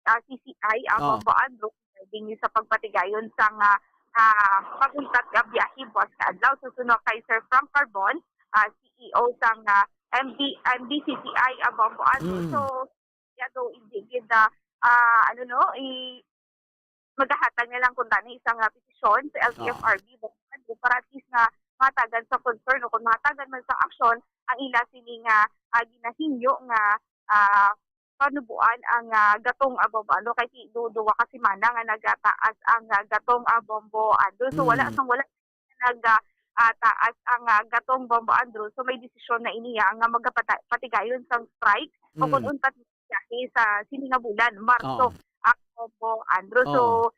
ah, C C I, ah, Oo. Bombo Andrew, regarding sa pagpatigayon sa nga, ah, pag-untat nga biyahe buwas nga adlaw. Susunod kay Sir Frank Carbon, ah, C E O sa nga M D, M D C C I, ah, Bombo Andrew. Mm. So, yeah, though, hindi gid, ah, ah, ano, no, i-, magahatag na lang kung tani isang, ah, petisyon sa L T F R B, Bombo Andrew, para at least nga matagan sa concern o kung matagan man sa aksyon ang ila sini nga, ah, ginahingyo nga, ah, panubuan ang, ah, gatong, ah, Bombo Andrew, kay ti-, du-, duwa ka semana nga nagataas ang, ah, gatong, ah, Bombo Andrew. So, wala Mm. sang wala nag, ah, ah, taas ang, ah, gatong Bombo Andrew. So, may desisyon na iniya nga magapata-, patigayon sang strike o kung Mm. untat biyahe sa sini nga bulan, Marso, Oh. ang Bombo Andrew. So, Oh.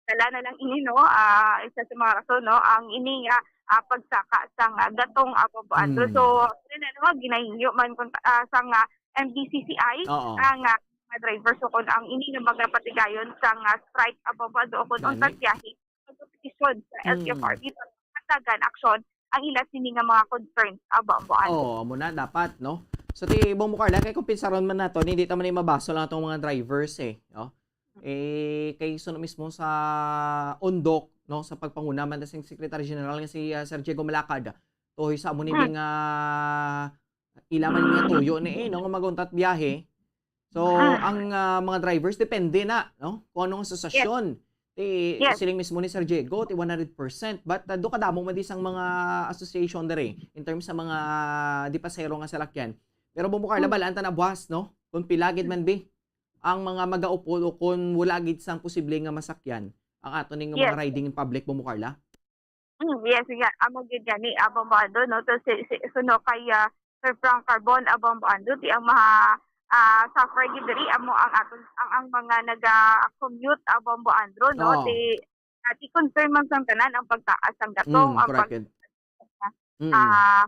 dala na lang ini, no? Ah, isa sa mga rason, no? Ang ini nga, ah, pagsaka sang, ah, gatong, ah, Bombo Andrew. Mm. So, yun na, no? Ginahingyo man kung, ah, sang, ah, M D C C I, Oo. ang, ah, mga drivers, so kung ang ini nga magapatigayon sang, ah, strike, ah, Bombo Andrew, o kung Gani. untat biyahe, magpetisyon sa Mm. L T F R B para matagan aksyon ang ila sini nga mga concerns, ah, Bombo Andrew. Oo, amo na dapat, no? So, ti, Bombo Carla, kay kung pinsaron man nato, hindi ta man ni mabaso lang atong mga drivers, eh, no? Eh, kay suno mismo sa Undok, no, sa pagpanguna man sing Secretary General nga si, ah, Sir Diego Malacad, tuhoy sa amo ni Hmm. nga ila man nga tuyo ni, eh, no, nga mag-untat biyahe. So, Mm. ang, ah, mga drivers, depende na, no, kung anong Yes. asosasyon. Ti, Yes. siling mismo ni Sir Diego, ti one hundred percent. But, ah, do kadamo man di sang mga association diri in terms sa mga di pasahero nga salakyan. Pero, Bombo Carla, Mm. balaan ta na buwas, no? Kung pila gid Mm. man, bi, ang mga magaupod o kung wala gid sang posible nga masakyan ang ato ning mga Yes. riding in public, Bombo Carla? Mm, yes, nga, amo gid gani, ah, Bombo Andrew, no? So, si, si, suno kay, ah, Sir Frank Carbon, ah, Bombo Andrew, ti ang maha, ah, suffer gid diri, amo ang aton, ang, ang mga naga-commute, ah, Bombo Andrew, no? Oo. Ti, ah, ti concern man sang tanan ang pagtaas sang gatong, Mm, ang correct pag-, yun. Mm. ah,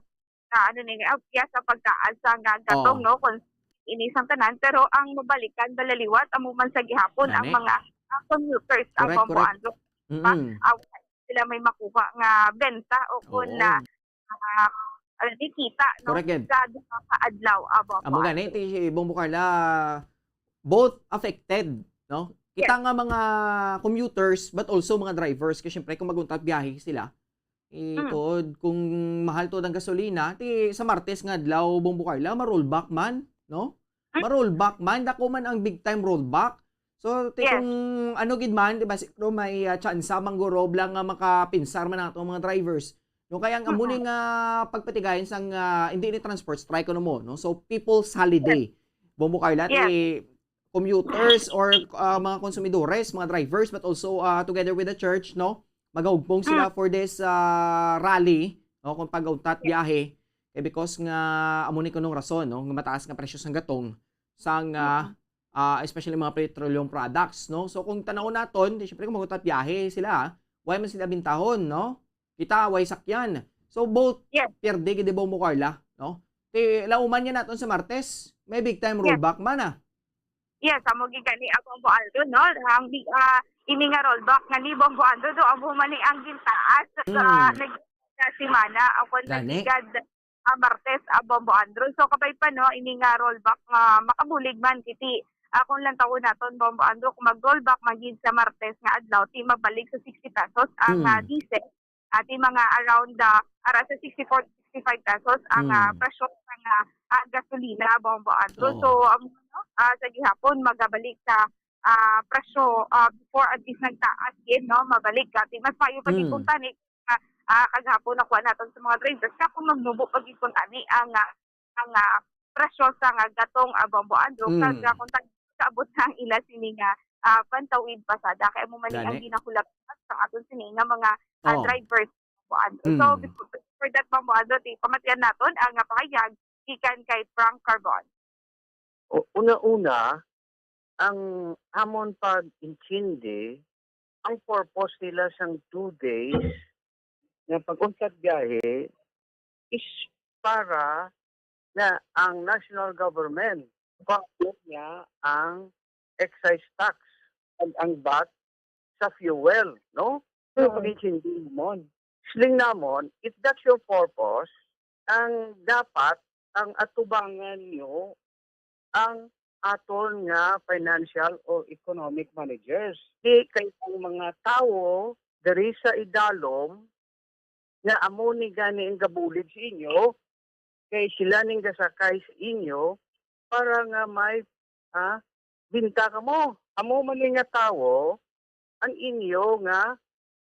ah, ano ni, ah, yes, ang pagtaas sang gatong, Oo. no? Kung ini sang tanan, pero ang mabalikan, balaliwat, amo man sa gihapon ang Gani. mga, ah, commuters, ah, Correct, Bombo correct. Andrew. Ba? Mm. Ah, sila may makuha nga benta o kung Oo. na, ah, ano, di kita, no? Correct, gid. Sa duha ka adlaw, ah, Bombo Amo gani, Andrew. Ti Bombo Carla, both affected, no? Kita Yes. nga mga commuters, but also mga drivers, kay syempre kung mag-untat biyahe sila, eh, Mm. tuod, kung mahal tuod ang gasolina, ti sa Martes nga adlaw, Bombo Carla, ma-rollback man, no? Mm. Ma-rollback man, dako man ang big time rollback. So, ti Yes. kung ano gid man, di ba, siguro may, ah, tsansa man guro lang nga makapinsar man ang atong mga drivers. No, kaya ang amo Mm-mm. ni nga pagpatigayon sang, ah, hindi ni transport strike, ano mo, no? So, people's holiday. Yes. Bombo Carla, Yes. ti commuters or, ah, mga konsumidores, mga drivers, but also, ah, together with the church, no? Magahugpong sila Mm. for this, ah, rally, no? Kung pag-untat Yes. biyahe, eh, because nga amo ni kunong rason, no? Nga mataas nga presyo sang gatong, sang, ah, Mm. ah, especially mga petroleum products, no? So, kung tanaw naton, di syempre kung mag-untat biyahe sila, why man sila bintahon, no? Kita, why sakyan? So, both Yes. pierde gid, Bombo Carla, no? Ti, lauman niya naton sa Martes, may big time Yes. rollback man, ah. Yes, amo gid gani, ah, Bombo Aldo, no? Ang big, ah, ini nga rollback nga ni Bombo Aldo, do, amo man ni ang gintaas sa Mm. nag-, sa semana, ako Gani. nagigad, ah, Martes, ah, Bombo Andrew. So, kabay pa, no, ini nga rollback nga makabulig man, kiti, ah, kung lantawon naton, Bombo Andrew, kung mag-rollback man gid sa Martes nga adlaw, ti mabalik sa sixty pesos ang, Mm. ah, diesel. Ati mga around, ah, ara sa sixty-four to sixty-five pesos ang, ah, Mm. presyo sa nga, ah, gasolina, Bombo Andrew. Oo. So, ang, ah, sa gihapon, magabalik sa, ah, presyo, ah, before, at least nagtaas gid, no? Mabalik. Ati mas maayo pa gid Mm. kung tani, ah, ah, kagahapon nakuha naton sa mga drivers. Kaya kung magnubo pa gid kung tani ang, ah, ang, ah, presyo sa nga gatong, ah, Bombo Andrew, Mm. kag, ah, kung tag-, kaabot na ang ila sini nga, ah, pantawid pasada. Kaya mo man ang Gani. ginahulagwat sa aton sini nga mga, ah, Oh. drivers, Bombo Andrew. So, Mm. before, For that, Ma'am Waldo, ti pamatian naton ang, ah, pahayag gikan kay Frank Carbon. O, una-una, ang amon pag-intindi, ang purpose nila sang two days nga pag-untat biyahe is para na ang national government pa niya ang excise tax and ang vat sa fuel, no? Ang Mm. pag-intindi namon. Siling namon, if that's your purpose, ang dapat, ang atubangan nyo, ang aton nga financial or economic managers. Di kay ang mga tawo diri sa idalom nga amo ni gani ang gabulig sa inyo, kay sila ning gasakay sa inyo para nga may, ah, binta kamo. Amo man ni nga tawo ang inyo nga,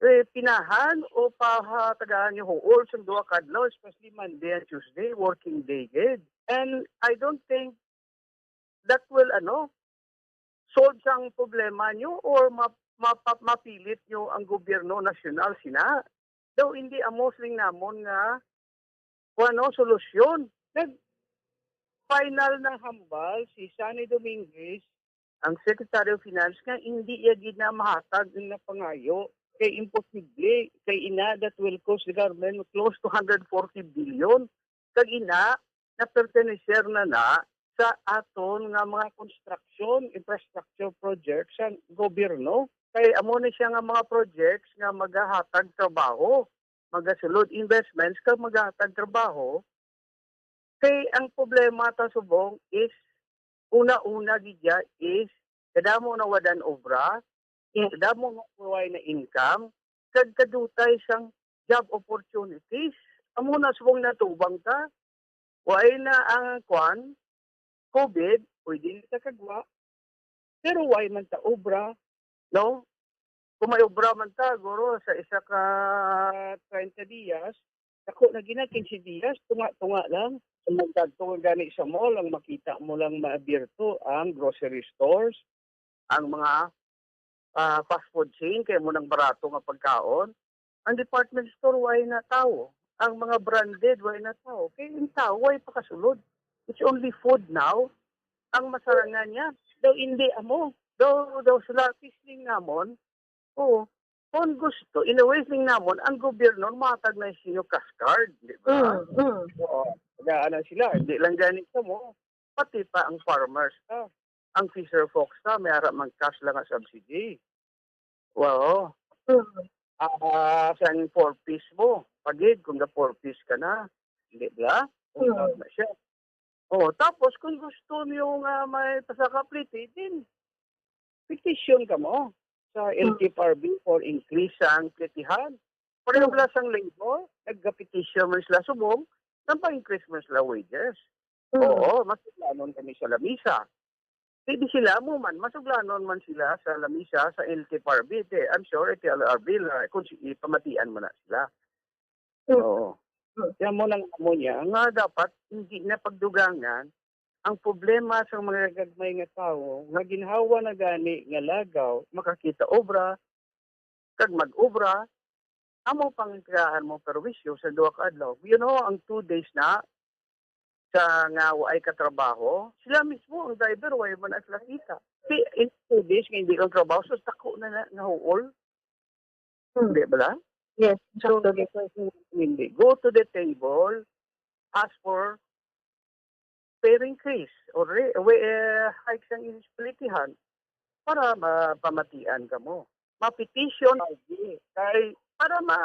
eh, pinahan o pahatagaan niyo huol sang duha ka adlaw, especially Monday and Tuesday, working day gid. And I don't think that will, ano, solve sang problema niyo or ma-, mapa-, mapilit niyo ang gobyerno nasyonal sina. Daw hindi amo siling namon nga, ano, solusyon. Nag-final na hambal si Sonny Dominguez, ang Secretary of Finance, nga hindi iya gid na mahatag ang napangayo kay imposible, kay ina that will cost the government close to hundred forty billion. Kag ina, naperteneser na na sa aton nga mga construction, infrastructure projects sa gobyerno. Kay amo ni siya nga mga projects nga magahatag trabaho, magasulod investments kag magahatag trabaho. Kay ang problema ta subong is, una-una gid ya is kadamo na wadan obra, kadamo nga way na income, kag kadutay sang job opportunities. Amo na subong natubang ta. Way na ang kwan, COVID, pwede na ta kagwa. Pero way man ta obra, no? Kung may obra man ta, guro, sa isa ka treinta dias, dako na gina, quince dias, tunga-tunga lang. Kung magkadto ka gani sa mall, ang makita mo lang maabierto ang grocery stores, ang mga, ah, fast food chain, kay mo nang barato nga pagkaon. Ang department store, way na tao. Ang mga branded, way na tao. Kay ang tao, way pakasulod. It's only food now ang masarangan niya. Daw hindi amo. Daw, daw sila, siling namon. Oo. Kung gusto, in a way, siling namon, ang gobyerno, matag na sa inyo cash card, di ba? Mm, mm. Oo. Tagaan na sila. Hindi lang gani kamo, pati pa ang farmers ta. Ang fisher folks ta, may ara man cash lang nga subsidy. Wow. Mm. Ah, sang four Ps mo, pagid, kung ga four Ps ka na. Hindi ba? Kung Mm. na siya. Oh, tapos kung gusto niyo nga may pasaka pliti, din petition ka mo sa L T F R B for increase sang plitihan. Pareho Mm. lang sang labor, nagka-petition man sila subong, nagpa-increase man sila wages. Mm. Oo, masuglanon kami sa lamisa. Di, di sila mo man, masuglanon man sila sa lamisa sa L T F R B. Di, I'm sure L T F R B, la, kung si, pamatian mo na sila. Mm. Oo. Mm. Kaya mo nang amo niya, nga dapat hindi na pagdugangan ang problema sa mga gagmay nga tawo nga ginhawa na gani nga lagaw, makakita obra, kag mag-obra, amo pang kailangan mo perwisyo sa duha ka adlaw. You know, ang two days na sa nga waay ka trabaho, sila mismo ang driver, way man ang sila kita. Si, in two days nga hindi kang trabaho, so tako na, na nga huol. Hmm. Di ba lang? Yes, So, sakto, yes. hindi. Go to the table, ask for pay increase or re, we, eh, hike sang inyong plitihan para mapamatian ka mo. Ma-petition, kay para ma,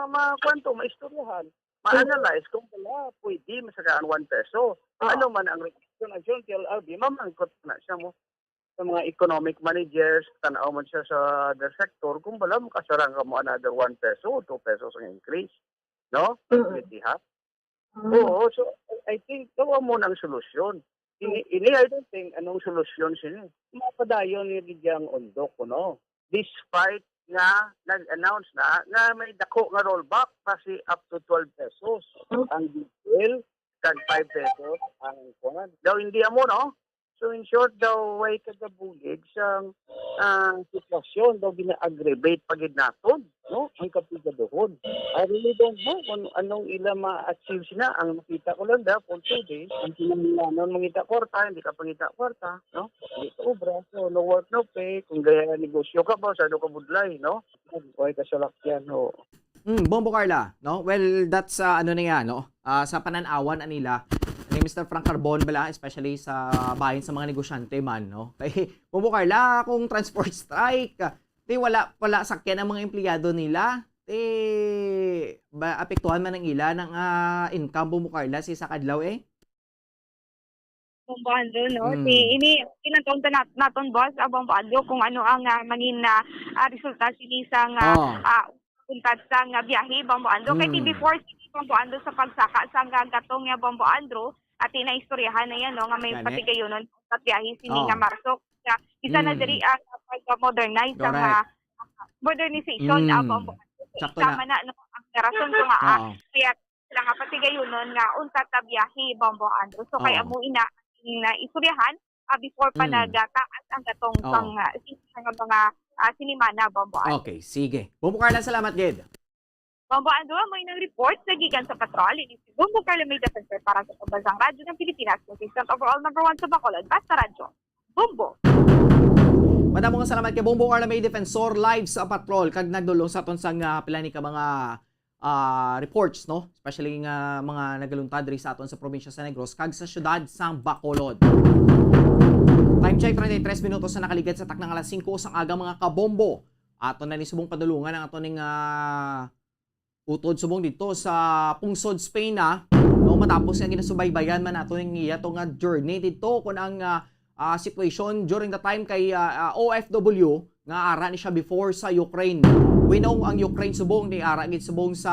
ma, kwanto, maistoryahan, ma-analyze kung wala, pwede masagaan one peso. Ah. Ano man ang reaction, ang L T F R B, mamangkot na siya mo sa mga economic managers, tanaw man siya sa other sector, kung wala, makasarang ka mo another one peso o two pesos ang increase. No? Mm. Pwede, ha? Mm. Oo, so I think daw mo nang solusyon. Ini, ini I don't think anong solusyon sini. Mapadayon ni gid ang undok, no? Despite nga nag-announce na nga may dako nga rollback, kasi up to twelve pesos Mm. ang diesel, kag five pesos ang kuwan. Daw hindi amo, no? So in short, daw way kagabulig sa, ah, sitwasyon, daw gina-aggravate pa gid naton. no, ang kapigaduhon. I really don't know kung anong ila ma-achieve sila. Ang nakita ko lang da, for today, ang kinahanglanon mangita kwarta, hindi ka pangita kwarta, no? Hindi ka obra, so no work, no pay. Kung gaya negosyo ka ba, sa ano ka budlay, no? Kung ka salakyan, no? Mm, Bombo Carla, no? Well, that's uh, ano na yan, no? Ah, sa pananawan na nila ni Mister Frank Carbon bala, especially sa bahin sa mga negosyante man, no? Kay Bombo Carla, kung transport strike, di wala wala sakyan ang mga empleyado nila, di ba apektuhan man ang ila ng ah, income, Bombo Carla, sa isa kadlaw eh? Bombo Andrew, no? Mm. Si ini kinantaon ta nat- naton, boss, ah, Bombo Andrew, kung ano ang ah, mangin na ah, resulta sini sa nga Oh. ah, untat sa nga biyahe, Bombo Andrew. Kay Mm. before sini, Bombo Andrew, sa pagsaka sa nga gatong nga, Bombo Andrew, ati na istoryahan na yan, no, nga may Gani. Patigayunon sa biyahe sini Oh. nga Marso. Sa isa na Mm. diri ang pag-modernize sa Correct. nga modernization, ah, Mm. Bombo Andrew. So, Sakto tama na, no, ang rason ko nga ah, Oo. kaya sila nga Patigayunon nga untat na biyahe, Bombo Andrew. So, kay Oo. amo ina na istoryahan ah, before pa Mm. nagataas ang gatong Oo. pang ah, sini nga mga ah, sinimana, Bombo Andrew. Okay, sige. Bombo Carla, salamat gid. Bombo Andrew, amo inang report sa gikan sa patrol. Ini si Bombo Carla May Defensor para sa Pambansang Radyo ng Pilipinas, consistent overall number one sa Bacolod, Basta Radyo. Bombo! Madamo nga salamat kay Bombo Carla May Defensor live sa patrol kag nagdulong sa aton sang ah, pila ni ka mga ah, reports, no? Especially nga mga nagaluntad diri sa aton sa probinsya sa Negros kag sa siyudad sang Bacolod. Time check, treinta y tres minutos na nakaligad sa takna nga alas singko sang aga, mga kabombo. Aton na ni subong padulungan ang aton ning ah, utod subong dito sa pungsod Spain na, no, matapos nga ginasubaybayan man nato ning iya to nga journey dito kun ang ah, ah, situation during the time kay ah, ah, O F W nga ara ni siya before sa Ukraine. We know ang Ukraine subong ni ara gid subong sa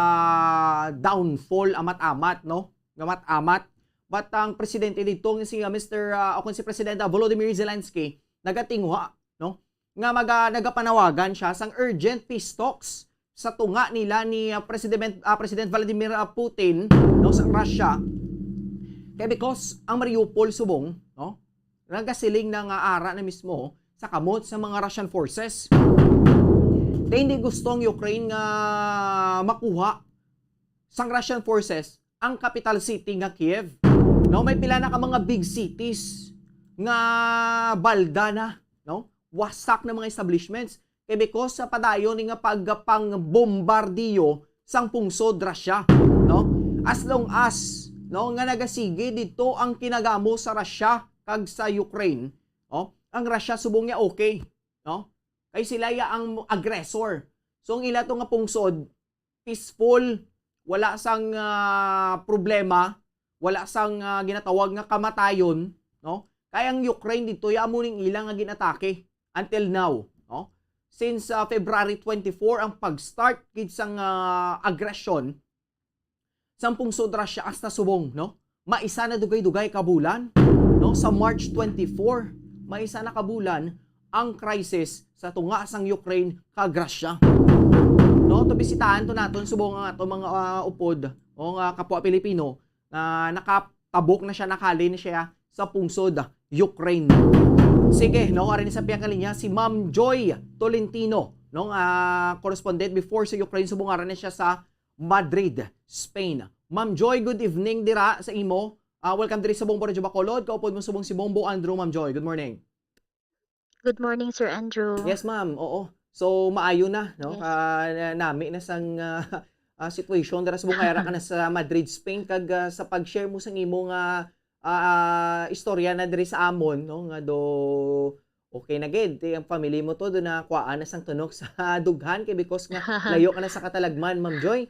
downfall amat-amat, no? Amat-amat. But ang presidente dito nga si ah, Mister ah, o kung si Presidente Volodymyr Zelensky nagatinguha, no? Nga maga nagapanawagan siya sang urgent peace talks sa tunga nila ni ah, President ah, President Vladimir ah, Putin, no, sa Russia. Kay because ang Mariupol subong, no, nagasiling na nga ara na mismo sa kamot sa mga Russian forces. Kay hindi gusto ang Ukraine nga makuha sang Russian forces ang capital city nga Kiev. No, may pila na ka mga big cities nga balda na, no? Wasak na mga establishments. Kay because sa padayon ni nga pagpangbombardiyo sang pungsod Russia, no? As long as, no, nga nagasige dito ang kinagamo sa Russia kag sa Ukraine, no? Ang Russia subong niya okay, no? Kay sila ya ang aggressor. So ang ila to nga pungsod peaceful, wala sang ah, problema, wala sang ah, ginatawag nga kamatayon, no? Kay ang Ukraine dito ya amo ning ila nga ginatake until now, no? Since ah, February twenty-four ang pag-start gid sang ah, agresyon sang pungsod Russia hasta subong, no? Maisa na dugay-dugay ka bulan, no? Sa March twenty-four, maisa na ka bulan ang crisis sa tunga sang Ukraine kag Russia. No, to bisitaan to naton subong ang ato mga ah, upod o nga kapwa Pilipino nga nakatabok na siya, nakali na siya sa pungsod Ukraine. Sige, no, ari ni sa piyang kalinya si Ma'am Joy Tolentino, no, nga correspondent before sa Ukraine, subong ara na siya sa Madrid, Spain. Ma'am Joy, good evening dira sa imo. Ah, welcome diri sa Bombo Radyo Bacolod. Kaupod mo subong si Bombo Andrew, Ma'am Joy. Good morning. Good morning, Sir Andrew. Yes, ma'am. Oo. So, maayo na, no? Yes. Ah, na- nami na sang ah, ah, situation dira subong kay ara ka na sa Madrid, Spain, kag ah, sa pag-share mo sang imo nga ah, istorya na diri sa amon, no, nga do okay na gid, ti ang family mo to do na kuhaan na sang tunok sa dughan kay because nga layo ka na sa katalagman, Ma'am Joy.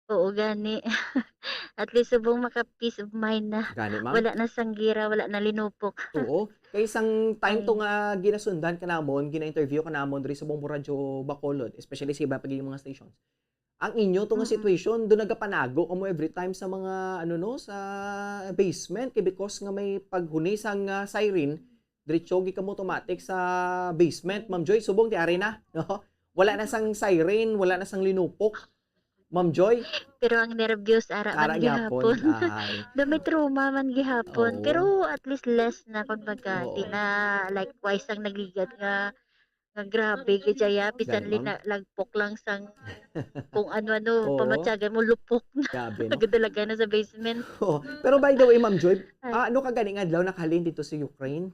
Oo, gani. At least subong maka peace of mind na. Gani, ma'am. Wala na sang gira, wala na linupok. Oo. Kay isang time to Ay. Nga ginasundan ka namon, gina-interview ka namon diri sa Bombo Radyo Bacolod, especially sa iba pa gid mga stations. Ang inyo to nga Mm-mm. Situation, do nagapanago kamo every time sa mga ano, no, sa basement kay because nga may paghuni sang ah, siren, diretso gid kamo automatic sa basement, Ma'am Joy, subong ti ari na, no? Wala na sang siren, wala na sang linupok. Ma'am Joy, Pero ang nervyos ara ara man gyapon. gihapon. Ay. Do may trauma man gihapon. Oo. Pero at least less na, kumbaga, Oo. di na likewise ang nagligad nga Nga grabe, gid siya, ya, bisan Gani, ma'am? lina-, lagpok lang sang kung ano-ano, Oo. pamatyagan mo, lupok na. Grabe, no? Nagadalagan na sa basement. Oo. Pero by the way, Ma'am Joy, Ay. ah, ano ka gani nga adlaw nakahalin dito sa Ukraine?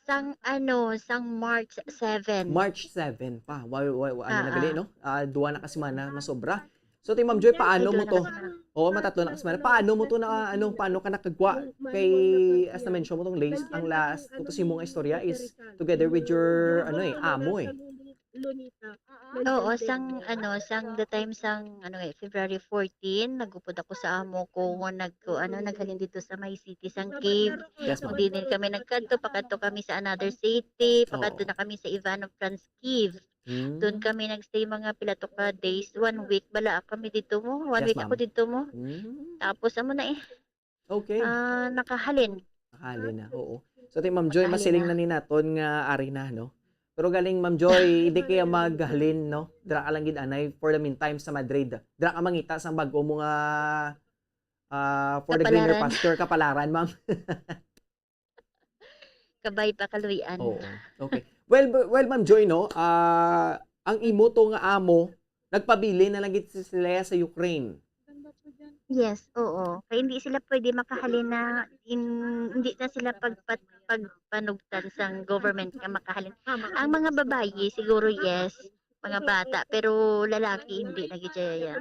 Sang ano, sang March seven. March seven pa. Wa, wa, wa, ano na Ah, gali, ah. no? Ah, duwa na ka semana masobra. So, ti Ma'am Joy, paano mo Tatlo to? na ka semana. Oo, matatlo na ka semana. Paano mo to na, ano, paano ka nakagwa? Kay, as na-mention mo tong last, ang last ko to sa imong istorya is together with your, ano eh, amo eh. Oo, sang ano, sang the time sang ano eh, February fourteen, nagupod ako sa amo ko nga nag ano, naghalin dito sa may city sang Kyiv. Yes, ma'am. Hindi din kami nagkadto, pakadto kami sa another city, pakadto Oo. na kami sa Ivano-Frankivsk. Doon Mm. kami nagstay mga pila to ka days, one week bala kami dito mo, one Yes, week ako ma'am. dito mo. Mm. Tapos amo na eh, Okay. ah, nakahalin. Nakahalin na, oo. So, ti Ma'am Joy, Nakahalin masiling na. na ni naton nga ari na, no? Pero galing, Ma'am Joy, hindi kaya maghalin, no? Dira ka lang gid anay for the meantime sa Madrid. Dira ka mangita sang bag-o mo nga ah, for the greener Kapalaran. pasture, kapalaran, ma'am. Kabay pa kaluy-an. Oo. Okay. Well, b- well, Ma'am Joy, no? Ah, ang imo to nga amo, nagpabilin na lang gid sila sa Ukraine. Yes, oo. Kay hindi sila pwede makahalin na in, hindi na sila pagpat, pagpanugtan sang government nga makahalin. Ang mga babayi siguro yes, mga bata, pero lalaki hindi na gid siya.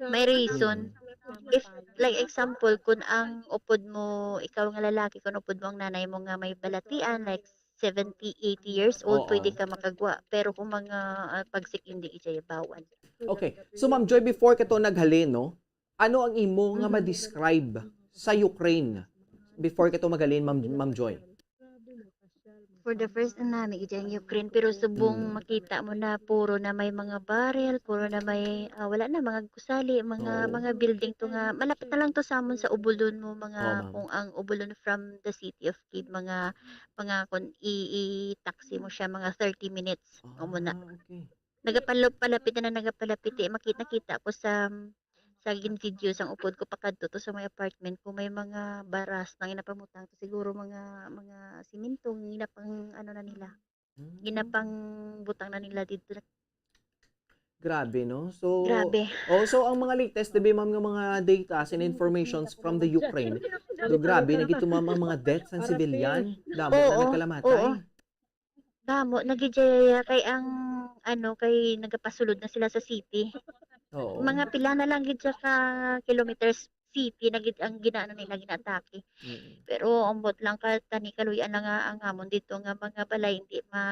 May reason. Mm. If like example, kung ang upod mo, ikaw nga lalaki, kung upod mo ang nanay mo nga may balatian, like seventy, eighty years old, pwede Oo. ka makagwa. Pero kung mga ah, pagsik, hindi gid siya bawal. Okay. So, Ma'am Joy, before ka to naghalin, no? Ano ang imo nga Mhm. ma-describe sa Ukraine before ka to maghalin, Ma'am, Ma'am Joy? For the first time nami dyan Ukraine, pero subong Mm. makita mo na puro na may mga barrel, puro na may ah, wala na mga gusali, mga Oo. mga building to nga malapit na lang to sa amon sa ubulon mo, Oo, mga ma'am. Kung ang ubulon from the city of Kyiv, mga mga kung i, i-taxi mo siya mga thirty minutes. Amo na. Ah, okay. Nagapalo palapit na nagapalapit eh. Makita nakita ko sa sa gin-video sang upod ko pakadto to sa may apartment ko may mga baras na ginapamutang to siguro mga mga siminto nga ginapang ano na nila. Mm. Ginapang butang na nila dito. Grabe, no? So, Grabe. Oh, so ang mga latest, dibi, ma'am, nga mga data and informations from the Ukraine, do grabe na gito, ma'am, ang mga deaths and civilian. Damo na Oo, nagkalamatay. Oo. Damo na gid siya kay ang ano kay nagapasulod na sila sa city. Oo. Mga pila na lang gid siya ka kilometers city na gid ang ginaano nila, ginaatake. Mm. Pero ambot lang ka tani kaluy-an na nga ang amon dito nga mga balay hindi ma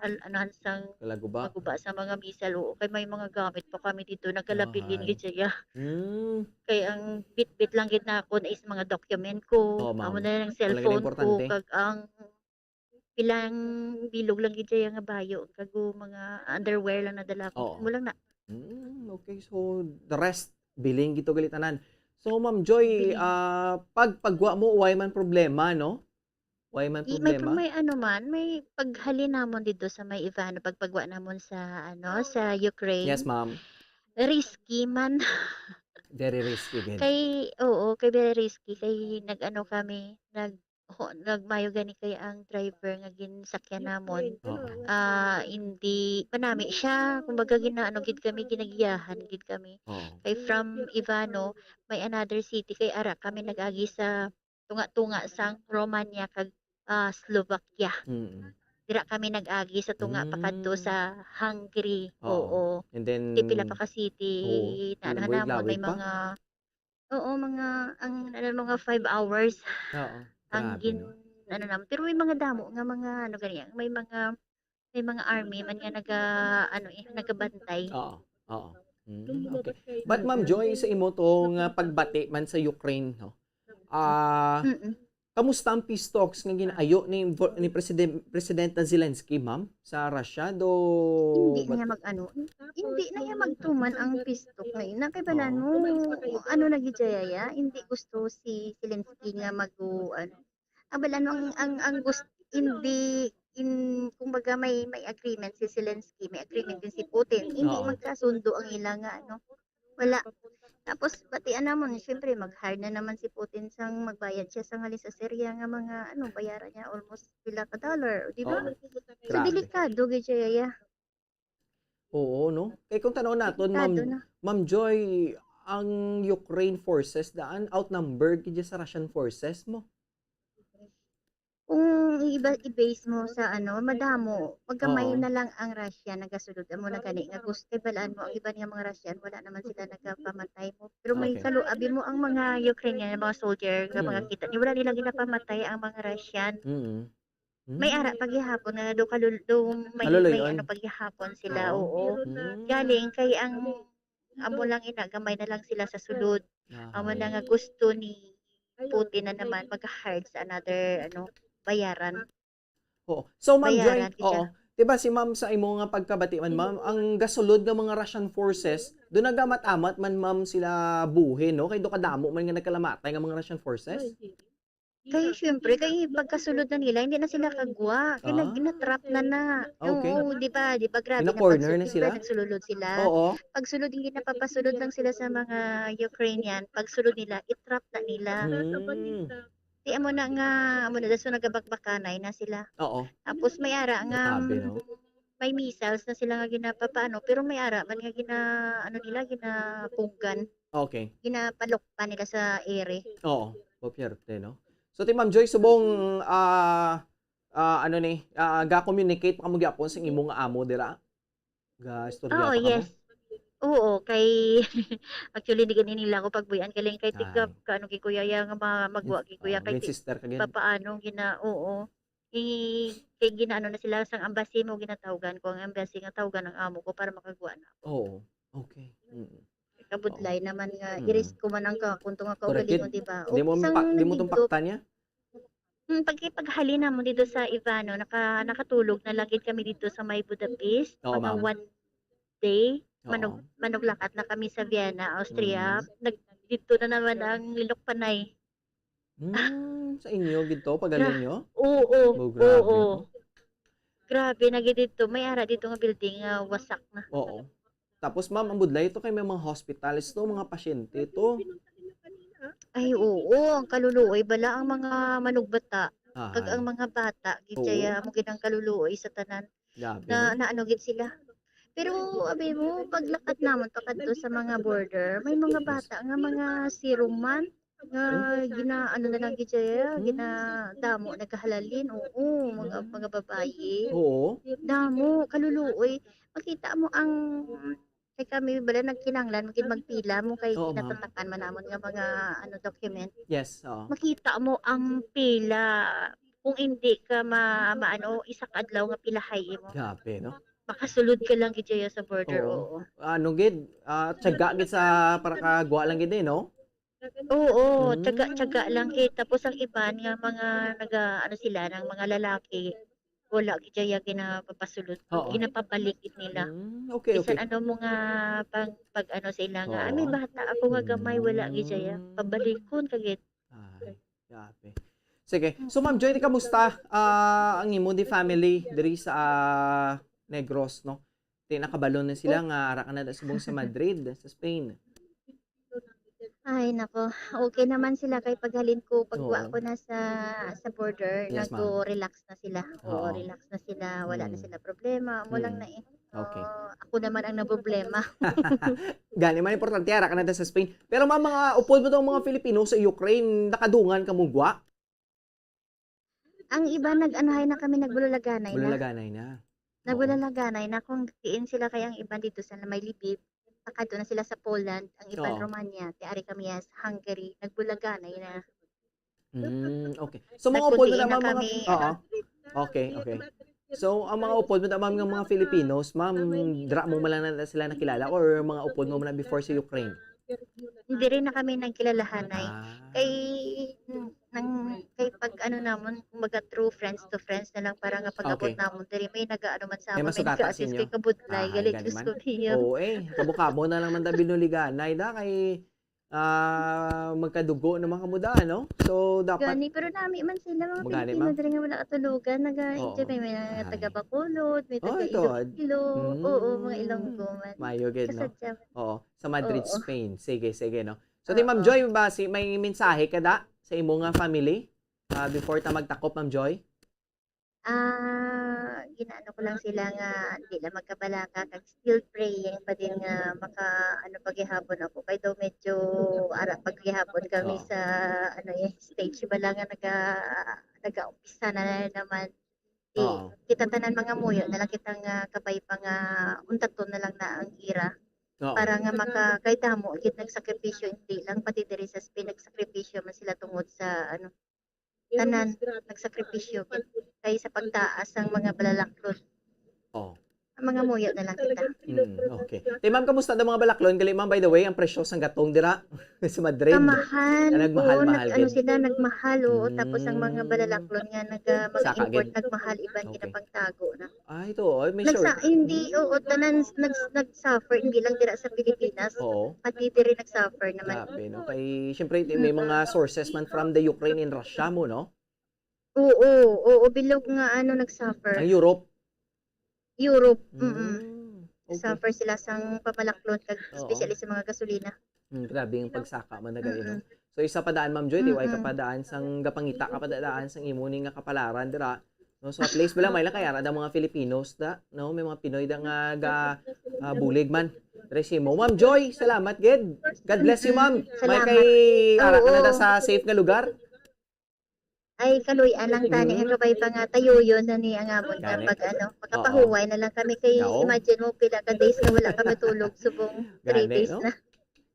al- anuhan sang Kalaguba. maguba sa mga missile. Oo, kay may mga gamit pa kami dito nagkalabilin Ahay. Gid siya. Mm. Kay ang bitbit lang gid na ako is mga document ko, Oh, amo ma'am. na lang Wala gid cellphone ko, importante. Kag ang ilang bilog lang gid siya nga bayo, kag mga underwear lang nadala ko. Oo. Amo lang na. Mm, okay, so the rest, biling gito gali tanan. So, Ma'am Joy, Biling. ah, pag pagwa mo, way man problema, no? Way man I, may problema? may ano man, may paghalin namon dito sa may Ivano, pagpagwa namon sa ano, sa Ukraine. Yes, ma'am. Risky man. Very risky gid. Kay, oo, kay very risky. Kay nag-ano kami, nag ho- nagmayo gani kay ang driver nga ginsakyan namon. Oo. Ah, hindi manami siya. Kumbaga ginaano gid kami, ginagiyahan gid kami. Oo. Kay from Ivano, may another city kay ara kami nag-agi sa tunga-tunga sang Romania kag ah, Slovakia. Mm. Dira kami nag-agi sa tunga pakadto Mm. Sa Hungary. Oo. Oo. And then, Di pila pa ka oo, city na ano namon, lawig-lawig may pa. mga Oo, mga ang ano, mga five hours Oo, ang grabe, gin no? ano naman. Pero may mga damo nga mga ano gani, may mga may mga army man nga naga ano eh, nagabantay. Oo, oo. Mm, okay. But Ma'am Joy, sa imo to nga pagbati man sa Ukraine, no? Ah, Mm. Kamusta ang peace talks nga ginayo ni Vo- ni President President Zelensky, ma'am, sa Russia? Do Hindi na niya mag-ano, hindi na niya magtuman ang peace talk na ina kay balan mo, ano na gid siya ya, hindi gusto si Zelensky nga mag ano. Ang balan mo ang ang, ang gusto hindi in kumbaga may may agreement si Zelensky, may agreement din si Putin. Hindi Oo. Magkasundo ang ila nga ano. Wala. Tapos, batian namon, siyempre, mag-hire na naman si Putin sang magbayad siya sang halin sa Syria nga mga, ano, bayaran niya almost pila ka dollar, di ba? Oo. So, grabe. Delikado gyud siya, ya. Oo, no? Kay kung tanaw naton, Delikado Ma'am, na. Ma'am Joy, ang Ukraine forces daan, outnumbered gyud sa Russian forces mo. Kung iba, i-base mo sa ano, madamo, magkamay Oo. na lang ang Russia nagasulod. Amo na gani nga gusto, kay balaan mo, ang iban nga mga Russian, wala naman sila nagpamatay mo. Pero may Okay. kalu-, abi mo ang mga Ukrainian, mga soldier, nga mga Mm. kita, ni wala nila ginapamatay ang mga Russian. Mm. May ara Mm. pa gihapon nga do kalul-, do may, may Kaluloy-on? ano pa gihapon sila, Oo. oo. Mm. Galing kay ang amo lang ina, gamay na lang sila sa sulod. Amo na nga Ahay. gusto ni Putin na naman mag-hire sa another, ano, bayaran. Oo. So, Ma'am Joy, Bayaran, teacher. oo. Di ba si Ma'am sa imo nga pagkabati man, Ma'am, ang gasulod nga mga Russian forces, do nagamat-amat man, Ma'am, sila buhi, no? Kay do kadamo man nga nagkalamatay nga mga Russian forces. Kay, syempre, kay pagkasulod na nila, hindi na sila kagwa. Kay Ah. nag-, gina-trap na na. Okay. Oo, di ba? Di ba, grabe na Gina-corner na pagsulod, di ba, sila? nagsululod sila? Oo. Pagsulod, hindi na papasulod lang sila sa mga Ukrainian. Pagsulod nila, i-trap na nila. Hmm. Di amo na nga, amo na, so nagabakbakanay na sila. Oo. Tapos may ara nga, Grabe, no? may missiles na sila nga ginapapaano, pero may ara man nga gina-, ano nila, ginapunggan. Okay. Ginapalukpan nila sa ere. Oo, po, pyerte, no? So, ti Ma'am Joy, subong, ah, ah, ano ni, ah, ga-communicate pa kamo gyapon sa imong amo dira? Ga-istorya Oo, pa kamo? yes. Oo, kay actually, di gani nila ako pagbuy-an, galing kay tika, Ay. ka-, ano, kay kuya, ya nga ma-, magwa, Yes. kay kuya, Ah, kay twin ti-, sister ka gid? papaano, gina-, oo. I-, kay ginaano na sila, sang embassy mo, ginatawgan ko ang embassy nga tawgan ang amo ko para makagwa na. Oo. Okay. Mm. Kabudlay Oo. naman nga, Mm. i-risk ko man ang ka-, kung tunga Correct kaugalingon, it. di ba? Di O, mo sang pa-, di mo tong nagdidto-, paktan niya? Hmm, pag-, paghalin namon dito sa Ivano, naka-, nakatulog na lang gid kami dito sa may Budapest, Oo, mga ma'am. one day. Manug-, Oo. manuglakat na kami sa Vienna, Austria. Mm. Nag-, dito na naman ang Lilok Panay. Hmm, sa inyo gid to, Gra-, paghalin nyo? Oo, Oh, grabe, oo. no? Grabe na gid dito. May ara dito nga building nga wasak na. Oo. Tapos, ma'am, ang budlay ito kay may mga hospitals to, mga pasyente to. Ay, oo. Ang kaluluoy bala ang mga manugbata. Kag ang Ahay. mga bata, gid Oo. kaya amo gid ang kaluluoy sa tanan. Grabe, Na, no? na ano gid sila. Pero, abi mo, paglakat namon pakadto sa mga border, may mga Yes. bata nga mga zero month, nga Hmm? gina-, ano na lang gid siya, Hmm. ginadamo, nagkahalalin, oo, mga, Hmm. mga babayi. Oo. Damo, kaluluoy. Makita mo ang, kay kami, bala, nagkinahanglan mo gid magpila mo kay Oo, ma'am. ginatatakan man namon nga mga, ano, document. Yes, oo. Makita mo ang pila, kung hindi ka ma-, maano, isa ka adlaw nga pilahay imo. Grabe, no? Makasulod ka lang gid siya sa border, Oo. oo. Ano gid, ah, tiyaga gid sa para kagwa lang gid eh, no? Oo, tiyaga, tiyaga lang Mm. gid. Tapos ang iban nga mga naga-, ano sila, ng mga lalaki, wala gid siya ginapapasulod. Oo. Ginapabalik gid nila. Mm, okay, Bisan okay. ano mo nga pag, pag ano sa ila nga, "Ah, may Oo. bata ako nga gamay," wala gid siya. Mm. Pabalikon ka gid. Ay, grabe. Sige. So, Ma'am Joy, kamusta, ah, ang imo di family diri sa, ah, Negros, no? Ti, nakabalo na sila Oh. nga ara ka na subong sa Madrid, sa Spain. Ay, nako. Okay naman sila kay paghalin ko, pagwa Oo. ko na sa, sa border, Oo. Yes, ma'am. nagdo-relax na sila. Oo, Oo. relax na sila. Wala na Mm. sila problema. Amo lang Mm. na eh. Okay. Ah, ako naman ang naproblema. Gani man, importante, ara ka na sa Spain. Pero, ma'am, mga upod mo tong mga Filipino sa Ukraine, nakadungan ka mo gwa? Ang iba nag-anuhay na kami, nagbulalaganay na. Bulalaganay na. Oo. Nagbulalaganay na kung diin sila, kay ang iba dito sa may Lviv, nakadto na sila sa Poland, ang iba Oo. Romania, ti ari kami sa Hungary, nagbulaganay na. Mm, okay. So, mga upod mo Nagkudiin na na mga, kami. oo. Okay, okay. So, ang mga upod mo na, ma'am, nga mga Filipinos, ma'am, dira mo man lang na sila nakilala or mga upod mo man na before sa Ukraine? Diri na kami nagkilalahanay. Ah. Kay, mm, nang, kay pag ano namon, kumbaga through friends to friends na lang, para nga pag-abot Okay. namon diri, may nag-aano man sa May amon, may masugata sa nag-a-assist inyo? kay kabudlay, Ahay, gali, gani Diyos man. ko, niya. Oo, eh. Kabo-kabo na lang man da binuliganay da, kay, Ah, magkadugo naman kamo daan, no? So, dapat Gani, pero nami man sila, mga Magani, Pilipino ma'am? diri nga wala katulogan. Nag-enjoy, Oo. may, may Ay. taga Bacolod, may Oh, taga ito. Iloilo. Oo, mga Mm. Ilonggo man. Mayo gid, no? Kasadya man. Oo, sa Madrid, Oo. Spain. Sige, sige, no? So, di, Ma'am Oo. Joy, ba, si, may mensahe ka da sa imo nga family? Ah, before ta magtakop, Ma'am Joy? Ah, ginaano ko lang sila nga di lang magkabalaka, kag still praying pa din nga maka-, ano, pa gihapon ako. Kay daw medyo ara pa gihapon kami Oo. sa, ano, eh, stage bala nga naga-, nagaumpisa na naman. Di, Oo. kita tanan mangamuyo na lang kita nga kabay pa nga untaton na lang na ang ira. Oo. Para nga maka-, kay damo gid nagsakripisyo, hindi lang pati diri sa Spain, nagsakripisyo man sila tungod sa, ano, tanan, nagsakripisyo gid kay sa pagtaas sang mga balalaklon. Oh. Ang mangamuyo na lang kita. Mm, okay. Te, ma'am, kamusta daw mga balaklon? Gali, ma'am, by the way, ang presyo sang gatong dira sa Madrid. Kamahal. Ah, nagmahal, Oo, mahal nag-, ano gid. sila, nagmahal, oo. Tapos ang mga Mm. balalaklon nga nag-, ah, Saka mag-import, gid. nagmahal, iban Okay. ginapangtago na. Ay, ito, oh, may Nagsa-, short. hindi, oo, tanan, nags-, nag-suffer, hindi lang dira sa Pilipinas. Oo. Pati diri nag-suffer naman. Grabe, no? Kay, syempre, may mga Mm-mm. sources man from the Ukraine and Russia mo, no? Oo, oo, bilog nga, ano, nag-suffer. Ang Europe? Europe, mm-mm. Mm, okay. Suffer sila sang pamalaklon kag Oo. especially sa mga gasolina. Mm, grabe yung pagsaka man na gali, no? Mm-mm. So, isa pa daan, Ma'am Joy, di, way ka Mm-mm. pa daan sang gapangita ka pa daan sang imo ni nga kapalaran dira, no? So, at least, wala, may lang kaya ra da mga Filipinos da, no? May mga Pinoy da nga ga, ah, bulig man. Diri sa imo. Ma'am Joy, salamat gid. God bless you, ma'am. Mm-mm. May Salamat. kay ara ka na da Oo. sa safe nga lugar. Ay, kaluy-an lang tani, Mm. ang kabay pa nga tayuyon na ni ang amon nga Gani. pag, ano, Oo. makapahuway na lang kami kay Oo. imagine mo pila ka days nga wala kami tulog, subong three Gani, days no? na.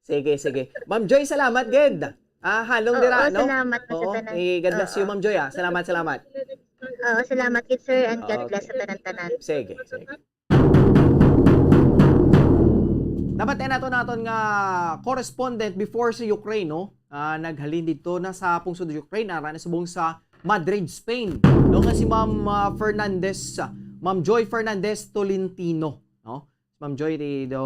Sige, sige. Ma'am Joy, salamat gid. Ah, halong Oo, dira, no? salamat po sa Oo. tanan. Eh, God bless you, Oo. Ma'am Joy, ah. Salamat, salamat. Oo, salamat gid, sir, and God Oo. bless sa tanan-tanan. Sige, sige. Dapat yan nato naton nga correspondent before sa Ukraine, no? Ah, naghalin dito na sa pungsod Ukraine, ara na subong sa Madrid, Spain. No, nga si Ma'am, ah, Fernandez, ah, Ma'am Joy Fernandez Tolentino, no? Si Ma'am Joy, di, do,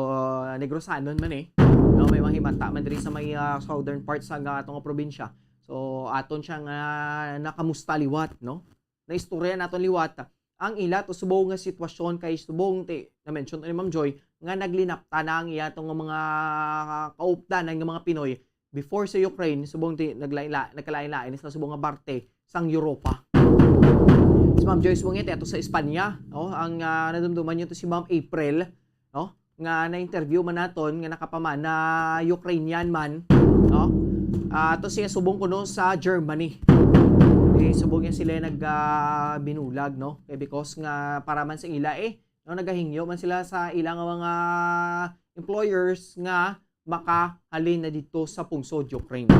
Negrosanon man eh. No, may mga himata man diri sa may, ah, southern part sa nga atong probinsya. So, aton siya nga nakamusta liwat, no? Naistorya naton liwat ang ila to subong nga sitwasyon kay subong ti na-mention ni Ma'am Joy nga naglinapta na ang iya to nga mga kaupdanan nga mga Pinoy before sa Ukraine, subong ti naglain-la-, nagkalain-lain sa subong nga parte sang Europa. Si Ma'am Joy subong ti ato sa Espanya, no? Ang, ah, nadumduman niyo to si Ma'am April, no? Nga na-interview man naton nga nakapamana Ukrainian man, no? Ah, to siya subong kuno sa Germany. Eh, subong niya sila nag, ah, binulag, no? Kay because nga para man sa ila eh, no, nagahingyo man sila sa ila nga mga employers nga makahalin na dito sa pungsod Ukraine.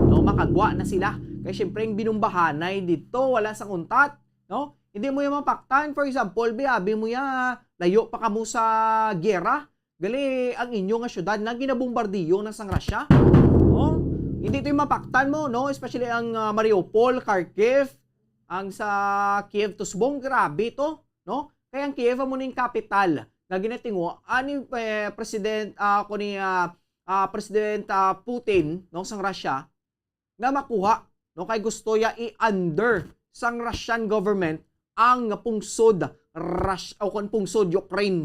No, makagwa na sila. Kay syempre, ang binumbahanay dito, wala sa kuntat, no? Hindi mo yung mapaktan. For example, bi, abi mo ya, layo pa kamo sa giyera. Gali, ang inyo nga syudad na ginabombardiyo na sang Russia. No? Hindi to yung mapaktan mo, no? Especially ang, ah, Mariupol, Kharkiv, ang sa Kiev, tusbong, grabe to, no? Kaya ang Kiev amo ning kapital nga ginatinguha ni, eh, President, ah, ko ni, ah, ah, President, ah, Putin, no, sang Russia, nga makuha, no, kay gusto ya i-under sang Russian government ang pungsod Rus-, o kon pungsod Ukraine.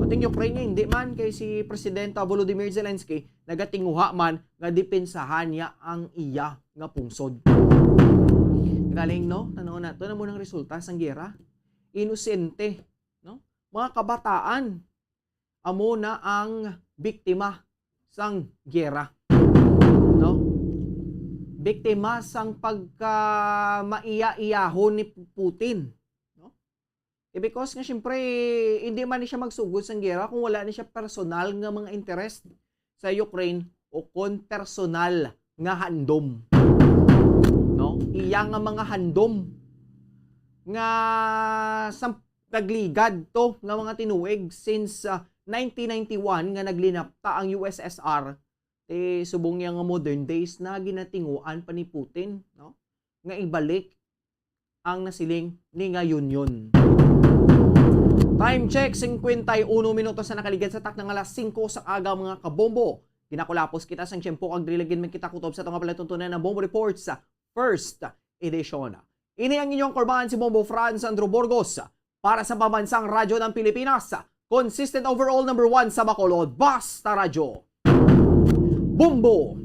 Ating Ukraine niya, hindi man kay si President, ah, Volodymyr Zelensky nagatinguha man nga depensahan niya ang iya nga pungsod. Galing, no? Tanaw na to, na mo nang resulta sang giyera. Inosente, no? Mga kabataan, amo na ang biktima sang giyera. No? Biktima sang pagka maiya-iyahon ni Putin. No? Eh, because nga, syempre, hindi man ni siya magsugod sang giyera kung wala ni siya personal nga mga interest sa Ukraine o kon personal nga handom. No? Iya nga mga handom nga sa nagligad to nga mga tinuig since, ah, nineteen ninety-one nga naglinapta ang U S S R, eh, subong niya nga modern days na ginatinguan pa ni Putin, no? Nga ibalik ang nasiling ni nga union. Time check, singkwenta y uno minutos na nakaligad sa takna nga alas singko sa aga, mga kabombo. Pinakulapos kita sang tiyempo kag diri lang gid man kita kutob sa atong palatuntunan nga Bombo Reports, first edition. Ini ang inyong anchorman, si Bombo Franz Andrew Burgos, para sa Pambansang Radyo ng Pilipinas, consistent overall number one sa Bacolod, Basta Radyo. Bombo!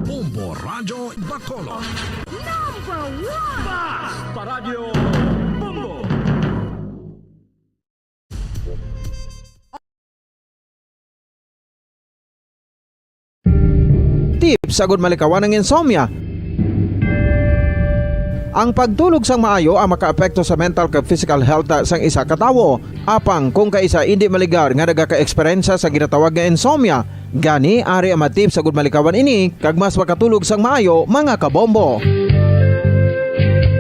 Bombo Radyo Bacolod. Number one! Basta Radyo Bombo! Tips agud malikawan ang insomnia. Ang pagtulog sang maayo ang makaapekto sa mental kag physical health sang isa ka tawo. Apang kung kaisa indi maligar nga nagaka-eksperyensya sa ginatawag nga insomnia, gani ari ang mga tips agud malikawan ini kag mas makatulog sang maayo, mga kabombo.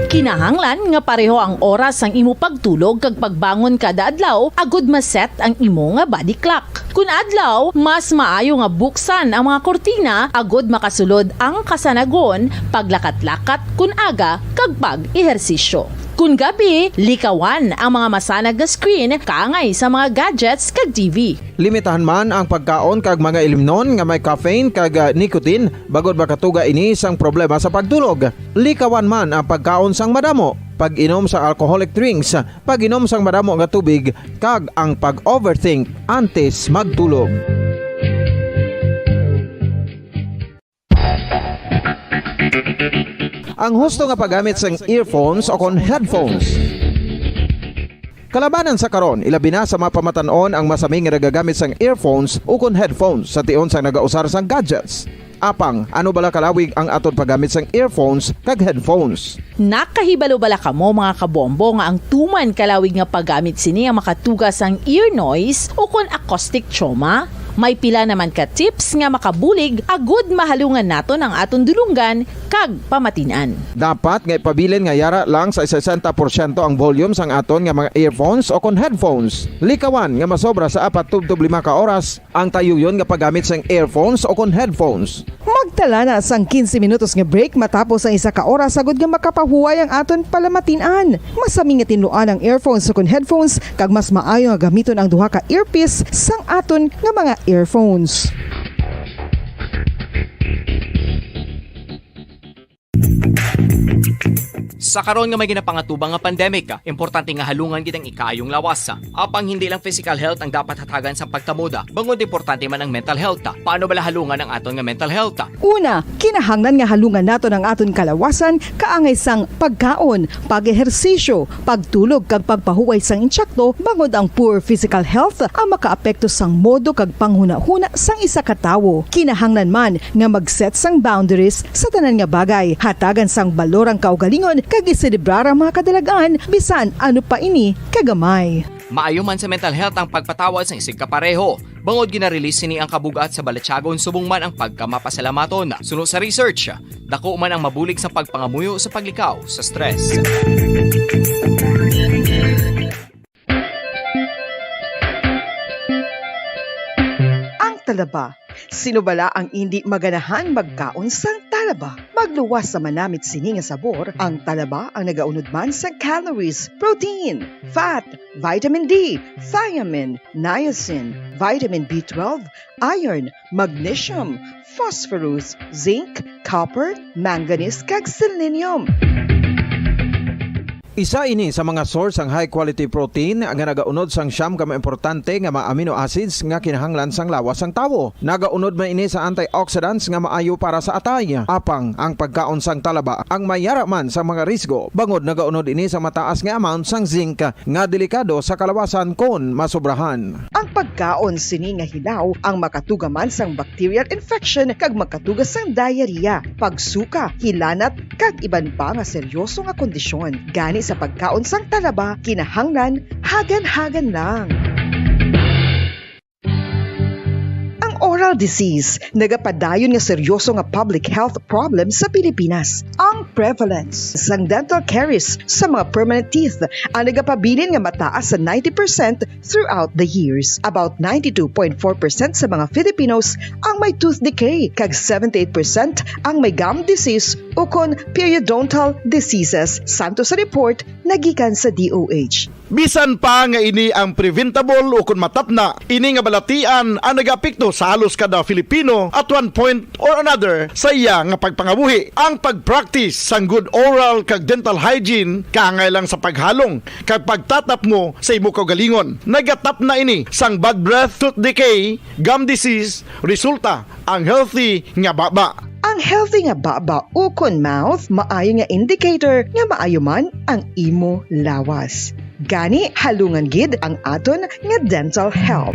Kinahanglan nga pareho ang oras sang imo pagtulog kag pagbangon kada adlaw agud ma-set ang imo nga body clock. Kun adlaw, mas maayo nga buksan ang mga kurtina agud makasulod ang kasanagon, paglakat-lakat kun aga, kag pag-ehersisyo. Kun gabi, likawan ang mga masanag nga screen kaangay sa mga gadgets kag T V. Limitahan man ang pagkaon kag mga ilimnon nga may caffeine kag, ah, nicotine bangod makatuga ini sang problema sa pagtulog. Likawan man ang pagkaon sang madamo, pag-inom sa alcoholic drinks, pag-inom sang madamo nga tubig, kag ang pag-overthink antes magtulog. Ang husto nga paggamit sang earphones o kon headphones. Kalabanan sa karon, ilabi na sa mga pamatan-on ang masami nga nagagamit sang earphones o kon headphones sa tion sang nagausar sang gadgets. Apang, ano bala kalawig ang aton paggamit sang earphones kag headphones? Nakahibalo bala kamo, mga kabombo, nga ang tuman kalawig nga paggamit sini ang makatuga sang ear noise o kon acoustic trauma? May pila naman ka tips nga makabulig agud mahalungan naton ang aton dulonggan kag pamatin-an. Dapat nga ipabilin nga yara lang sa sesenta porsyento ang volume sang aton nga mga earphones o kon headphones. Likawan nga masobra sa apat tubtob lima ka oras ang tayuyon nga paggamit sang earphones o kon headphones. Magtala na sang quince minutos nga break matapos ang isa ka oras, agud nga makapahuway ang aton palamatin-an. Masami nga tinluan ang earphones o kon headphones, kag mas maayo nga gamiton ang duha ka earpiece sang aton nga mga earphones. Sa karon nga may ginapangatubang nga pandemic, importante nga halungan gid ang ikaayong lawas. Apang hindi lang physical health ang dapat hatagan sang pagtamod, bangod importante man ang mental health. Paano bala halungan ang aton nga mental health? Una, kinahanglan nga halungan naton ang aton kalawasan kaangay sang pagkaon, pag-ehersisyo, pagtulog kag pagpahuway sang intsakto, bangod ang poor physical health ang makaapekto sang modo kag panghunahuna sang isa ka tawo. Kinahanglan man nga mag-set sang boundaries sa tanan nga bagay, hatagan sang balor ang kaugalingon kag iselebrar ang mga kadalag-an, bisan ano pa ini kagamay. Maayo man sa mental health ang pagpatawad sang isigkapareho, bangod gina-release sini ang kabug-at sa balatyagon subong man ang pagkamapasalamaton. Suno sa research, dako man ang mabulig sa pagpangamuyo sa paglikaw sa stress. Ang talaba. Sino bala ang indi maganahan magkaon sang talaba? Magluwas sa manamit sini nga sabor, ang talaba ang nagaunod man sang calories, protein, fat, vitamin D, thiamine, niacin, vitamin B twelve, iron, magnesium, phosphorus, zinc, copper, manganese, kag selenium. Isa ini sa mga source sang high quality protein nga nagaunod sang siyam ka mga importante nga mga amino acids nga kinahanglan sang lawas sang tawo. Nagaunod man ini sa antioxidants nga maayo para sa atay. Apang ang pagkaon sang talaba ang mayara man sa mga risgo, bangod nagaunod ini sa mataas nga amount sang zinc nga delikado sa kalawasan kon masobrahan. Ang pagkaon sini nga hilaw ang makatuga man sang bacterial infection kag makatuga sang diarrhea, pagsuka, hilanat, kag iban pa nga seryoso nga kondisyon. Gani sa pagkaon sang talaba, kinahanglan hagan-hagan lang. Ang oral disease nagapadayon nga seryoso nga public health problem sa Pilipinas. Ang prevalence sang dental caries sa mga permanent teeth ang nagapabilin nga mataas sa ninety percent throughout the years. About ninety-two point four percent sa mga Filipinos ang may tooth decay, kag seventy-eight percent ang may gum disease ukon periodontal diseases, santo sa report nagikan sa D O H. Bisan pa nga ini ang preventable o kon matapna, ini nga balatian ang nagaapekto sa halos kada Filipino at one point or another sa iya nga pagpangabuhi. Ang pag-practice sang good oral kag dental hygiene kaangay lang sa paghalong kag pagtatapngo sa imo kaugalingon. Nagatapna ini sang bad breath, tooth decay, gum disease, resulta ang healthy nga baba. Ang healthy nga baba ukon mouth maayo nga indicator nga maayo man ang imo lawas. Gani, halungan gid ang aton nga dental health.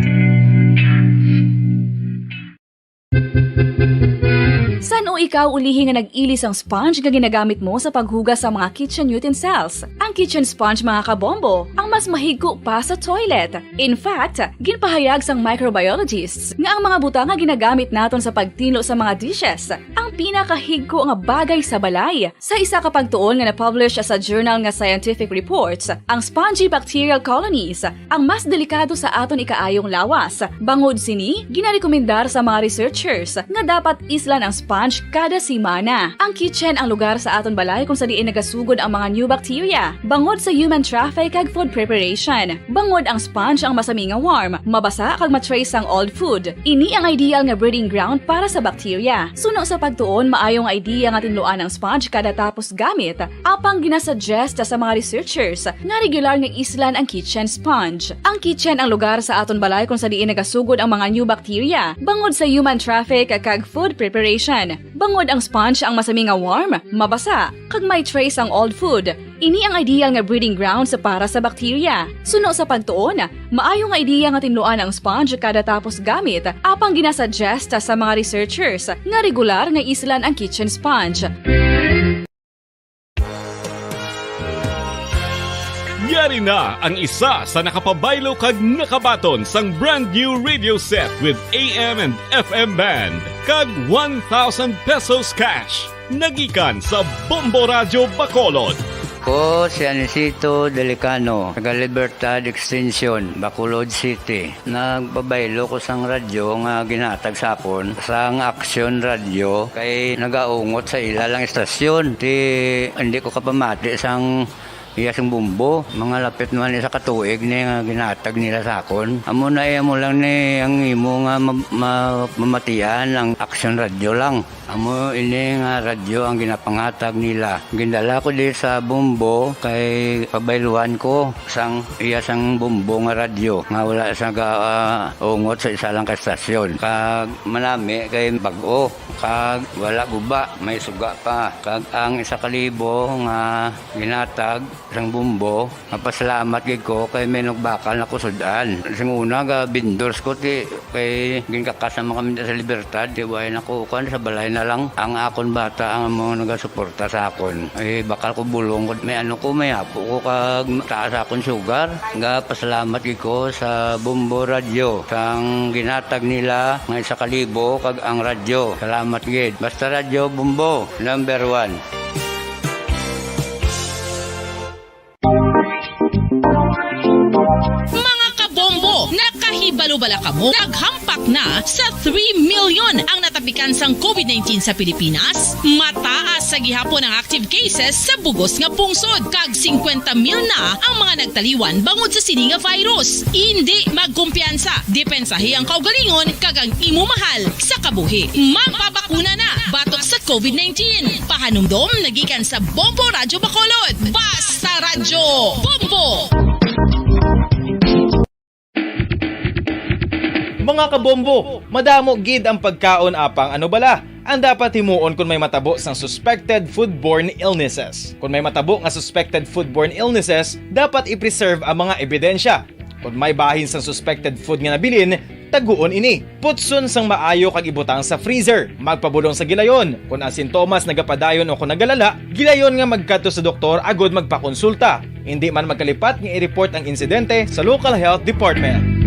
San-o ikaw ulihi nga nag-ili sang sponge nga ginagamit mo sa paghugas sa mga kitchen utensils? Ang kitchen sponge, mga kabombo, ang mas mahigko pa sa toilet. In fact, ginpahayag sang microbiologists nga ang mga butang nga ginagamit naton sa pagtinlo sa mga dishes ang pinakahigko nga bagay sa balay. Sa isa ka pagtuon nga na-publish sa journal nga Scientific Reports, ang spongy bacterial colonies ang mas delikado sa aton ikaayong lawas. Bangod sini, ginarekomendar sa mga researchers nga dapat islan ang sponge kada semana. Ang kitchen ang lugar sa aton balay kung sa diin nagasugod ang mga new bacteria, bangod sa human traffic kag food preparation. Bangod ang sponge ang masami nga warm, mabasa kag ma-trace sang old food. Ini ang ideal nga breeding ground para sa bacteria. Suno sa pagtuon, maayo nga idea nga tinluan ang sponge kada tapos gamit, apang ginasuggest sa mga researchers nga regular nga islan ang kitchen sponge. Ang kitchen ang lugar sa aton balay kung sa diin nagasugod ang mga new bacteria, bangod sa human traffic kag food preparation. Bangod ang sponge ang masami nga warm, mabasa, kag may trace ang old food. Ini ang ideal nga breeding grounds para sa bacteria. Suno sa pagtuon, maayo nga ideya nga tinluan ang sponge kada tapos gamit, apang ginasuggest sa mga researchers nga regular nga islan ang kitchen sponge. Yari na ang isa sa nakapabaylo kag nakabaton sang brand new radio set with A M and F M band kag one thousand pesos cash. Nagikan sa Bombo Radyo Bacolod. Ko si Anisito Delicano, taga Libertad Extension, Bacolod City. Nagpabaylo ko sang radyo nga ginhatag sa akon sang Action Radio kay nagaungot sa ila lang istasyon. Ti, hindi ko kapamati sang iya sing bombo. Mga lapit man isa ka tuig ni nga ginhatag nila sa akon. Amo na, eh, amo lang ni ang imo nga ma-, ma-, mamatian ang Action Radio lang. Amo ini nga radyo ang ginapanghatag nila. Gindala ko di sa bombo kay pabayluhan ko sang iya sang bombo nga radyo nga wala sa ga-, ah, ungot sa isa lang ka estasyon. Kag manami kay bag-o, kag wala guba, may suga pa. Kag ang isa ka libo nga ginhatag sang bombo, mapasalamat gid ko kay may nagbakal na ko sud-an. Sing una, ga vendors ko, ti, kay ginkakas naman kami sa Libertad, ti, way na ko, kuwan, sa balay na lang. Ang akon bata ang amo nagasuporta sa akon. Eh, bakal ko bulong ko, may ano ko, may apo ko, kag taas akon sugar. Ga pasalamat gid ko sa Bombo Radyo, sang ginhatag nila nga isa ka libo, kag ang radyo. Salamat gid. Basta Radyo Bombo, number one. Mga kabombo, nakahibalo bala kamo? Naghampak na sa three million ang natapikan sang covid nineteen sa Pilipinas. Mataas sa gihapon ang active cases sa bugos nga pungsod, kag singkwenta mil na ang mga nagtaliwan bangod sa sini nga virus. Indi magkumpiyansa, depensahi ang kaugalingon kag ang imo mahal sa kabuhi. Magpabakuna na batok sa covid nineteen. Pahanumdom nagikan sa Bombo Radyo Bacolod. Basta Radyo Bombo! Mga kabombo, madamo gid ang pagkaon, apang ano bala ang dapat himuon kon may matabo sang suspected foodborne illnesses? Kon may matabo nga suspected foodborne illnesses, dapat i-preserve ang mga ebidensya. Kon may bahin sang suspected food nga nabilin, taguon ini. Putson sang maayo kag ibutang sa freezer. Magpabulong sa gilayon. Kon ang sintomas nagapadayon o kon nagalala, gilayon nga magkadto sa doktor agud magpakonsulta. Indi man magkalipat nga i-report ang insidente sa local health department.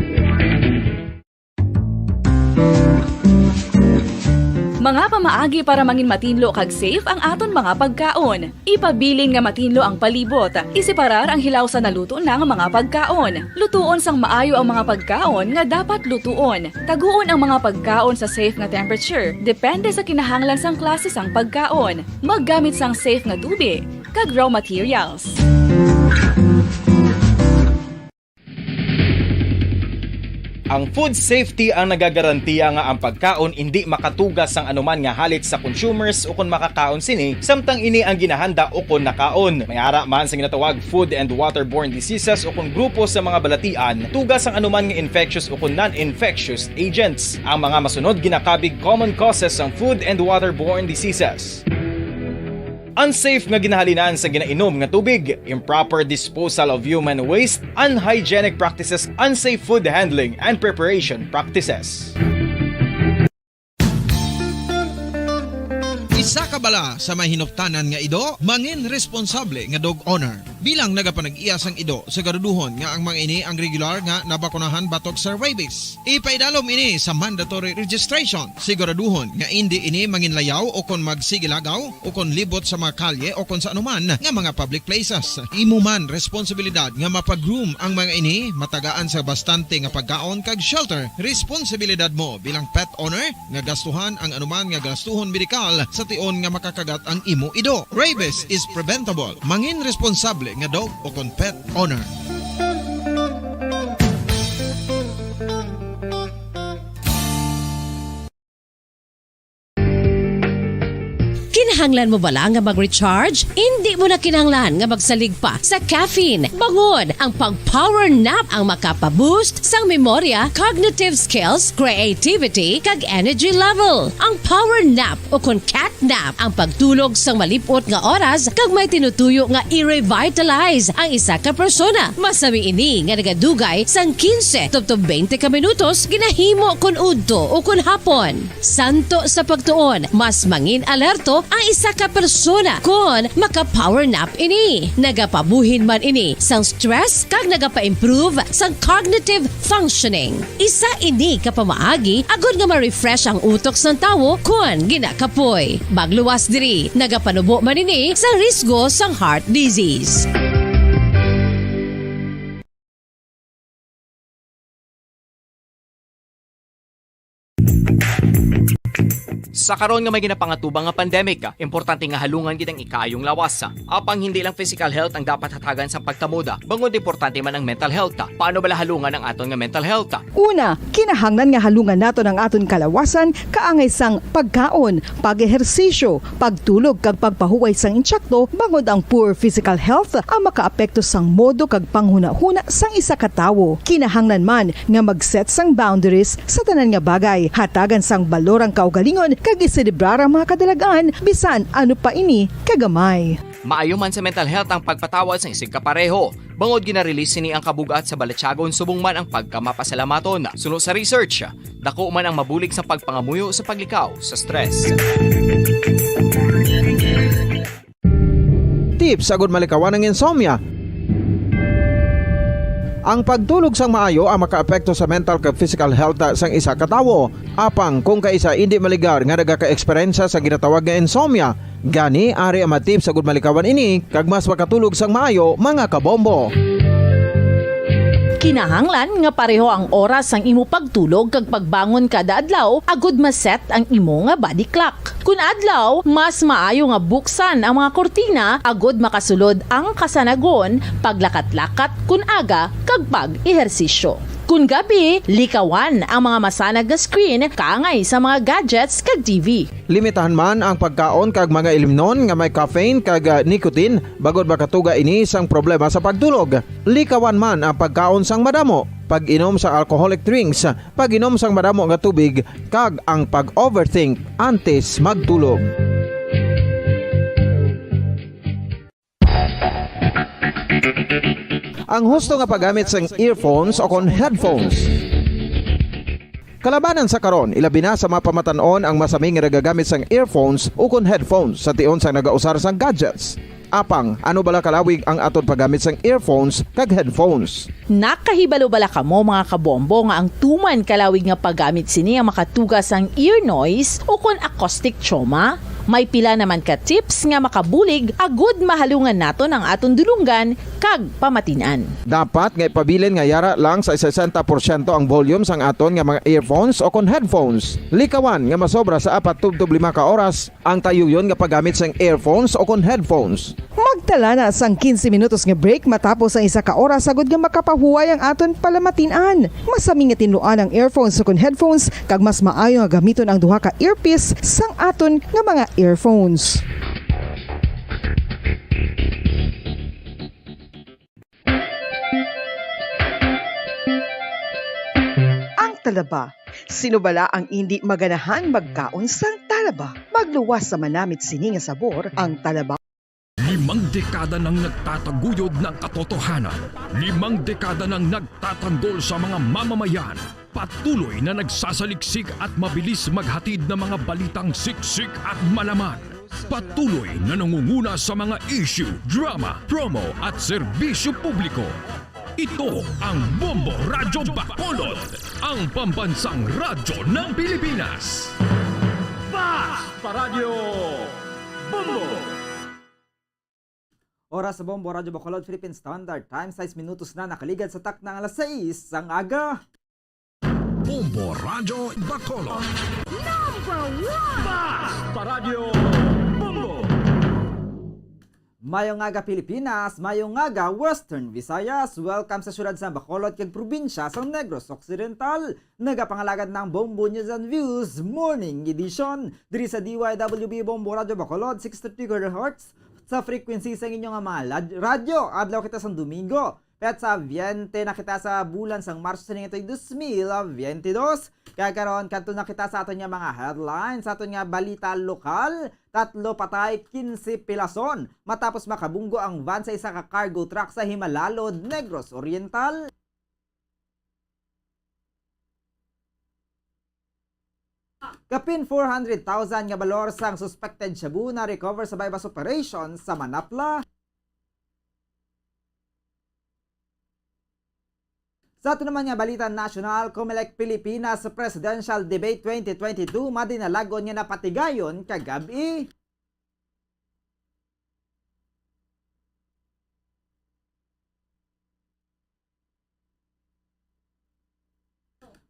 Mga pamaagi para mangin matinlo kag safe ang aton mga pagkaon. Ipabilin nga matinlo ang palibot. Iseparar ang hilaw sa naluto na nga mga pagkaon. Lutuon sang maayo ang mga pagkaon nga dapat lutuon. Taguon ang mga pagkaon sa safe nga temperature, depende sa kinahanglan sang klase sang pagkaon. Maggamit sang safe nga tubi kag raw materials. Ang food safety ang nagagarantiya nga ang pagkaon indi makatuga sang anuman nga halit sa consumers ukon makakaon sini, samtang ini ang ginahanda ukon nakaon. May ara man sa ginatawag food and waterborne diseases ukon grupo sa mga balatian, tuga sang anuman nga infectious ukon non-infectious agents. Ang mga masunod ginakabig common causes sang food and waterborne diseases. Unsafe nga ginahalinan sa ginainom nga tubig, improper disposal of human waste, unhygienic practices, unsafe food handling, and preparation practices. Isa ka bala sa may hinuptanan nga ido, mangin responsable nga dog owner. Bilang nagapanag-iya sang ido, siguraduhon nga ang mga ini ang regular nga nabakunahan batok sa rabies. Ipaidalom ini sa mandatory registration. Siguraduhon nga indi ini manginlayaw o kon magsigilagaw o kon libot sa mga kalye o kon sa anuman nga mga public places. Imo man responsibilidad nga mapag-groom ang mga ini, matagaan sa bastante nga pagkaon kag shelter. Responsibilidad mo bilang pet owner nga gastuhan ang anuman nga gastuhon medikal sa tion nga makakagat ang imo ido. Rabies is preventable. Mangin responsable nga dog o kon pet owner. Kinahanglan mo bala nga mag-recharge? Indi mo na kinahanglan nga magsalig pa sa caffeine. Bangod ang pag-power nap ang makapa-boost sang memorya, cognitive skills, creativity, kag energy level. Ang power nap o kon cat nap ang pagtulog sang malip-ot nga oras kag may tinutuyo nga i-revitalize ang isa ka persona. Masami ini nga nagadugay sang quince tubtob twenty ka minutos ginahimo kon udto o kon hapon. Santo sa pagtuon, mas mangin alerto ang isa ka persona kon maka-power nap ini. Nagapabuhin man ini sang stress kag nagapa-improve sang cognitive functioning. Isa ini ka pamaagi agod nga ma-refresh ang utok sang tawo kon ginakapoy. Magluwas diri, nagapanubo man ini sang risgo sang heart disease. Sa karon nga may ginapangatubang nga pandemic, importante nga halungan gid ang ikaayong lawas. Apang hindi lang physical health ang dapat hatagan sa pagtamod, bangod importante man ang mental health. Paano bala halungan ang aton nga mental health? Una, kinahanglan nga halungan naton ang aton kalawasan kaangay sang pagkaon, pag-ehersisyo, pagtulog kag pagpahuway sang insakto, bangod ang poor physical health ang makaapekto sang modo kag panghunahuna sang isa ka tawo. Kinahanglan man nga mag-set sang boundaries sa tanan nga bagay, hatagan sang balor ang kaugalingon kag iselebrar ang mga kadalagan bisan ano pa ini kagamay. Maayo man sa mental health ang pagpatawad sang isigkapareho, bangod gina-release sini ang kabug-at sa balatyagon subong man ang pagkamapasalamaton. Suno sa research, dako man ang mabulig sa pagpangamuyo sa paglikaw sa stress. Tips agud malikawan ang insomnia. Ang pagtulog sang maayo ang makaapekto sa mental kag physical health sang isa ka tawo. Apang kung kaisa indi maligar nga nagaka-eksperyensya sa ginatawag nga insomnia, gani ari ang mga tips agud malikawan ini kag mas makatulog sang maayo, mga kabombo. Kinahanglan nga pareho ang oras sang imo pagtulog kag pagbangon kada adlaw agud ma-set ang imo nga body clock. Kun adlaw, mas maayo nga buksan ang mga kurtina agud makasulod ang kasanagon, paglakat-lakat kun aga, kag pag-ehersisyo. Kun gabi, likawan ang mga masanag nga screen kaangay sa mga gadgets kag T V. Limitahan man ang pagkaon kag mga ilimnon nga may caffeine kag, ah, nicotine, bangod makatuga ini sang problema sa pagtulog. Likawan man ang pagkaon sang madamo, pag-inom sa alcoholic drinks, pag-inom sang madamo nga tubig, kag ang pag-overthink antes magtulog. Ang husto nga paggamit sang earphones o kon headphones. Kalabanan sa karon, ilabi na sa mga pamatan-on ang masami nga nagagamit sang earphones o kon headphones sa tion sang nagausar sang gadgets. Apang, ano bala kalawig ang aton paggamit sang earphones kag headphones? Nakahibalo bala kamo, mga kabombo, nga ang tuman kalawig nga paggamit sini ang makatuga sang ear noise o kon acoustic trauma? May pila naman ka tips nga makabulig agud mahalungan naton ang aton dulonggan kag pamatin-an. Dapat nga ipabilin nga yara lang sa sesenta porsyento ang volume sang aton nga mga earphones o kon headphones. Likawan nga masobra sa apat tubtob lima ka oras ang tayuyon nga paggamit sang earphones o kon headphones. Mag Dala na sang quince minutos nga break matapos ang isa ka oras, agod nga makapahuway ang aton palamatin-an. Masami nga tinluan ang earphones ukon headphones, kag mas maayo nga gamiton ang duha ka earpiece sang aton nga mga earphones. Ang talaba. Sino bala ang indi maganahan magkaon sang talaba? Magluwas sa manamit sini nga sabor ang talaba. Limang dekada nang nagtataguyod ng katotohanan. Limang dekada nang nagtatanggol sa mga mamamayan. Patuloy na nagsasaliksik at mabilis maghatid ng mga balitang siksik at malaman. Patuloy na nangunguna sa mga issue, drama, promo at serbisyo publiko. Ito ang Bombo Radyo Bacolod, ang pambansang radyo ng Pilipinas. Fast Paradyo Bombo! Oras sa Bombo Radyo Bacolod, Philippine Standard Time, sais minutos na nakaligad sa takna nga alas sais sang aga. Bombo Radyo Bacolod. Number one! Fast Paradyo Bombo! Mayong aga, Pilipinas. Mayong aga, Western Visayas. Welcome sa siyudad sa Bacolod kag probinsya sa Negros Occidental. Nagapangalagad ng Bombo News and Views Morning Edition diri sa D Y W B Bombo Radyo Bacolod, six thirty kilohertz sa frequency sa inyo nga mga lad-, radyo. Adlaw kita sang Domingo, petsa veinte na kita sa bulan sang Marso sa ning dos mil veintidós. Kaya karon, kadto na kita sa aton nga mga headlines, sa aton nga balita lokal. Tatlo patay, quince pilason matapos makabunggo ang van sa isa ka cargo truck sa Himalalod, Negros Oriental. Kapin four hundred thousand nga balor sang suspected shabu na recover sa buy-bust operation sa Manapla. Sa ato naman nga balita nasyonal, Comelec Pilipinas Presidential Debate twenty twenty-two madinalagon nga napatigayon kagab-i.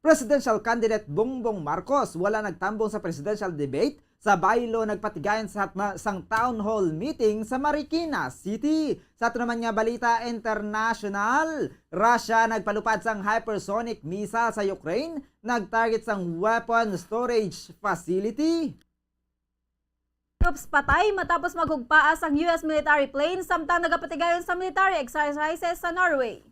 Presidential candidate Bongbong Marcos wala nagtambong sa presidential debate sa baylo nagpatigayon sa, sang town hall meeting sa Marikina City. Sa ato naman nga balita international, Russia nagpalupad sang hypersonic missile sa Ukraine, nagtarget sang weapon storage facility. Troops patay matapos maghugpaa sang U S military plane samtang nagapatigayon sa military exercises sa Norway.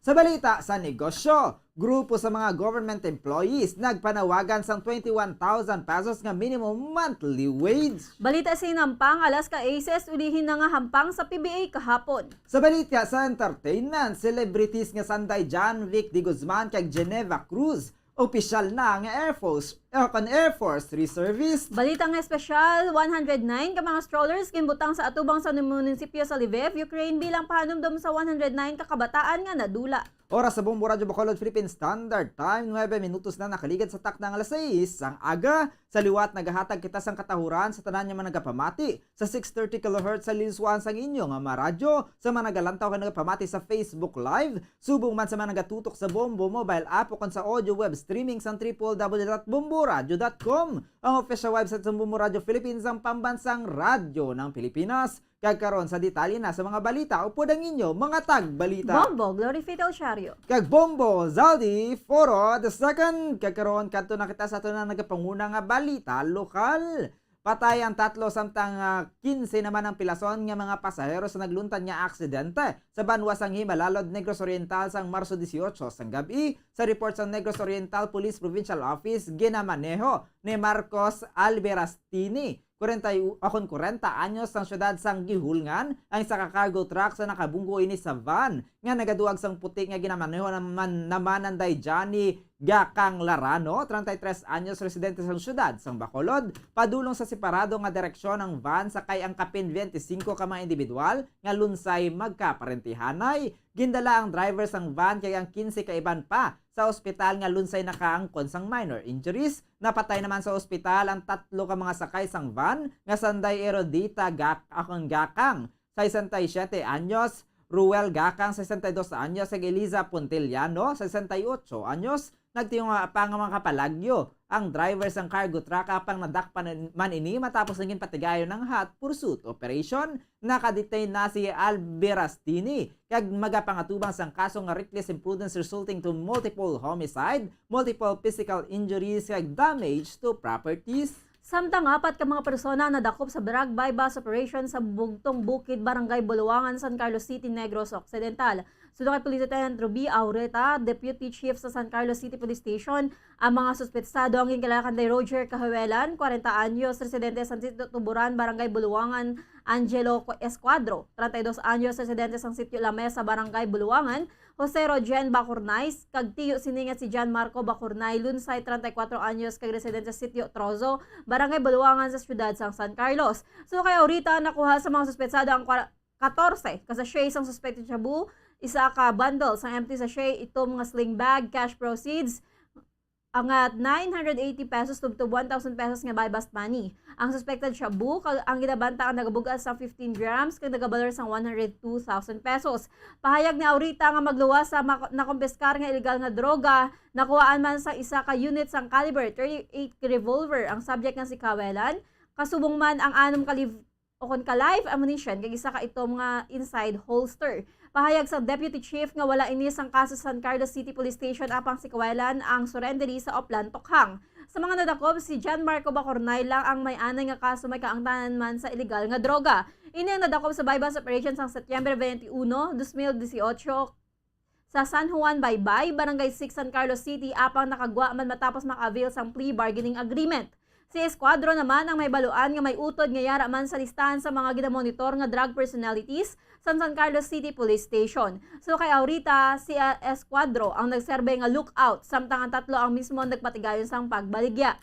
Sa balita sa negosyo, grupo sa mga government employees nagpanawagan sang twenty-one thousand pesos nga minimum monthly wage. Balita sa hinampang, Alaska Aces ulihi na nga hampang sa P B A kahapon. Sa balita sa entertainment, celebrities nga sanday John Vic de Guzman kag Geneva Cruz, opisyal na nga Air Force, o kon Air Force Reservist. Balita nga espesyal, one hundred nine ka mga strollers ginbutang sa atubang sa munisipyo sa Lviv, Ukraine, bilang pahanumdom sa one hundred nine ka kabataan nga nadula. Oras sa Bombo Radyo Bacolod, Philippine Standard Time, nuebe minutos na nakaligad sa takna nga alas sais sang aga. Sa liwat, nagahatag kita sang katahuran sa tanan nga mga nagapamati sa six thirty kilohertz sa linswahan sang inyo nga mga radyo, sa mga nagalantaw kag nagapamati sa Facebook Live, subong man sa mga nagatutok sa Bombo mobile app ukon sa audio web streaming sang triple W dot bomboradio dot com, ang official website sang Bombo Radyo Philippines, ang pambansang radyo ng Pilipinas. Kag karon sa detalye na sa mga balita, upod ang inyo mga tagbalita. Bombo, Glory Faith Elchario. Kag Bombo, Zaldi Foro the second. Kag karon, kadto na kita sa aton nga nagapanguna nga balita lokal. Patay ang tatlo, samtang, ah, quince naman ang pilason nga mga pasahero sa nagluntad nga aksidente sa banwa sang Himalalod, Negros Oriental, sang Marso dieciocho sang gab-i. Sa report sang Negros Oriental Police Provincial Office, ginamaneho ni Marcos Alberastini, kwarenta y-, akon, kwarenta anyos, sang siyudad sang Guihulngan, ang isa ka cargo truck sa nakabunggo ini sa van nga nagaduag sang puti nga ginamaneho naman, naman ang Dayjani Gakang Larano, treinta y tres anyos, residente sang siyudad sang Bacolod. Padulong sa separado nga direksyon ang van, sakay ang kapin twenty-cinco ka mga individual nga lunsay magkaparentihanay. Gindala ang driver sang van kag ang quince ka iban pa sa ospital nga lunsay nakaangkon sang minor injuries. Napatay naman sa ospital ang tatlo ka mga sakay sang van nga sanday Erudita Gak-, akon, Gakang, sesenta y siete anyos, Ruel Gakang, sesenta y dos anyos, kag Eliza Puntiliano, sesenta y ocho anyos. Nagtinguha pa nga makapalagyo ang driver sang cargo truck, apang nadakpan man ini matapos nga ginpatigayon ang hot pursuit operation. Nakadetain na si Alberastini kag magapangatubang sang kaso nga reckless imprudence resulting to multiple homicide, multiple physical injuries, kag damage to properties. Samtang apat ka mga persona ang nadakop sa drug buy-bust operation sa Bugtong Bukid, Barangay Buluangan, San Carlos City, Negros Occidental. Suno kay Police Lieutenant Ruby Aureta, Deputy Chief sa San Carlos City Police Station, ang mga suspetsado ang ginkilala kay Roger Cahuelan, kwarenta anyos, residente sa Sitio Tuburan, Barangay Buluangan, Angelo Escuadro, treinta y dos anyos, residente sa Sitio Lamesa, Barangay Buluangan, Jose Rogen Bacurnay, kag tiyo sini nga si John Marco Bacurnay Lunsay, treinta y cuatro anyos, kag residente sa Sitio Trozo, Barangay Buluangan sa siyudad sang San Carlos. Suno kay Aureta, nakuha sa mga suspetsado ang kwa-, katorse ka sachet sang suspected shabu, isa ka bundle sang empty sachet, itom nga sling bag, cash proceeds, ang, ah, nine hundred eighty pesos tubtob one thousand pesos nga buy-bust money. Ang suspected shabu, kag ang ginabanta ang nagabug-at sang fifteen grams kag nagabalor sang one hundred two thousand pesos. Pahayag ni Aurita nga magluwas sa mak-, nakumpiskar nga illegal nga droga, nakuhaan man sa isa ka unit sang caliber thirty-eight revolver ang subject nga si Kawelan, kasubong man ang anom ka liv-, ukon ka live ammunition kag isa ka itom nga inside holster. Pahayag sang Deputy Chief nga wala ini sang kaso sa San Carlos City Police Station, apang si Kawelan ang surrenderee sa Oplan Tokhang. Sa mga nadakop, si John Marco Bacornay lang ang may anay nga kaso may kaangtanan man sa illegal nga droga. Ini ang nadakop sa buy-bust operation sang Setyembre twenty-one, dos mil dieciocho, sa San Juan Baybay, Barangay six, San Carlos City, apang nakagwa man matapos maka-avail sang plea bargaining agreement. Si Escuadro naman ang may baluan nga may utod nga yara man sa listahan sa mga ginamonitor nga drug personalities sa San Carlos City Police Station. So kay Aurita, si, ah, Escuadro ang nagserbe nga lookout, samtang ang tatlo ang mismo ang nagpatigayon sang pagbaligya.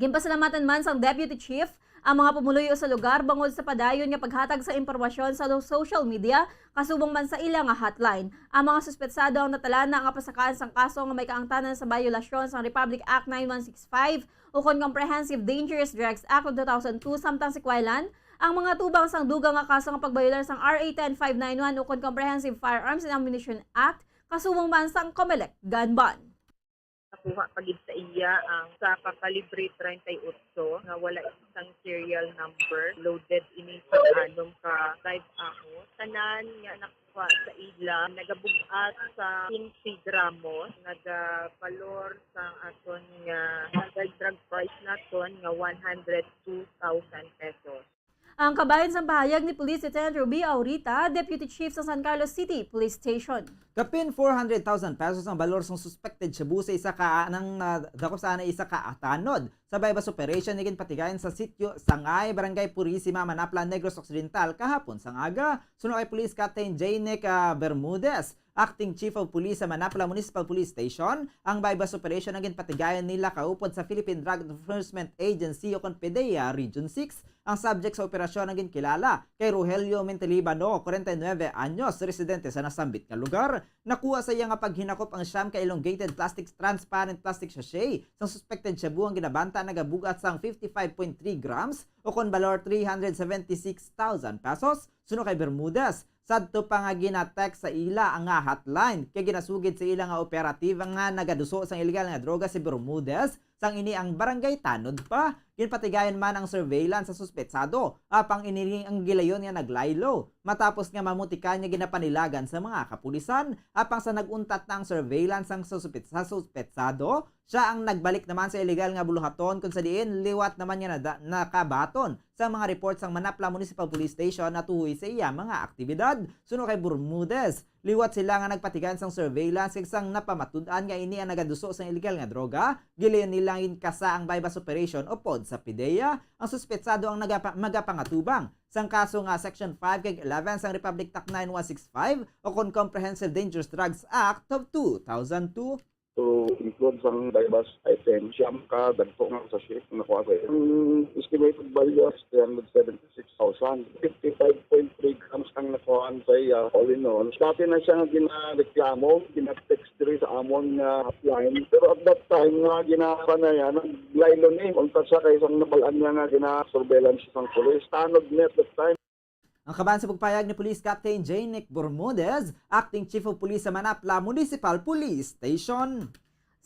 Ginpasalamatan man sang Deputy Chief ang mga pumuluyo sa lugar bangod sa padayon nga paghatag sa impormasyon sa lo-, social media, kasubong man sa ila nga hotline. Ang mga suspetsado ang natalana nga pasakaan sang kaso nga may kaangtanan sa bayolasyon sang Republic Act nine one six five ukon Comprehensive Dangerous Drugs Act of two thousand two, samtang si Kuelan ang mga tubang sang dugang nga kaso nga pagbayolar sang R A ten five nine one ukon Comprehensive Firearms and Ammunition Act, kasubong man sang Comelec gun ban. Nakuha pa gid sa iya ang isa ka kalibre treinta y ocho nga wala isang serial number. Loaded ini sa anom ka live ammo. Tanan nga nakuha sa ila nagabug-at sa quince gramos, nagabalor sa aton nga standard drug price naton nga one hundred two thousand pesos. Ang kabahin sang pahayag ni Police Lieutenant Ruby Aurita, Deputy Chief sa San Carlos City Police Station. Kapin four hundred thousand pesos ang balor sang suspected shabu sa isa ka anang, ah, dakop sa anay isa ka atanod sa buy-bust operation nga ginpatigayon sa Sitio Sangay, Barangay Purisima, Manapla, Negros Occidental, kahapon sang aga. Suno kay Police Captain Jaynick, ah, Bermudez, Acting Chief of Police sa Manapla Municipal Police Station, ang buy-bust operation ang ginpatigayon nila kaupod sa Philippine Drug Enforcement Agency o kon PDEA Region six. Ang subject sa operasyon ang ginkilala kay Rogelio Montelibano, kwarenta y nuebe anyos, residente sa nasambit nga lugar. Nakuha sa iya nga paghinakop ang siyam ka elongated plastic, transparent plastic sachet sang suspected shabu ang ginabanta nagabug-at sang fifty-five point three grams o kon balor three hundred seventy-six thousand pesos. Suno kay Bermudez, sadto pa nga gina-text sa ila ang nga hotline kay ginasugid sa ila nga operatiba nga nagaduso sang illegal nga droga si Bermudez, sang ini ang barangay tanod pa. Ginpatigayon man ang surveillance sa suspetsado, apang ini ang gilayon nga naglaylo. Matapos nga mamutikan nga ginapanilagan sa mga kapulisan, apang sa nag-untat na ang surveillance sang suspet-, sa suspetsado, siya ang nagbalik naman sa illegal nga buluhaton, kung sa diin liwat naman nga nada-, nakabaton sa mga report sang Manapla Municipal Police Station natuhoy sa iya mga aktibidad. Suno kay Bermudez, liwat sila nga nagpatigayon sang surveillance kag sang napamatud-an nga ini ang nagaduso sang illegal nga droga, gilayon nila nga ginkasa ang buy-bust operation upod sa PDEA. Ang suspetsado ang nagapa-, magapangatubang sang kaso nga Section five kag eleven sang Republic Act nine one six five o kon Comprehensive Dangerous Drugs Act of two thousand two. To include sang buy-bust item, siyam ka dagko nga sachet ang nakuha sa iya. Ang estimated value is three hundred seventy-six thousand. Fifty-five point three grams ang nakuhaan sa iya, all in all. Dati na siya nga ginareklamo, gina-text diri sa amon nga hotline. Pero at that time nga ginakuha na yan, naglaylo ni. Unta siya kay sang nabal-an niya nga gina-surveillance sang pulis. Tanod ni at that time. Ang kaban sa pagpayag ni Police Captain Jaynick Bermudez, Acting Chief of Police sa Manapla Municipal Police Station.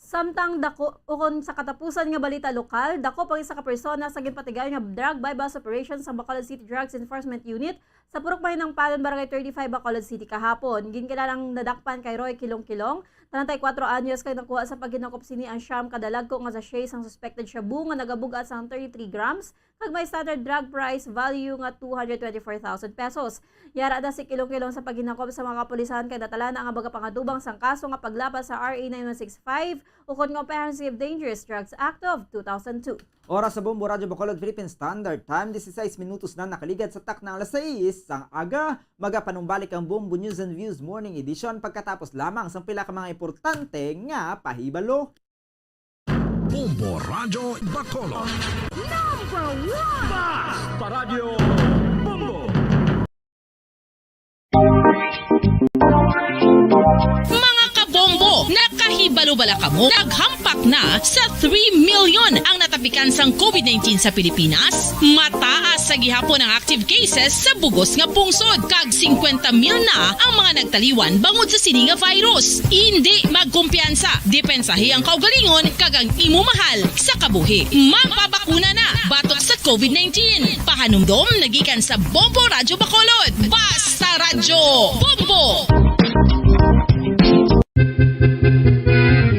Samtang dako, ukon sa katapusan nga balita lokal, dako pa isa ka persona sa ginpatigayon nga drug buy-bust operation sa Bacolod City Drugs Enforcement Unit sa Purok Mahinangpanon, Barangay thirty-five, Bacolod City kahapon. Ginkilalang nadakpan kay Roy Kilong-Kilong, treinta y cuatro anyos, kag nakuha sa paghinakop sini ang siyam ka dalagko nga sachet sang suspected shabu nga nagabug-at sang thirty-three grams, kag may standard drug price value nga two hundred twenty-four thousand pesos. Yara na si Kilong-Kilong sa paghinakop sa mga kapulisan kag natala na ang magapangatubang sang kaso nga paglapas sa R A nine one six five ukon nga Offensive Dangerous Drugs Act of two thousand two. Oras sa Bombo Radyo Bacolod Philippine Standard Time, dieciséis minutos na nakaligad sa takna alas sais sang aga. Magapanumbalik ang Bombo News and Views Morning Edition pagkatapos lamang sang pila ka mga importante nga pahibalo. Bombo Radyo Bacolod. Number one! Basta Radyo Bombo! Mga kabombo, nakahibalo bala kamo? Naghampak na sa three million ang natapikan sang COVID nineteen sa Pilipinas. Mataas sa gihapon ang active cases sa bugos nga pungsod, kag singkwenta mil na ang mga nagtaliwan bangod sa sini nga virus. Indi magkumpiyansa, depensahi ang kaugalingon kag ang imo mahal sa kabuhi. Magpabakuna na batok sa COVID nineteen. Pahanumdom nagikan sa Bombo Radyo Bacolod. Basta Radyo Bombo!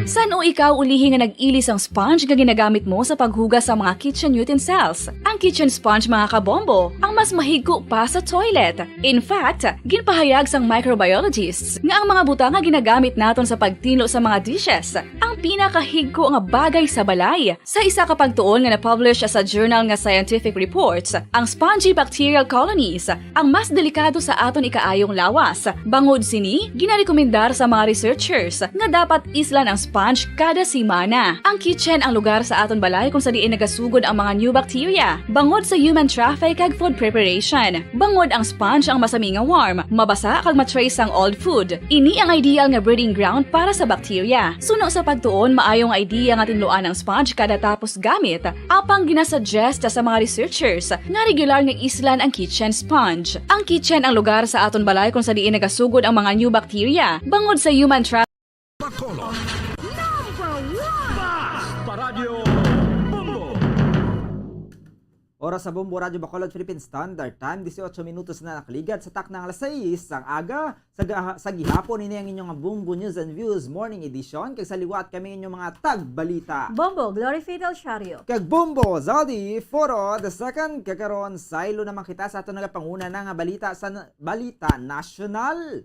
San-o ikaw ulihi nga nag-ili sang sponge nga ginagamit mo sa paghugas sa mga kitchen utensils? Ang kitchen sponge, mga kabombo, ang mas mahigko pa sa toilet. In fact, ginpahayag sang microbiologists nga ang mga butang nga ginagamit naton sa pagtinlo sa mga dishes ang pinakahigko nga bagay sa balay. Sa isa ka pagtuon nga na-publish sa journal nga Scientific Reports, ang spongy bacterial colonies ang mas delikado sa aton ikaayong lawas. Bangod sini, ginarekomendar sa mga researchers nga dapat islan ang sponge kada semana. Ang kitchen ang lugar sa aton balay kung sa diin nagasugod ang mga new bacteria bangod sa human traffic kag food preparation. Bangod ang sponge ang masami nga warm, mabasa kag ma-trace sang old food. Ini ang ideal nga breeding ground para sa bacteria. Suno sa pagtuon, maayo nga idea nga tinluan ang sponge kada tapos gamit. Apang ginasuggest sa mga researchers nga regular nga islan ang kitchen sponge. Ang kitchen ang lugar sa aton balay kung sa diin nagasugod ang mga new bacteria bangod sa human tra- Bacolod. Number one! Basta Radyo Bombo! Oras sa Bombo Radyo Bacolod Philippine Standard Time, dieciocho minutos na nakaligad sa taknang alas sais sang aga. Sa ga-, sa gihapon, ini ang inyong Bombo News and Views Morning Edition. Kag sa liwat, kami inyong mga tagbalita, Bombo Glory Fidel Shario kag Bombo Zaldi Foro the second. Kag karon, saylo naman kita sa aton nagapanguna na nga balita sa na-, balita nasyonal.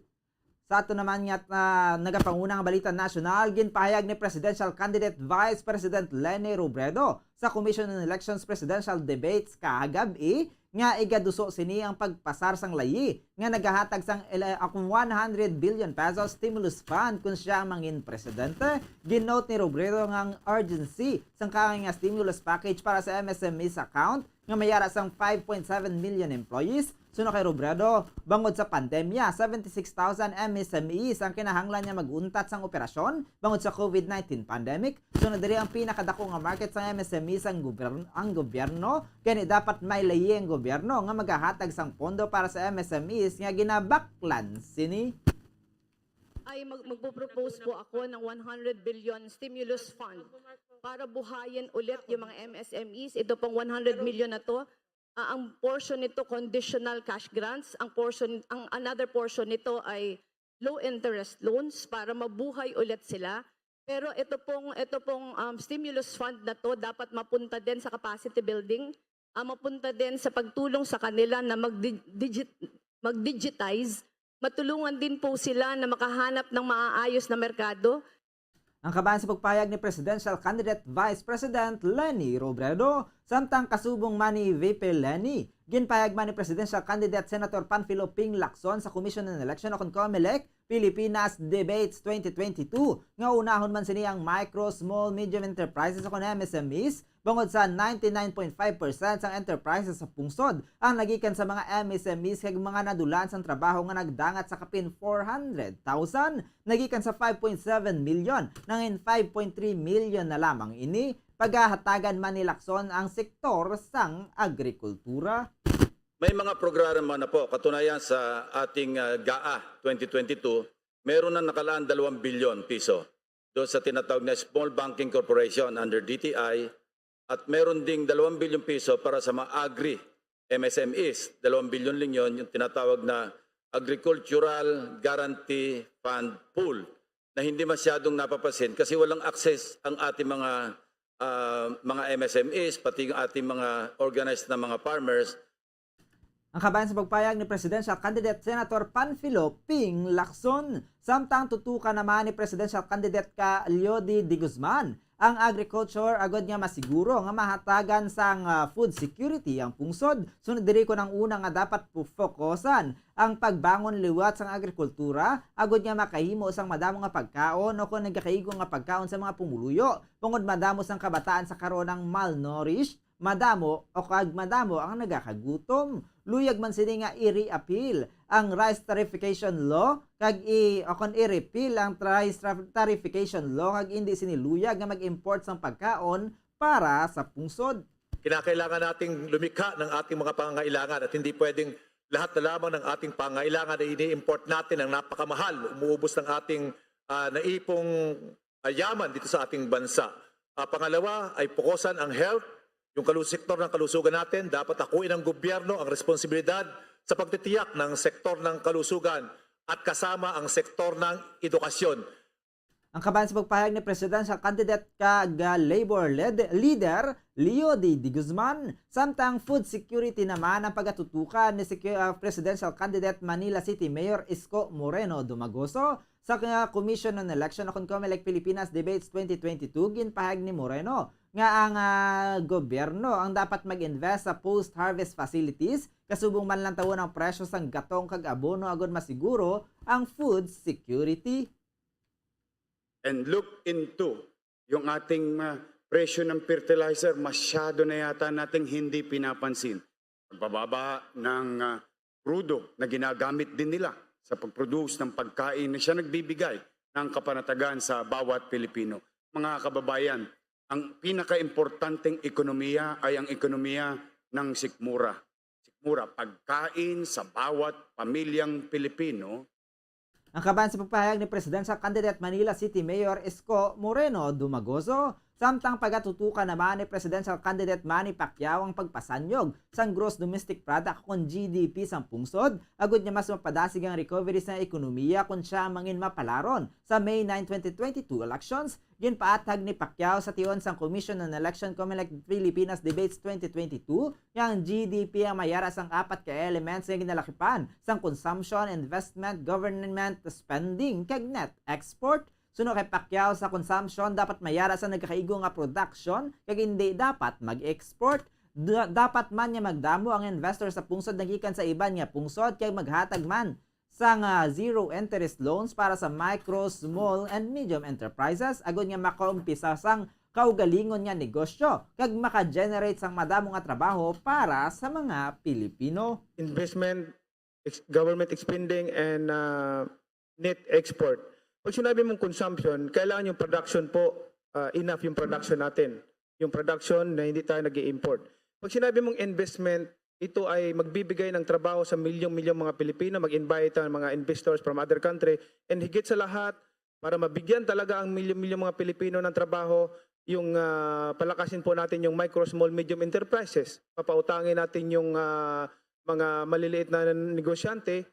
Sa ato naman nga, ah, nagapanguna nga balita nasyonal, ginpahayag ni Presidential Candidate Vice President Leni Robredo sa Commission on Elections Presidential Debates kahagab-i nga igaduso sini ang pagpasar sang layi nga nagahatag sang ele-, ang one hundred billion pesos stimulus fund kon siya ang mangin presidente. Gin-note ni Robredo nga ang urgency sang kaangay nga stimulus package para sa M S M Es account nga may ara sang five point seven million employees. Suno kay Robredo, bangod sa pandemya, seventy-six thousand M S M Es ang kinahanglan nga mag-untat sang operasyon bangod sa COVID nineteen pandemic. Suno diri, ang pinakadako nga market sang M S M Es ang gobyerno, ang gobyerno, gani dapat may layi ang gobyerno nga magahatag sang pondo para sa M S M Es nga ginabaklan sini. Ay mag-, magpo-propose po ako ng one hundred billion stimulus fund para buhayin ulit yung mga M S M Es. Ito pong one hundred million na to, ah, ang portion nito conditional cash grants, ang portion, ang another portion nito ay low interest loans para mabuhay ulit sila. Pero ito pong, ito pong, um, stimulus fund na to dapat mapunta din sa capacity building, ah, mapunta din sa pagtulong sa kanila na mag-di-, digit-, mag-digitize, matulungan din po sila na makahanap ng maayos na merkado. Ang kabahin sa pagpahayag ni Presidential Candidate Vice President Leni Robredo, samtang kasubong man ni V P Leni, ginpahayag man ni Presidential Candidate Senator Panfilo Ping Lacson sa Commission on Election o kon Comelec Pilipinas Debates twenty twenty-two nga unahon man sini ang micro, small, medium enterprises o kon M S M Es, bangod sa ninety-nine point five percent sang enterprises sa pungsod ang nagikan sa mga M S M Es kag mga nadulaan sang trabaho nga nagdangat sa kapin four hundred thousand, nagikan sa five point seven million, nangin five point three million na lamang ini. Pagahatagan man ni Lacson ang sektor sang agrikultura. May mga programa na po, katunayan sa ating, ah, GAA twenty twenty-two, meron na nakalaan dalawang bilyon piso. doon sa tinatawag na Small Banking Corporation under D T I, at meron ding dalawang bilyong piso para sa mga agri M S M Es. Dalawang bilyon lang yon, yung tinatawag na Agricultural Guarantee Fund Pool, na hindi masyadong napapansin kasi walang access ang ating mga, ah, mga M S M Es, pati yung ating mga organized na mga farmers. Ang kabahin sa pagpayag ni Presidential Candidate Senator Panfilo Ping Lacson, samtang tutukan naman ni Presidential Candidate ka Leody De Guzman ang agriculture agod nga masiguro nga mahatagan sang, ah, food security ang pungsod. Sunod diri, kon ang una nga dapat pu-, fokusan ang pagbangon liwat sang agrikultura agod nga makahimo sang madamo nga pagkaon o kon nagakaigo nga pagkaon sa mga pumuluyo, bangod madamo sang kabataan sa karon ang malnourished, madamo o kag madamo ang nagakagutom. Luyag man sini nga i-repeal ang rice tarification law kag i-, o kon i-repeal ang rice tar-, tarification law kag indi sini luyag nga mag-import sang pagkaon para sa pungsod. Kinakailangan nating lumikha ng ating mga pangangailangan at hindi pwedeng lahat na lamang ng ating pangangailangan ay ini-import natin ang napakamahal, umuubos ng ating, ah, naipong, ah, yaman dito sa ating bansa. Ah, pangalawa ay pukosan ang health, yung kalu-, sektor ng kalusugan natin. Dapat akuin ng gobyerno ang responsibilidad sa pagtitiyak ng sektor ng kalusugan at kasama ang sektor ng edukasyon. Ang kabahin sa pagpahayag ni Presidential Candidate kag Labor led-, Leader Leody De Guzman, samtang food security naman ang pagatutukan ni Secu-, ah, Presidential Candidate Manila City Mayor Isko Moreno Dumagoso. Sa, ah, Commission on Election o kon Comelec Pilipinas Debates twenty twenty-two, ginpahayag ni Moreno nga ang, ah, gobyerno ang dapat mag-invest sa post-harvest facilities, kasubong man lantawon ang presyo sang gatong kag abono agod masiguro ang food security. And look into yung ating, ah, presyo ng fertilizer, masyado na yata nating hindi pinapansin. Pagbababa ng, ah, krudo na ginagamit din nila sa pag-produce ng pagkain na siya nagbibigay ng kapanatagan sa bawat Pilipino. Mga kababayan, ang pinakaimportanteng ekonomiya ay ang ekonomiya ng sikmura. Sikmura, pagkain sa bawat pamilyang Pilipino. Ang kabahin sa pagpahayag ni Presidential Candidate Manila City Mayor Isko Moreno Dumagoso, samtang pagatutukan naman ni Presidential Candidate Manny Pacquiao ang pagpasanyog sang gross domestic product o kon G D P sang pungsod, agud nga mas mapadasig ang recovery sang ekonomiya kon siya ang mangin mapalaron sa May nine, twenty twenty-two elections. Ginpaathag ni Pacquiao sa tion sang Commission on Election, Comelec Pilipinas Debates twenty twenty-two nga ang G D P ang mayara sang apat ka elements nga ginalakipan sang consumption, investment, government spending, kag net export. Suno kay Pacquiao, sa consumption dapat mayara sa nagakaigo nga production kag indi dapat mag-export. Da-, dapat man nga magdamo ang investor sa pungsod nagikan sa iban nga pungsod kag maghatag man sang, ah, zero interest loans para sa micro, small, and medium enterprises agud nga makaumpisa sang kaugalingon nga negosyo kag maka-generate sang madamo nga trabaho para sa mga Pilipino. Investment, ex- government spending, and uh, net export. Pag sinabi mong consumption, kailangan yung production po, uh, enough yung production natin. Yung production na hindi tayo nag-i-import. Pag sinabi mong investment, ito ay magbibigay ng trabaho sa milyong-milyong mga Pilipino, mag-invite ang mga investors from other country, and higit sa lahat, para mabigyan talaga ang milyong-milyong mga Pilipino ng trabaho, yung, ah, palakasin po natin yung micro, small, medium enterprises. Papautangin natin yung, ah, mga maliliit na negosyante.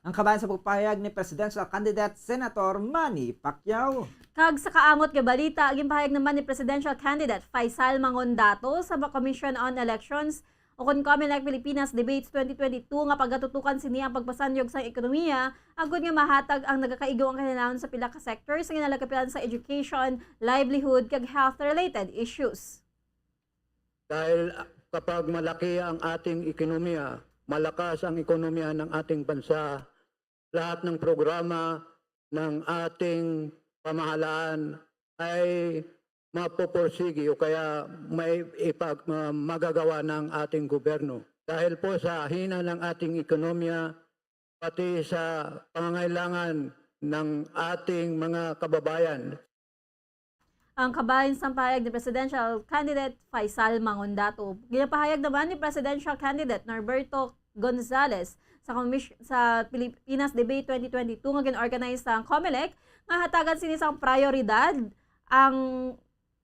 Ang kabahin sa pagpahayag ni Presidential Candidate Senator Manny Pacquiao. Kag sa kaangot nga balita, ginpahayag naman ni Presidential Candidate Faisal Mangondato sa Commission on Elections o kon Comelec Pilipinas Debates twenty twenty-two nga pagatutukan sini ang pagpasanyog sang ekonomiya agud nga mahatag ang nagakaigo ang kinahanglan sa pila ka sectors nga ginalakipan sa education, livelihood, kag health-related issues. Dahil kapag malaki ang ating ekonomiya, malakas ang ekonomiya ng ating bansa, lahat ng programa ng ating pamahalaan ay mapupursigi o kaya may ipag-, ma-, magagawa ng ating gobyerno. Dahil po sa hina ng ating ekonomiya, pati sa pangangailangan ng ating mga kababayan. Ang kabahin sang pahayag ni Presidential Candidate Faisal Mangondato. Ginapahayag naman ni Presidential Candidate Norberto Gonzales sa Komis-, sa Pilipinas Debate twenty twenty-two nga gin-organize sang Comelec Mahatagan sini sang prioridad ang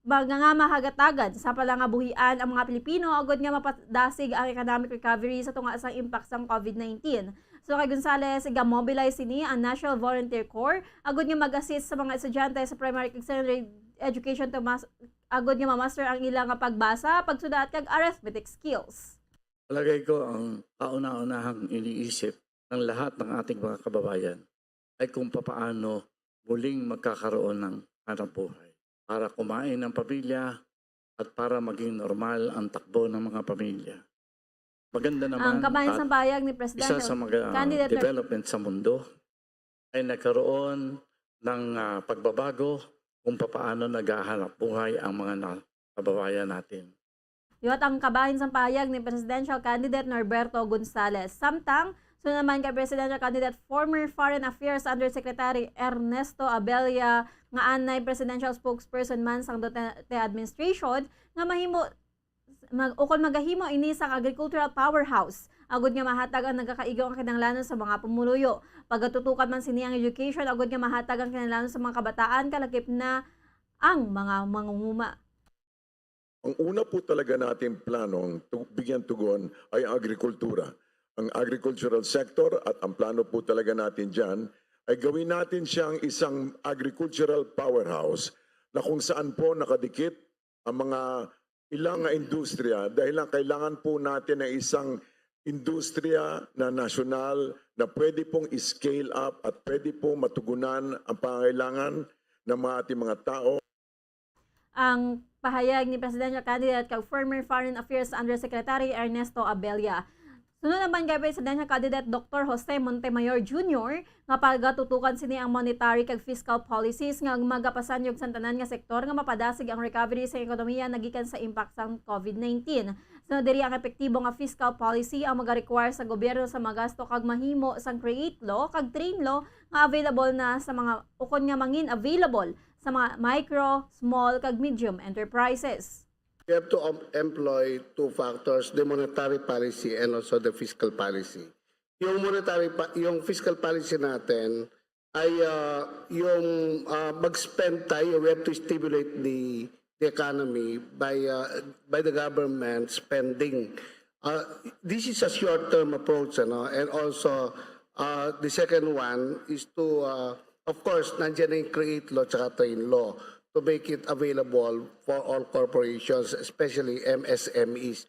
mga nga mahagatagan sa pala nga buhian ang mga Pilipino agud nga mapadasig ang economic recovery sa tunga sang impact sang COVID nineteen. So kay Gonzales, ga-mobilize sini ang National Volunteer Corps agud nga mag-assist sa mga estudyante sa primary kag secondary education to mas agud nga ma-master ang ila nga pagbasa, pagsulat kag arithmetic skills. Palagay ko ang kauna-unahang iniisip ng lahat ng ating mga kababayan ay kung papaano muling magkakaroon ng hanapbuhay para kumain ang pamilya at para maging normal ang takbo ng mga pamilya. Maganda naman Ang kabahin at sang pahayag ni isa Presidential sa mga Candidate Nar- development sa mundo ay nagkaroon ng ah, pagbabago kung papaano naghahanap buhay ang mga na, kababayan natin. Liwat ang kabahin sang pahayag ni Presidential Candidate Norberto Gonzales. Samtang, sunod naman kay Presidential Candidate former Foreign Affairs Undersecretary Ernesto Abella nga anay presidential spokesperson man sang Duterte administration nga mahimo mag, ukon magahimo ini sang agricultural powerhouse agud nga mahatag ang nagakaigo ang kinahanglanon sa mga pumuluyo. Pagatutukan man sini ang education agud nga mahatag ang kinahanglanon sa mga kabataan kalakip na ang mga mangunguma. Ang una po talaga nating planong tu- bigyan tugon ay ang agrikultura. Ang agricultural sector at ang plano po talaga natin dyan ay gawin natin siyang isang agricultural powerhouse na kung saan po nakadikit ang mga ilang nga industriya dahil lang kailangan po natin ng isang industriya na nasyonal na pwede pong i-scale up at pwede pong matugunan ang pangangailangan ng mga ating mga tao. Ang pahayag ni Presidential Candidate kag former Foreign Affairs Undersecretary Ernesto Abella. Sunod naman kay Presidential Candidate Doctor Jose Montemayor Junior nga pagatutukan sini ang monetary kag fiscal policies nga magapasanyog sa tanan nga sektor nga mapadasig ang recovery sa ekonomiya nagikan sa impact sang COVID nineteen. Sunod diri ang epektibo nga fiscal policy ang magarequire sa gobyerno sa magasto kag mahimo sang create law kag train law nga available na sa mga ukon nga mangin available sa mga micro, small kag medium enterprises. We have to um, employ two factors, the monetary policy and also the fiscal policy. Yung monetary pa, yung fiscal policy natin ay ah, yung ah, mag-spend tayo, we have to stimulate the the economy by uh, by the government spending. Uh, this is a short-term approach, ano, and also uh, the second one is to, uh, of course, nandiyan na yung create law tsaka train law to make it available for all corporations, especially M S M Es.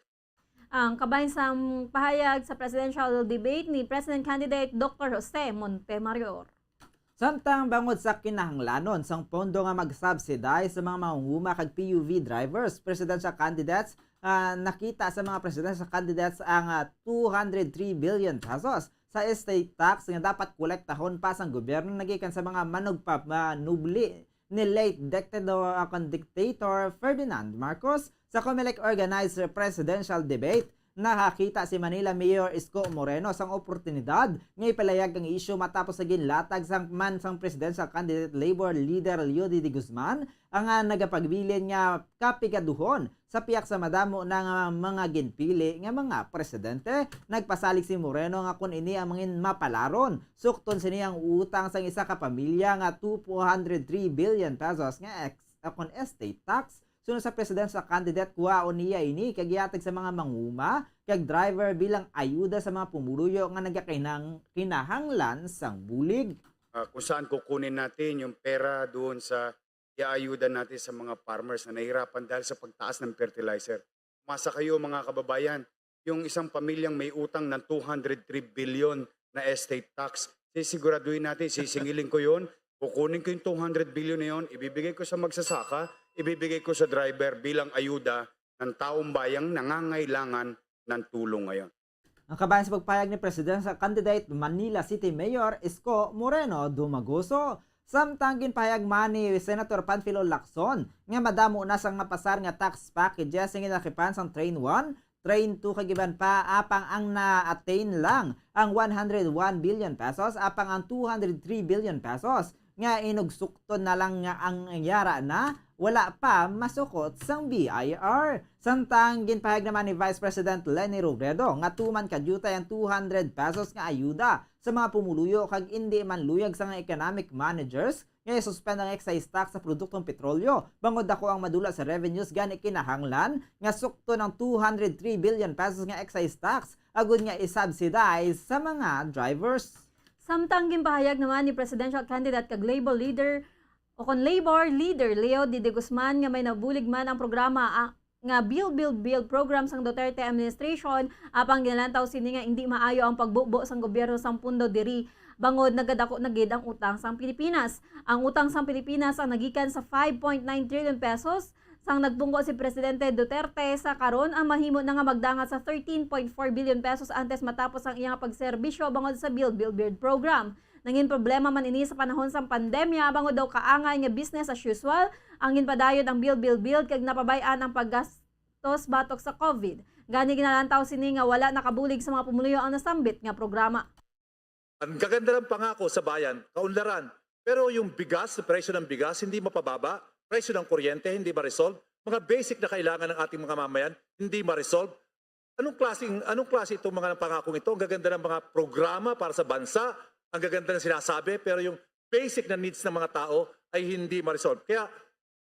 Ang kabahin sang pahayag sa presidential debate ni President candidate Doctor Jose Montemayor. Samtang bangod sa kinahanglanon sang pondo nga mag-subsidize sa mga mangunguma kag P U V drivers, presidential candidates, ah, nakita sa mga presidential candidates ang ah, two hundred three billion pesos sa estate tax nga dapat kolektahon pa sang gobyerno nagikan sa mga manugpamanubli ni late dictator, ah, kon dictator Ferdinand Marcos. Sa Comelec organized presidential debate, nakakita si Manila Mayor Isko Moreno sang oportunidad nga ipalayag ang isyu matapos sa ginlatag sang man sang presidential candidate Labor leader Leody De Guzman ang, ah, nagapagbilin nga kapigaduhon sa pihak sa madamo na nga mga ginpili nga mga presidente. Nagpasalig si Moreno nga kon ini ang mangin mapalaron, sukton sini ang utang sang isa ka pamilya nga two hundred three billion pesos nga ex-, kon estate tax. Sunod sa presidential candidate, kuhaon niya ini kag ihatag sa mga manguma kag driver bilang ayuda sa mga pumuluyo nga nagakinang-, kinahanglan sang bulig. Ah, kung saan kukunin natin yung pera doon sa iaayuda natin sa mga farmers na nahihirapan dahil sa pagtaas ng fertilizer. Masa kayo, mga kababayan, yung isang pamilyang may utang ng two hundred three billion na estate tax, sisiguraduhin natin, sisingilin ko yon, kukunin ko yung two hundred billion na yon, ibibigay ko sa magsasaka, ibibigay ko sa driver bilang ayuda ng taong bayang nangangailangan ng tulong ngayon. Ang kabahin sa pagpayag ni presidential candidate Manila City Mayor Isko Moreno Dumagoso, samtang ginpahayag man ni Senator Panfilo Lacson nga madamo na sang napasar nga tax packages nga ginakipan sang Train one, Train two kag iban pa, apang ang na-attain lang ang one hundred one billion pesos, apang ang two hundred three billion pesos nga inugsukton na lang nga ang yara na, wala pa masukot sang B I R. Samtang ginpahayag naman ni Vice President Leni Robredo nga tuman kadyutay ang two hundred pesos nga ayuda sa mga pumuluyo kag indi man luyag sa mga economic managers nga i-suspend ang excise tax sa produktong petrolyo, bangod dako ang madula sa revenues, gani kinahanglan nga sukton ang two hundred three billion pesos nga excise tax agud nga i-subsidize sa mga drivers. Samtang ginpahayag naman ni presidential candidate kag Labor leader o kon Labor leader Leo D. De Guzman nga may nabulig man ang programa, ah, nga Build, Build, Build program sang Duterte administration, apang ginalantaw sini nga indi maayo ang pagbubo sang gobyerno sang pundo diri, bangod nagadako na gid ang utang sang Pilipinas. Ang utang sang Pilipinas ang nagikan sa five point nine trillion pesos sang nagpungko si Presidente Duterte, sa karon ang mahimo na nga magdangat sa thirteen point four billion pesos antes matapos ang iyang pagserbisyo bangod sa Build, Build, Build program. Nangin problema man ini sa panahon sang pandemya, bangod daw kaangay nga business as usual ang ginpadayon ang Build, Build, Build, kag napabay-an ang paggastos batok sa COVID. Gani, ginalantaw sini nga wala nakabulig sa mga pumuluyo ang nasambit nga programa. Ang gaganda ng pangako sa bayan, kaunlaran. Pero yung bigas, presyo ng bigas, hindi mapababa. Presyo ng kuryente, hindi ma-resolve. Mga basic na kailangan ng ating mga mamayan, hindi ma-resolve. Anong klaseng, anong klase itong mga pangakong ito? Ang gaganda ng mga programa para sa bansa, ang gaganda ng sinasabi, pero yung basic na needs ng mga tao ay hindi ma-resolve. Kaya,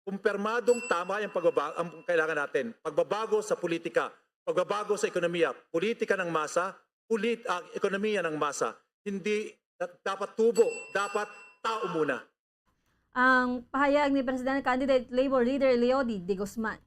kumpirmadong tama yung pagbaba-, ang kailangan natin. Pagbabago sa politika, pagbabago sa ekonomiya, politika ng masa, polit-, ah, ekonomiya ng masa. Hindi da-, dapat tubo, dapat tao muna. Ang pahayag ni President Candidate Labor Leader Leo D. De Guzman.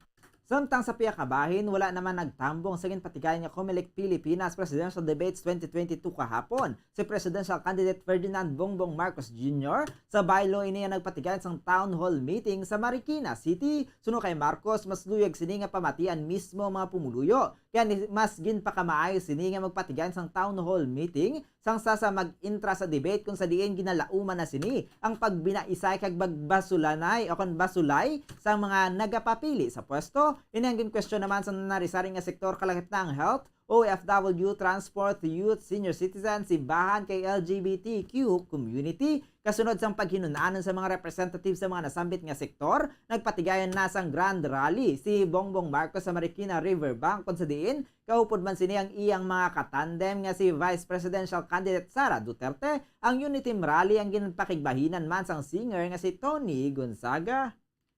Samtang sa pihak nga bahin, wala naman nagtambong sa ginpatigayon nga Comelec Pilipinas Presidential Debates twenty twenty-two kahapon si Presidential Candidate Ferdinand Bongbong Marcos Junior. Sa baylo ini ang nagpatigayon sang town hall meeting sa Marikina City. Suno kay Marcos, mas luyag sini nga pamatian mismo ang mga pumuluyo. Kaya ni-, mas ginpakamaayo sini nga magpatigayon sang town hall meeting sang sa, sa mag-intra sa debate, kung sa diin ginalauman na sini ang pagbinaisay kag magbasulanay o kon basulay sa mga nagapapili sa pwesto. Ini ang ginkwestiyon naman sa narisari nga sektor, kalakip na ang health, O F W, transport, youth, senior citizen, simbahan kag L G B T Q community. Kasunod sang paghinun-anon sa mga representative sa mga nasambit nga sektor, nagpatigayon na sang grand rally si Bongbong Marcos sa Marikina Riverbank, kung sa diin kaupod man sini ang iyang mga katandem nga si Vice Presidential Candidate Sara Duterte. Ang Uniteam Rally ang ginpakigbahinan man sang singer nga si Toni Gonzaga.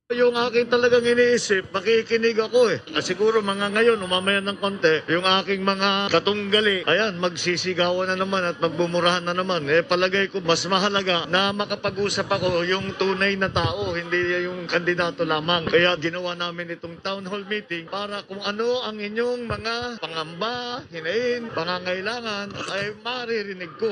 Yung aking talagang iniisip, makikinig ako eh. At siguro mga ngayon, umamaya ng konti, yung aking mga katunggali, ayan, magsisigawan na naman at magmumurahan na naman. Eh, palagay ko, mas mahalaga na makapag-usap ako yung tunay na tao, hindi yung kandidato lamang. Kaya ginawa namin itong town hall meeting para kung ano ang inyong mga pangamba, hinain, pangangailangan, ay maririnig ko.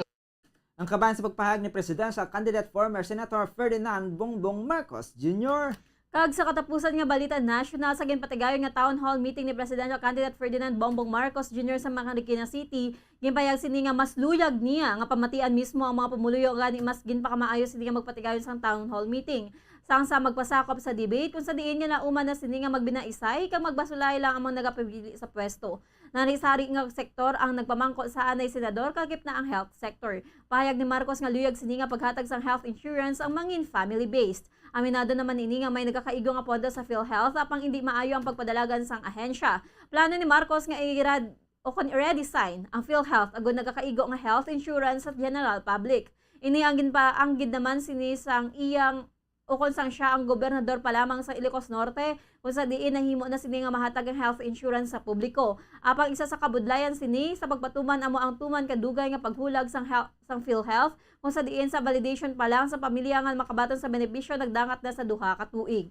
Ang kabahin sa pagpahayag ni Presidential Candidate former Senator Ferdinand Bongbong Marcos Junior. Kag sa katapusan nga balita nasyonal, sa ginpatigayon nga town hall meeting ni Presidential Candidate Ferdinand Bongbong Marcos Junior sa Marikina City, ginpahayag sini nga mas luyag niya nga pamatian mismo ang mga pumuluyo, gani mas ginpakamaayo sini nga magpatigayon sang town hall meeting sang sa magpasakop sa debate, kung sa diin nga nauman na sini nga magbinaisay kag magbasulay lang ang mga nagapamili sa pwesto. Narisari nga sektor ang nagpamangko sa anay senador, kalakip na ang health sector. Pahayag ni Marcos nga luyag sini nga paghatag sang health insurance ang mangin family-based. Aminado naman ini nga may nagakaigo nga pondo sa PhilHealth, apang indi maayo ang pagpadalagan sang ahensya. Plano ni Marcos nga i-rad-, o kon i-redesign ang PhilHealth agud nagakaigo nga health insurance sa general public. Ini ang ginpa-, ang gid naman sini sang iyang o kon sang siya ang gobernador pa lamang sa Ilocos Norte, kung sa diin nahimo na sini nga mahatag ang health insurance sa publiko. Apang isa sa kabudlayan sini sa pagpatuman amo ang tuman ka dugay nga paghulag sang hel-, sang PhilHealth, kung sa diin sa validation pa lang sa pamilya nga makabaton sa benepisyo nagdangat na sa duha ka tuig.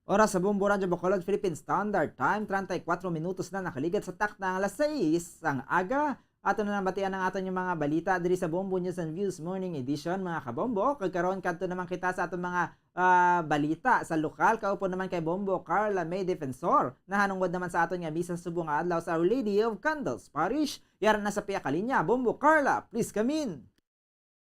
Oras sa Bombo Radyo Bacolod, Philippine Standard Time, treinta y cuatro minutos na nakaligad sa takna nga alas sais sang aga. Ato na nabatian ang aton nga mga balita diri sa Bombo News and Views Morning Edition, mga kabombo. Kag karon, kadto naman kita sa aton mga, ah, balita sa lokal. Kaupod naman kay Bombo Carla May Defensor. Nahanungod naman sa aton nga misa subong nga adlaw sa Our Lady of Candles Parish. Yara na sa pihak ka linya. Bombo Carla, please come in.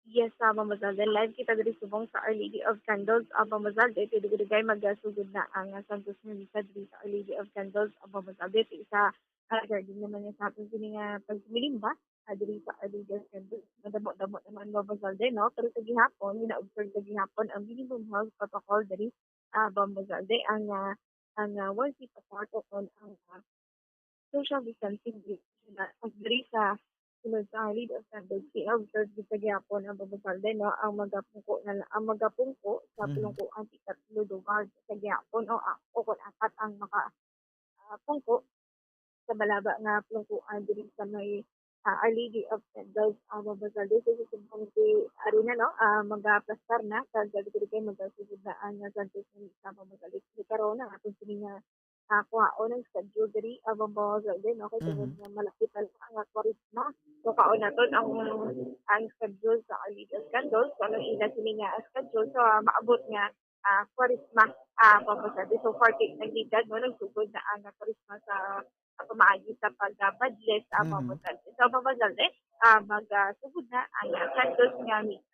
Yes, ah, Ma'am Mazalde, live kita diri subong sa Our Lady of Candles, ah, Ma'am Mazalde. Kay dugay-dugay magasugod na ang, ah, Santos nga Misa diri sa Our Lady of Candles, ah, Ma'am Mazalde. Sa, ah, garden naman nga sa aton sini nga pagmilimba, ah, diri sa Our Lady of Candles. Madamo-damo naman, Ma'am Mazalde, no? Pero sa gihapon, gina-observe sa gihapon ang minimum health protocol diri, ah, Ma'am Mazalde. Ang, ah, ang, ah, one feet apart o kon ang, ah, social distancing diri sa, diri sa sunod sa Lady of Candles, i-observe gid sa gihapon ang pagbabalde, no? Ang magapungko na la-, ang magapungko sa Mhm. pulungkuan, ikatlo lugar sa gihapon, o, a-, o kung apat ang maka, ah, pungko sa malaba nga pulungkuan diri sa may, ah, Our Lady of Candles, ah, Mabazal. Diri sa Subong City Arena, no? Ah, magaplastar na, kag diri kay magasugod na ang, ah, Santos nga Misa, Mabazal. Diri karon ang aton sini nga, ah, kuhaon ang schedule diri, ah, Mabazal din, no? Kay tungod Mhm. nga malapit na lang ang, ah, Kwaresma. So, kaon naton ang, ang schedule sa Our Lady of Candles. So, ano ila sini nga schedule? So, ah, maabot nga ah, Kwaresma, ah, Papa Santo. So, forty-eight na gid, no, nagsugod na ang Kwaresma sa, sa pamaagi sa pag-, ah, badles, ah, Papa Mhm. Santo. So, Papa Santo, ah, mag, ah, sugod na ang, ah, Santos nga Misa.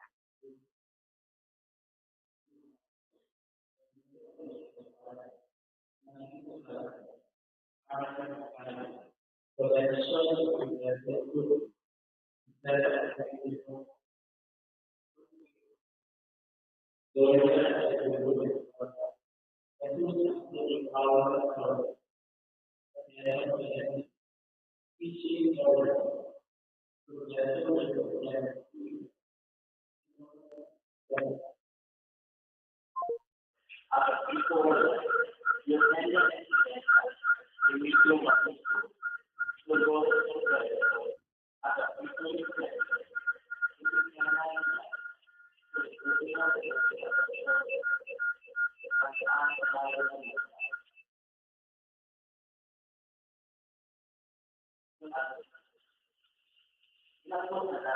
Nato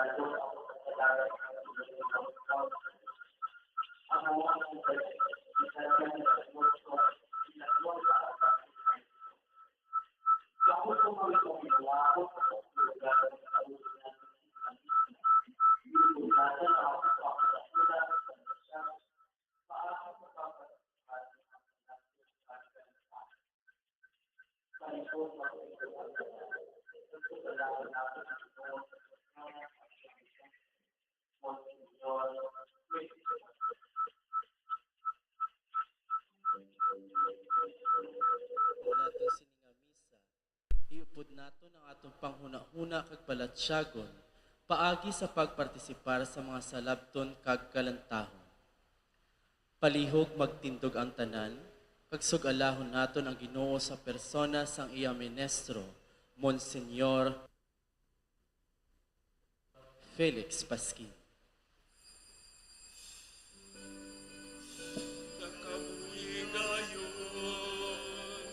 sini nga misa, iupod naton ang aton panghunahuna kag balatyagon paagi sa pagpartisipar sa mga salabton kag kalantahon. Palihog magtindog ang tanan, kag sug-alahon naton ang Ginoo sa persona sang iya ministro, Monsignor Felix Pasquin. Nakabuhi dayon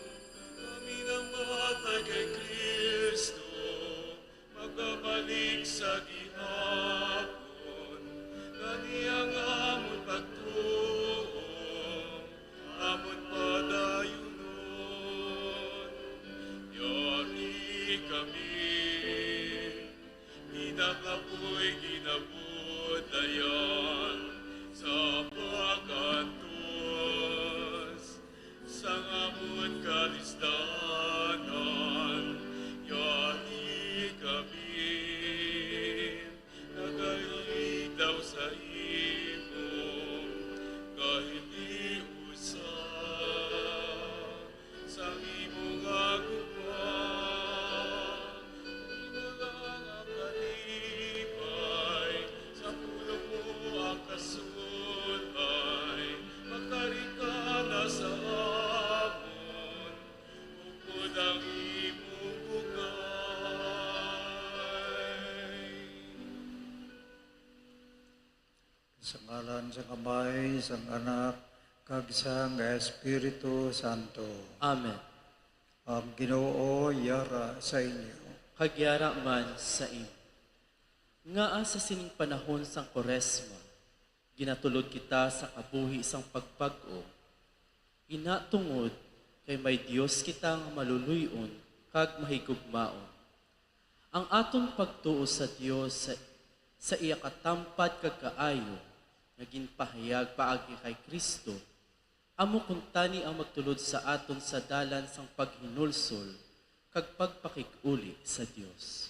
kami namatay kay Cristo, magabalik sa gihapon, gani ang amon pagtuo amon padayunon. Yari kami, di na kapoy ginabudlayan sa pag-antos sang amon kalisdanan. Yari kami, nagalitaw sa imo, kay di usa sa imo nga gugma. Imo lang ang kalipay, sa pulong mo ang kasulay, magkari ka na sa amon, upod ang imong bugay. Sa ngalan sang Amay, sang Anak, kag sang Espiritu Santo. Amen. Ang Ginoo yara sa inyo. Kag yara man sa imo. Ngaa sa sining panahon sang Kuresma, ginatulod kita sa kabuhi sang pagbag-o, ina tungod kay may Dios kita nga maluluy-on kag mahigugmaon. Ang aton pagtuo sa Dios sa, sa iya katampad kag kaayo nga ginpahayag paagi kay Cristo, amo kuntani ang magtulod sa aton sa dalan sang paghinulsol kag pagpakig-uli sa Dios.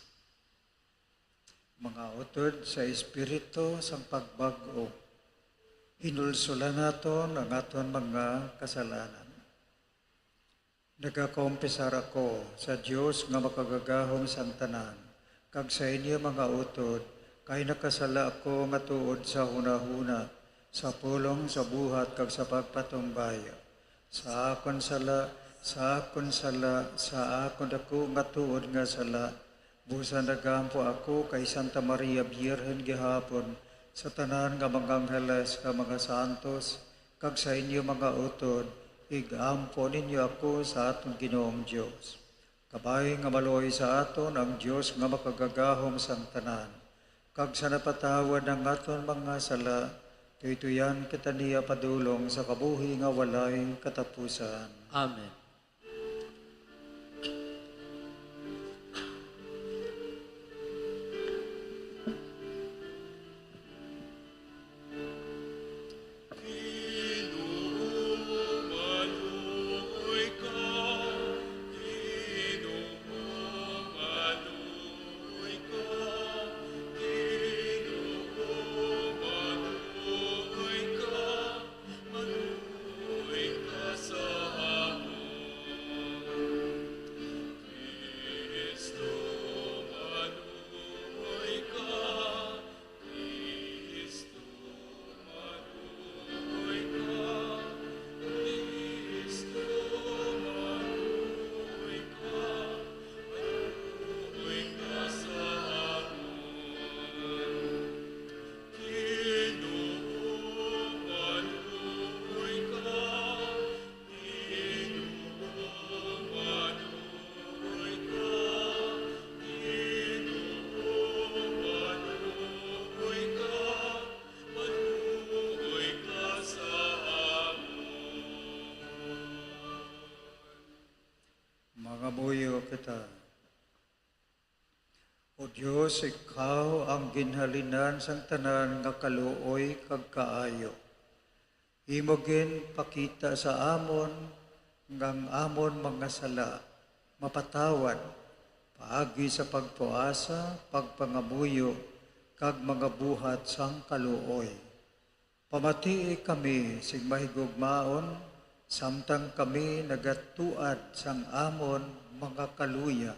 Mga utod sa Espiritu sang pagbag-o, hinulsolan naton ang aton mga kasalanan. Nagakompisar ako sa Dios nga Makagagahom sang Tanan, kag sa inyo mga utod, kay nakasala ako nga tuod sa hunahuna, sa pulong, sa buhat, kag sa pagpatumbaya. Sa akon sala, sa akon sala, sa akon dako nga tuod nga sala, busa nagaampo ako kay Santa Maria Birhen gihapon, sa tanan nga mga angheles kag mga santos, kag sa inyo mga utod, ig-ampo ninyo ako sa aton Ginoong Dios. Kabay nga maluoy sa aton ang Dios nga makagagahom sang tanan, kag sa napatawad ang aton mga sala, tuytuyan kita niya padulong sa kabuhi nga walay katapusan. Amen. Mangamuyo kita. O Dios, ikaw ang ginhalinan sang tanan nga kaluoy kag kaayo. Imo ginpakita sa amon nga ang amon mga sala mapatawad paagi sa pagpuasa, pagpangamuyo, kag mga buhat sang kaluoy. Pamatii kami sing mahigugmaon, samtang kami nagatuad sang amon mga kaluya.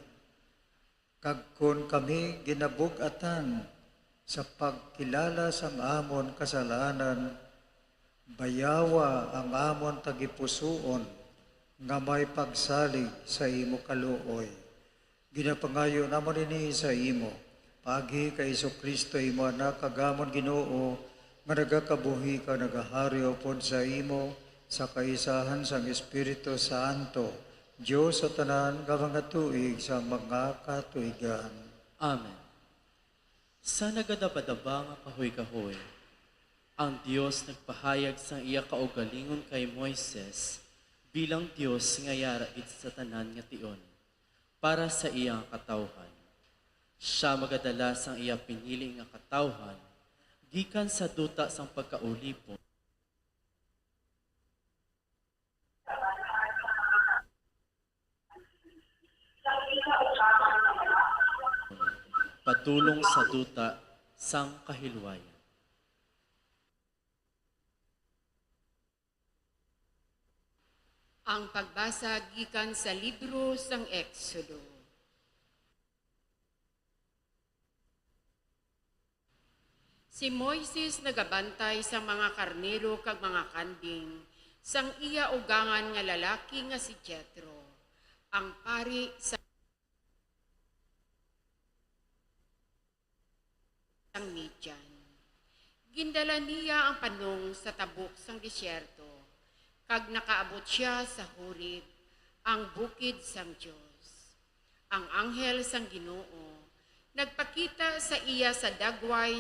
Kag kon kami ginabug-atan sa pagkilala sang amon kasalanan, bayawa ang amon tagipusoon nga may pagsalig sa imo kaluoy. Ginapangayo namon ini sa imo, paagi kay Jesu-Cristo, imo Anak, kag amon Ginoo, nga nagakabuhi kag nagahari upod sa imo, sa kaisahan sang Espiritu Santo, Dios sa tanan nga mga tuig sang mga katuigan. Amen. Sa nagadapadaba nga kahoy-kahoy, ang Dios nagpahayag sang iya kaugalingon kay Moises bilang Dios nga yara gid sa tanan nga tion para sa iya nga katawhan. Sia magadala sang iya pinili nga katawhan gikan sa duta sang pagkaulipon padulong sa duta sang kahilwayan. Ang pagbasa gikan sa libro sang Exodo. Si Moises nagabantay sang mga karnero kag mga kanding sang iya ugangan nga lalaki nga si Jetro, ang pari sa sang Midian. Gindala niya ang panong sa tabok sang desierto, kag nakaabot sia sa Horeb, ang bukid sang Dios. Ang anghel sang Ginoo nagpakita sa iya sa dagway